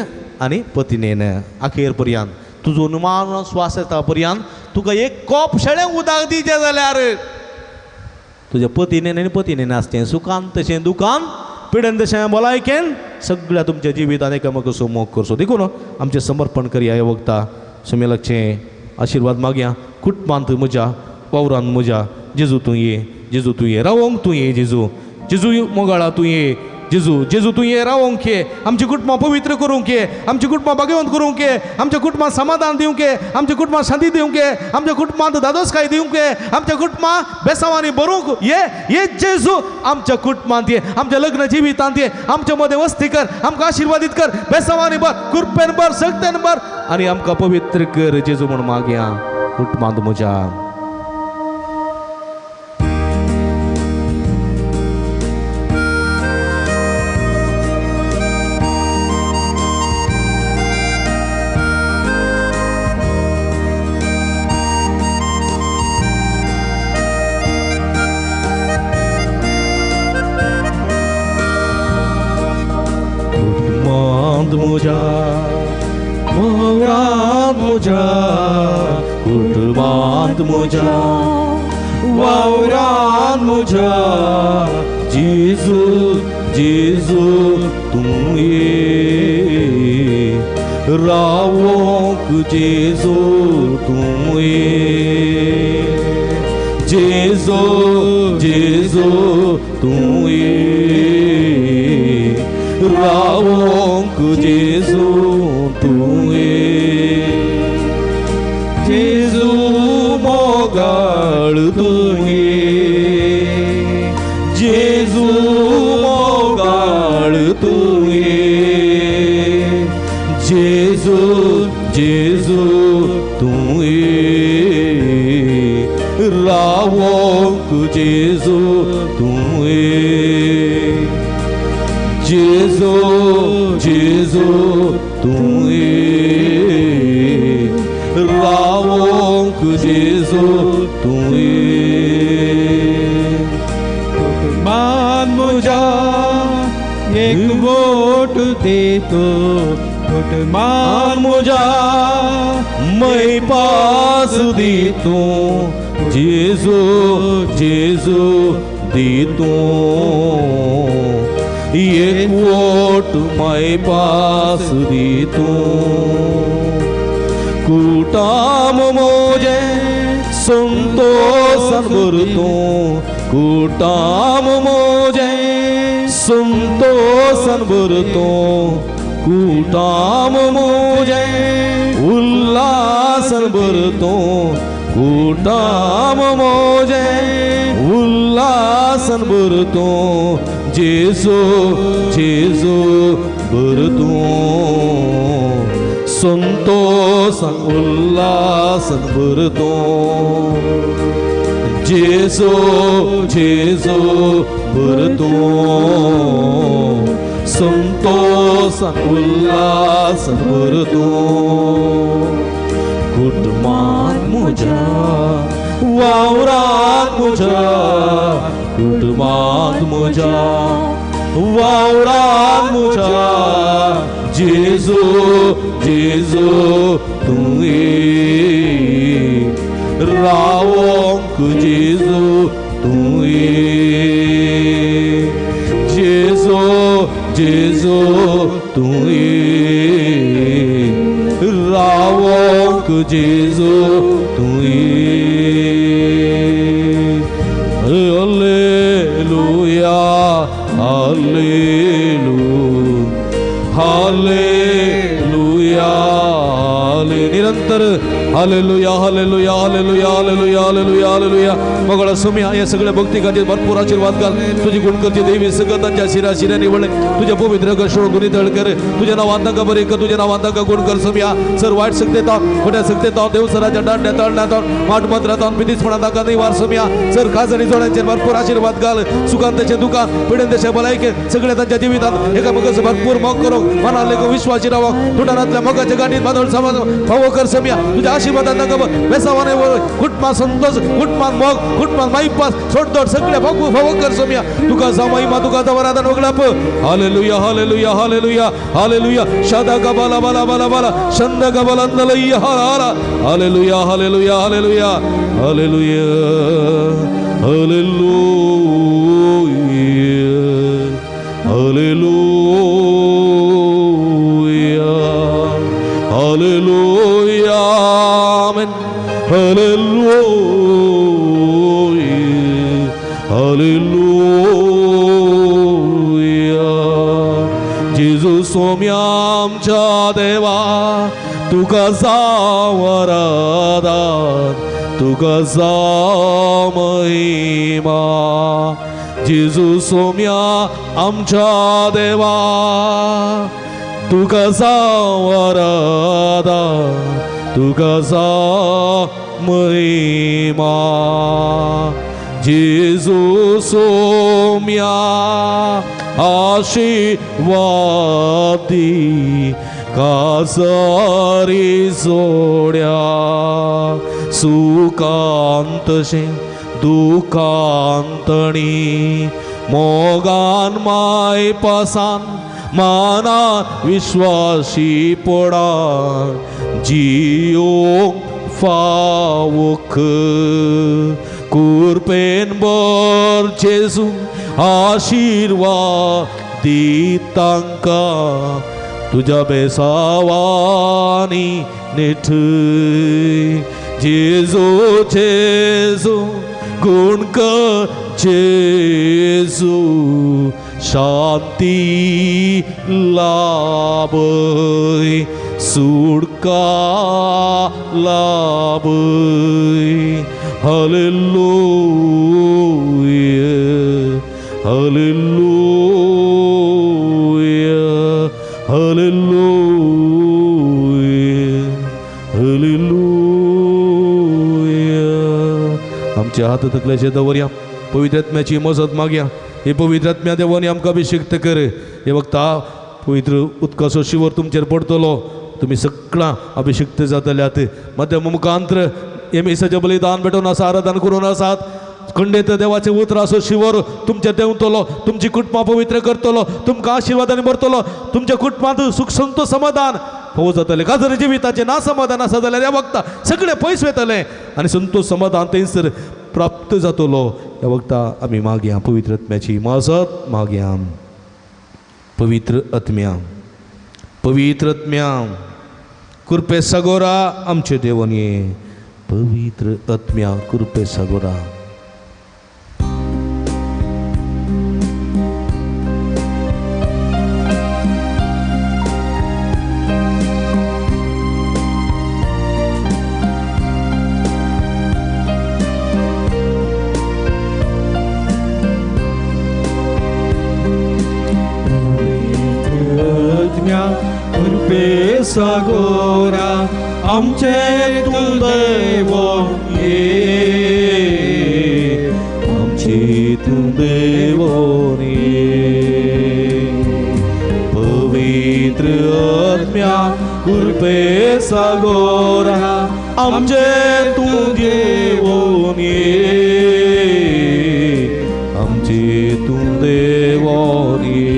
आनी पतिनेन. अखेर पर्यंत तुजो निमाणो स्वास येता पर्यंत तुका एक कोप शेळें उदक दिचें जाल्यार तुज्या पतीनेन आनी पतिनेन आसचें. सुखान तशें दुखान, पिडेन तशें भलायकेन, सगळ्या तुमच्या जिवितान एकामेकाचो मोग करचो. देखून आमचें समर्पण करया ह्या वखता सुमेलाचें आशिर्वाद मागया. कुटुंबांत म्हज्या, वावरान म्हज्या जेजू तूं ये, जेजू तूं ये, रावोंक तूं ये जेजू, जेजू मोगाळा तूं ये जेजू, जेजू तूं ये रावोंक ये, आमची कुटुंबां पवित्र करूंक ये, आमची कुटुंबां भाग्यवंत करूंक ये, आमच्या कुटुंबांत समाधान दिवंक ये, आमच्या कुटुंबांत शांती दिवंक ये, आमच्या कुटुंबांत दादोसकाय दिवंक ये, आमच्या कुटुंबां बेसांवांनी भरूंक ये. ये जेजू आमच्या कुटुंबांत ये, आमच्या लग्न जिवितांत ये, आमच्या मदें वस्ती कर, आमकां आशिर्वादीत कर, बेसांवांनी भर, कृपेन भर, शक्तेन भर आनी आमकां पवित्र कर जेजू म्हूण मागया कुटुंबांत म्हज्या. म्हज्या वावरांत म्हज्या, कुटुंबांत म्हज्या, वावरांत म्हज्या जेजू जेजू तूं ये, रावोंक जेजू तूं ये, जेजू जेजू तूं ये, रावोंक जेजू तूं ये, जेजू मोगाळ तूं ये, जेजू मोगाळ तूं ये, जेजू जेजू तूं ये, रावोंक जेजू तूं ये, जेजू जेजू तूं ये, रावोंक जेजू तूं ये. कुटुंबान म्हज्या एक वोट देतो, कुटुंबान म्हज्या मै पास दितो, जेजू जेजू दितो, एक वोट my पास दितो. कुटाम मोजे संतोषान भरतो, कुटाम मोजे संतोषान भरतो, कुटाम मोजे उल्लासान भरतो, कुटाम मोजे उल्लासान भरतो, जेजू जेजू भरतो, संतोषान उल्लासान भरतो, जेजू जेजू भरतो, संतोषान उल्लासान भरतो. कुटुंबांत म्हज्या, वावरांत म्हज्या, कुटुंबांत म्हज्या, वावरांत म्हज्या जेजू जेजू तूं ये, रावोंक जेजू तूं ये, जेजू जेजू तूं ये, रावोंक जेजू तुवें. Hallelujah hallelujah hallelujah. निरंतर hallelujah hallelujah hallelujah hallelujah hallelujah hallelujah. मगळा सुम्या या सगळ्या भक्तिकांचे भरपूर आशीर्वाद घाल. तुझी गुणकरची देवी सगळं तांच्या शिरा शिऱ्याने वळले. तुझ्या पवित्र सोडून नितळ कर. तुझ्या नावान तांकां बरे कर. तुझ्या नावान तांकां गुण कर सुम्या. सर वायट सक्तेता खोट्या सक्तेता देवसराच्या दांड्या ताळण्यात माठ मंत्रात पितीसपणा तांकां निवार सुम्या. सर खाजणी जोड्यांचेर भरपूर आशीर्वाद घाल. सुखांताचे दुकान पिडेंतशे भलायके सगळ्या तांच्या जिवितात एकामेकाचो भरपूर मोग करूंक मनान लेगून विश्वासी रावक तुटानांतल्या मोगाच्या गांठीत बांदोळ समाज फावो कर समिया. तुझ्या आशीर्वादान तांकां बेसावाने कुटुंबान संतोष कुटुंबान मोग कुटुंबान माईपास सोडतोड सगळे फावो कर समिया. तुका जावं महिमा तुका जावं आराधन वगळाप. Hallelujah hallelujah hallelujah hallelujah. शादा कबाला बाला बाला बाला शंद कबाला नलय्या हाला. Hallelujah hallelujah hallelujah hallelujah hallelujah hallelujah hallelujah amen. Hallelujah hallelujah. जेजू सोम्या आमच्या देवा तुका जावं आराधन तुका जावं महिमा. जेजू सोम्या आमच्या देवा तुका जावं आराधन तुका जावं महिमा. जेजू सोम्या आशीर्वादी कासारी जोड्या सुकांतशें दुखांतणी मोगान मायपासान माना विश्वासी पडान जियोंक फावोक कुरपेन बर जेजू आशीर्वाद दी तांकां तुझ्या बेसावानी निठय. जेजू जेजू गुण कर जेजू शांती लाभय सुटका लाभय. Hallelujah hallelujah hallelujah hallelujah. आमच्या हात तकल्याचे दवरया. पवित्र आत्म्याची मजत मागया. हे पवित्र आत्म्या देवानी आमकां अभिषेक्त कर. हे वक्ता पवित्र उदकाचो शिवर तुमचेर पडतलो. तुमी सगळां अभिषिक्त जातल्यात. मध्यम मुखांत्र हे मिसाचें बलिदान भेटोवन आसा आराधन करून आसात. खंडेत देवाचें उतर असो शिवर तुमचेर देंवतलो. तुमची कुटुंबां पवित्र करतलो. तुमकां आशिर्वादांनी भरतलो. तुमच्या कुटुंबांत सुख संतोष समाधान फावो जातलें. काजर जिविताचें ना समाधान आसा जाल्यार ह्या वखता सगळें पयस वतलें आनी संतोष समाधान थंयसर प्राप्त जातलो. ह्या वखता आमी मागया पवित्र आत्म्याची मजत मागया. पवित्र आत्म्या पवित्र आत्म्या कृपे सागोरा आमचे देवनी. पवित्र आत्म्या कृपे सागोरा. सागोरा आमचे तूं देवो ये आमचे तूं देवो ये. पवित्र आत्म्या कृपे सागोरा आमचे तूं देवो ये आमचे तूं देवो ये.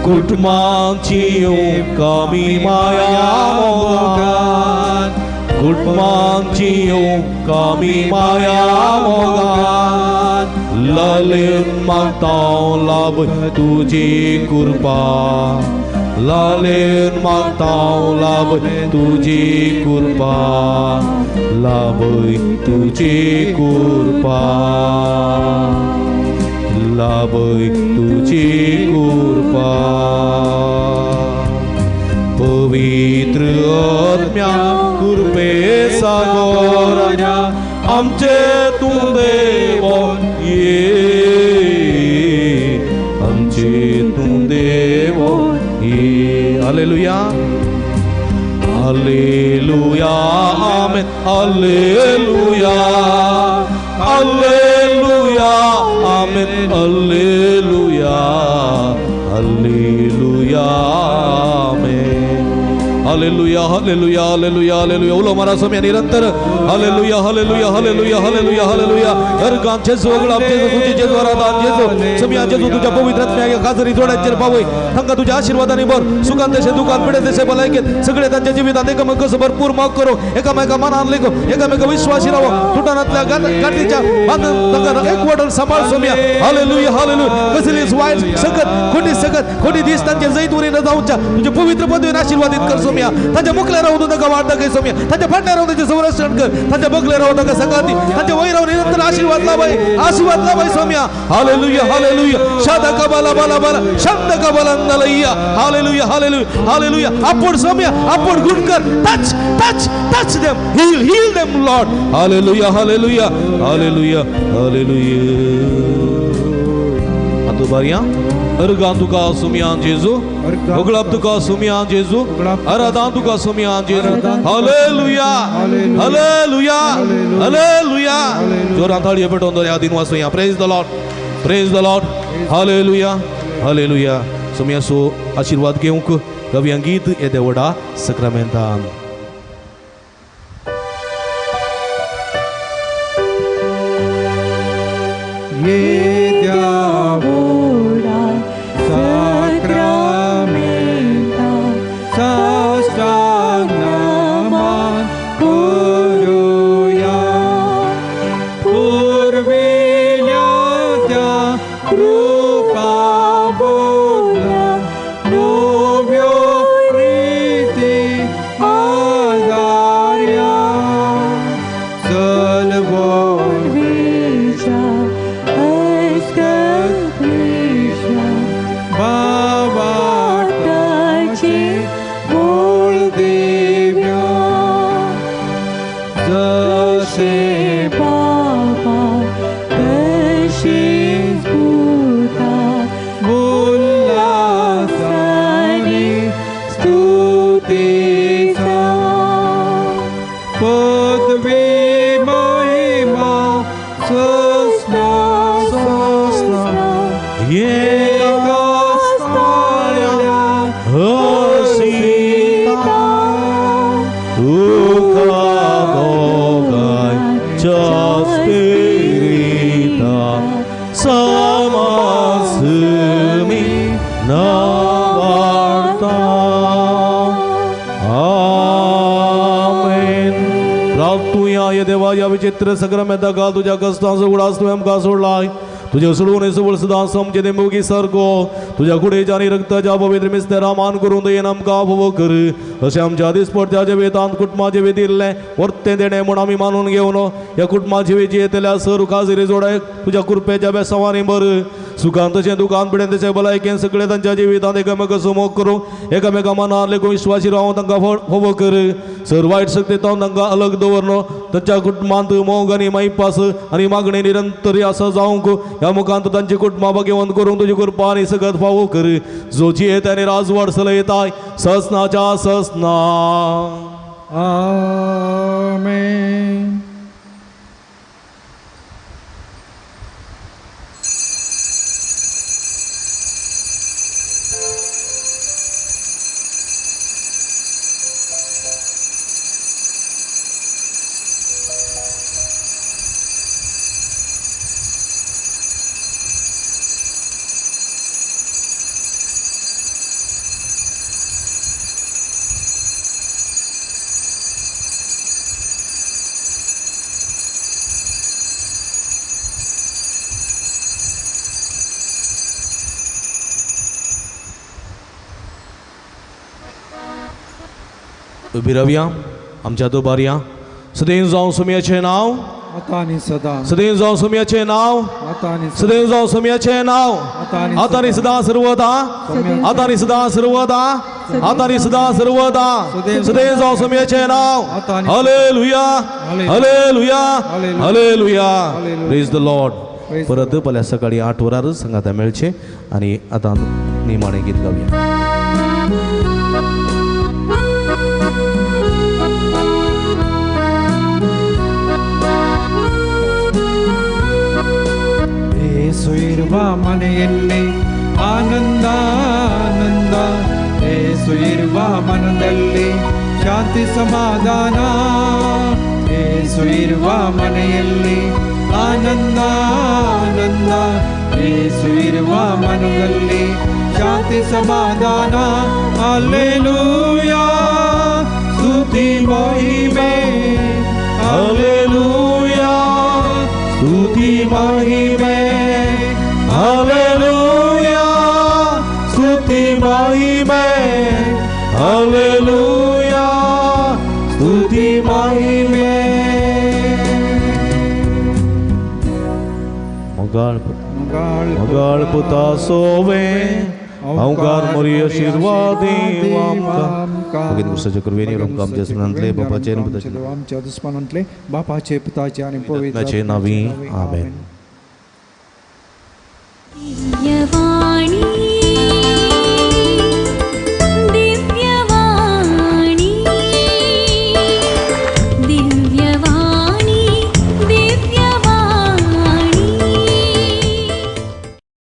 कुटुंबाची कामी माया मोगान कुटुंबाची कामी माया मोगान ललिन मागता लाभ तुजी कृपा लालेन मागता लाभय तुजी कृपा लाभय तुजी कृपा लाभय तुजी कृपा पवित्र आत्म्या कृपे सागोरा आमचे तूं देव ये आमचे तूं देव ये hallelujah hallelujah amen hallelujah hallelujah amen hallelujah hallelujah amen hallelujah hallelujah hallelujah hallelujah उलो मारा स्वामी निरंतर hallelujah hallelujah hallelujah hallelujah hallelujah हर गान जेजू अगळाप जेजू तुझे जेजू आराधन जेजू स्वामी जेजू तुझ्या पवित्र आत्म्याक खाजरी जोड्यांचेर पावय तांकां तुझ्या आशीर्वादांनी भर सुखान तशें दुखान पिडेन तशें भलायकेत सगळे तांच्या जिवितांत एकामेकाचो भरपूर मोग करूं एकामेका मनान लेगो एकामेका विश्वासी रावो तुटनांतल्या गांठीच्या बांदून तांकां एकवटून सांबाळ स्वामी हालेलुया हालेलुया कसलीच वायट सकत खोटी दीस तांचे जैत उरी न जावच्या तुझ्या पवित्र पदवीन आशीर्वादित कर सोम्या ताच्या मुखल्या राहून ताका वाट दाखय सोम्या ताच्या फाटल्या राहून ताचें संरक्षण कर ताच्या बगले राहून ताका सकाती ताच्या वयर राहून निरंतर आशीर्वाद लाभाय आशीर्वाद लाभाय सोम्या हालेलुया हालेलुया शादा कबाला बाला बाला शब्द कबाला नलैया हालेलुया हालेलुया हालेलुया आपण सोम्या आपण गुण कर touch touch touch them heal heal them Lord hallelujah hallelujah hallelujah hallelujah आतां बारया अर्गां तुका सुमियान जेजू उगळाप तुका सुमियान जेजू आराधन तुका सुमियान जेजू हालेलुया हालेलुया हालेलुया जोरान ताळयो पेटोवन दवरया दिन वाचुया praise the Lord praise the Lord hallelujah hallelujah सुमियाचो आशीर्वाद घेवंक गावया गीत येद्या व्हडा सक्रामेंतान विचित्र सक्रमेंता घाल तुझ्या कश्टांचो उडास तुवें आमकां सोडलाय तुझे सोडून सुवळ सदां समजे ते मोगी सारको तुझ्या कुडीच्या आनी रक्ताच्या पवित्र मिस्तेरा मान करून दयेन आमकां फावो कर अशें आमच्या दिसपडत्या जिवितांत कुटुंबाचे विदिल्लें वर्तें देणें म्हूण आमी मानून घेवन ह्या कुटुंबाचे विजी येतल्या सर खाजरी जोडाय तुझ्या कृपेच्या बेसांवांनी भर सुखान तशें दुखान पिडेन तशें भलायकेन सगळे तांच्या जिवितांत एकामेकाचो मोग करूं एकामेका मनान लेगून विश्वासी रावून तांकां फावो कर सर वायट शक्ती तावन तांकां अलग दवरनो तांच्या कुटुंबांत मोग आनी मायपास आनी मागणी निरंतर आसा जावंक ह्या मुखांत तांची कुटुंबां भाग्यवंत करूंक तुजी कृपा आनी सगत फावो कर जो जियेत आनी राजवाड चलयताय ससनाच्या ससना आमेन. उबी रावया आमच्या दोबारया सदैव जावं सोम्याचें नांव आता आनी सदां सदैव जावं सोम्याचें नांव आता आनी सदैव जावं सोम्याचें नांव आता आनी सदां सर्वदा आता आनी सदां सर्वदा आता आनी सदां सर्वदा सदैव जावं सोम्याचें नांव. Hallelujah hallelujah hallelujah. Praise the Lord. परत फाल्यां सकाळी 8 वरार सांगाता मेळचें आनी आतां निमाणें गीत गावया. ಏಸು ಇರುವ ಮನೆಯಲ್ಲಿ ಆನಂದ ಆನಂದ, ಏಸು ಇರುವ ಮನದಲ್ಲಿ ಶಾಂತಿ ಸಮಾಧಾನ, ಏಸು ಇರುವ ಮನೆಯಲ್ಲಿ ಆನಂದ ಆನಂದ, ಏಸು ಇರುವ ಮನದಲ್ಲಿ ಶಾಂತಿ ಸಮಾಧಾನ. ಹಲ್ಲೆಲೂಯಾ ಸ್ತುತಿ ಮಹಿಮೆ, ಹಲ್ಲೆಲೂಯಾ ಸ್ತುತಿ ಮಹಿಮೆ, ಹಲ್ಲೆಲೂಯಾ ಸ್ತುತಿ ಮಹಿಮೆ, ಹಲ್ಲೆಲೂಯಾ ಸ್ತುತಿ ಮಹಿಮೆ. ಮೊಗಾळ ಮೊಗಾळ पुता सोवे अवकार मोरी आशीर्वाद बापाचे आमच्या दुस्मानांतले बापाचे पुताचे आनी पवित्र नावी. आमेन.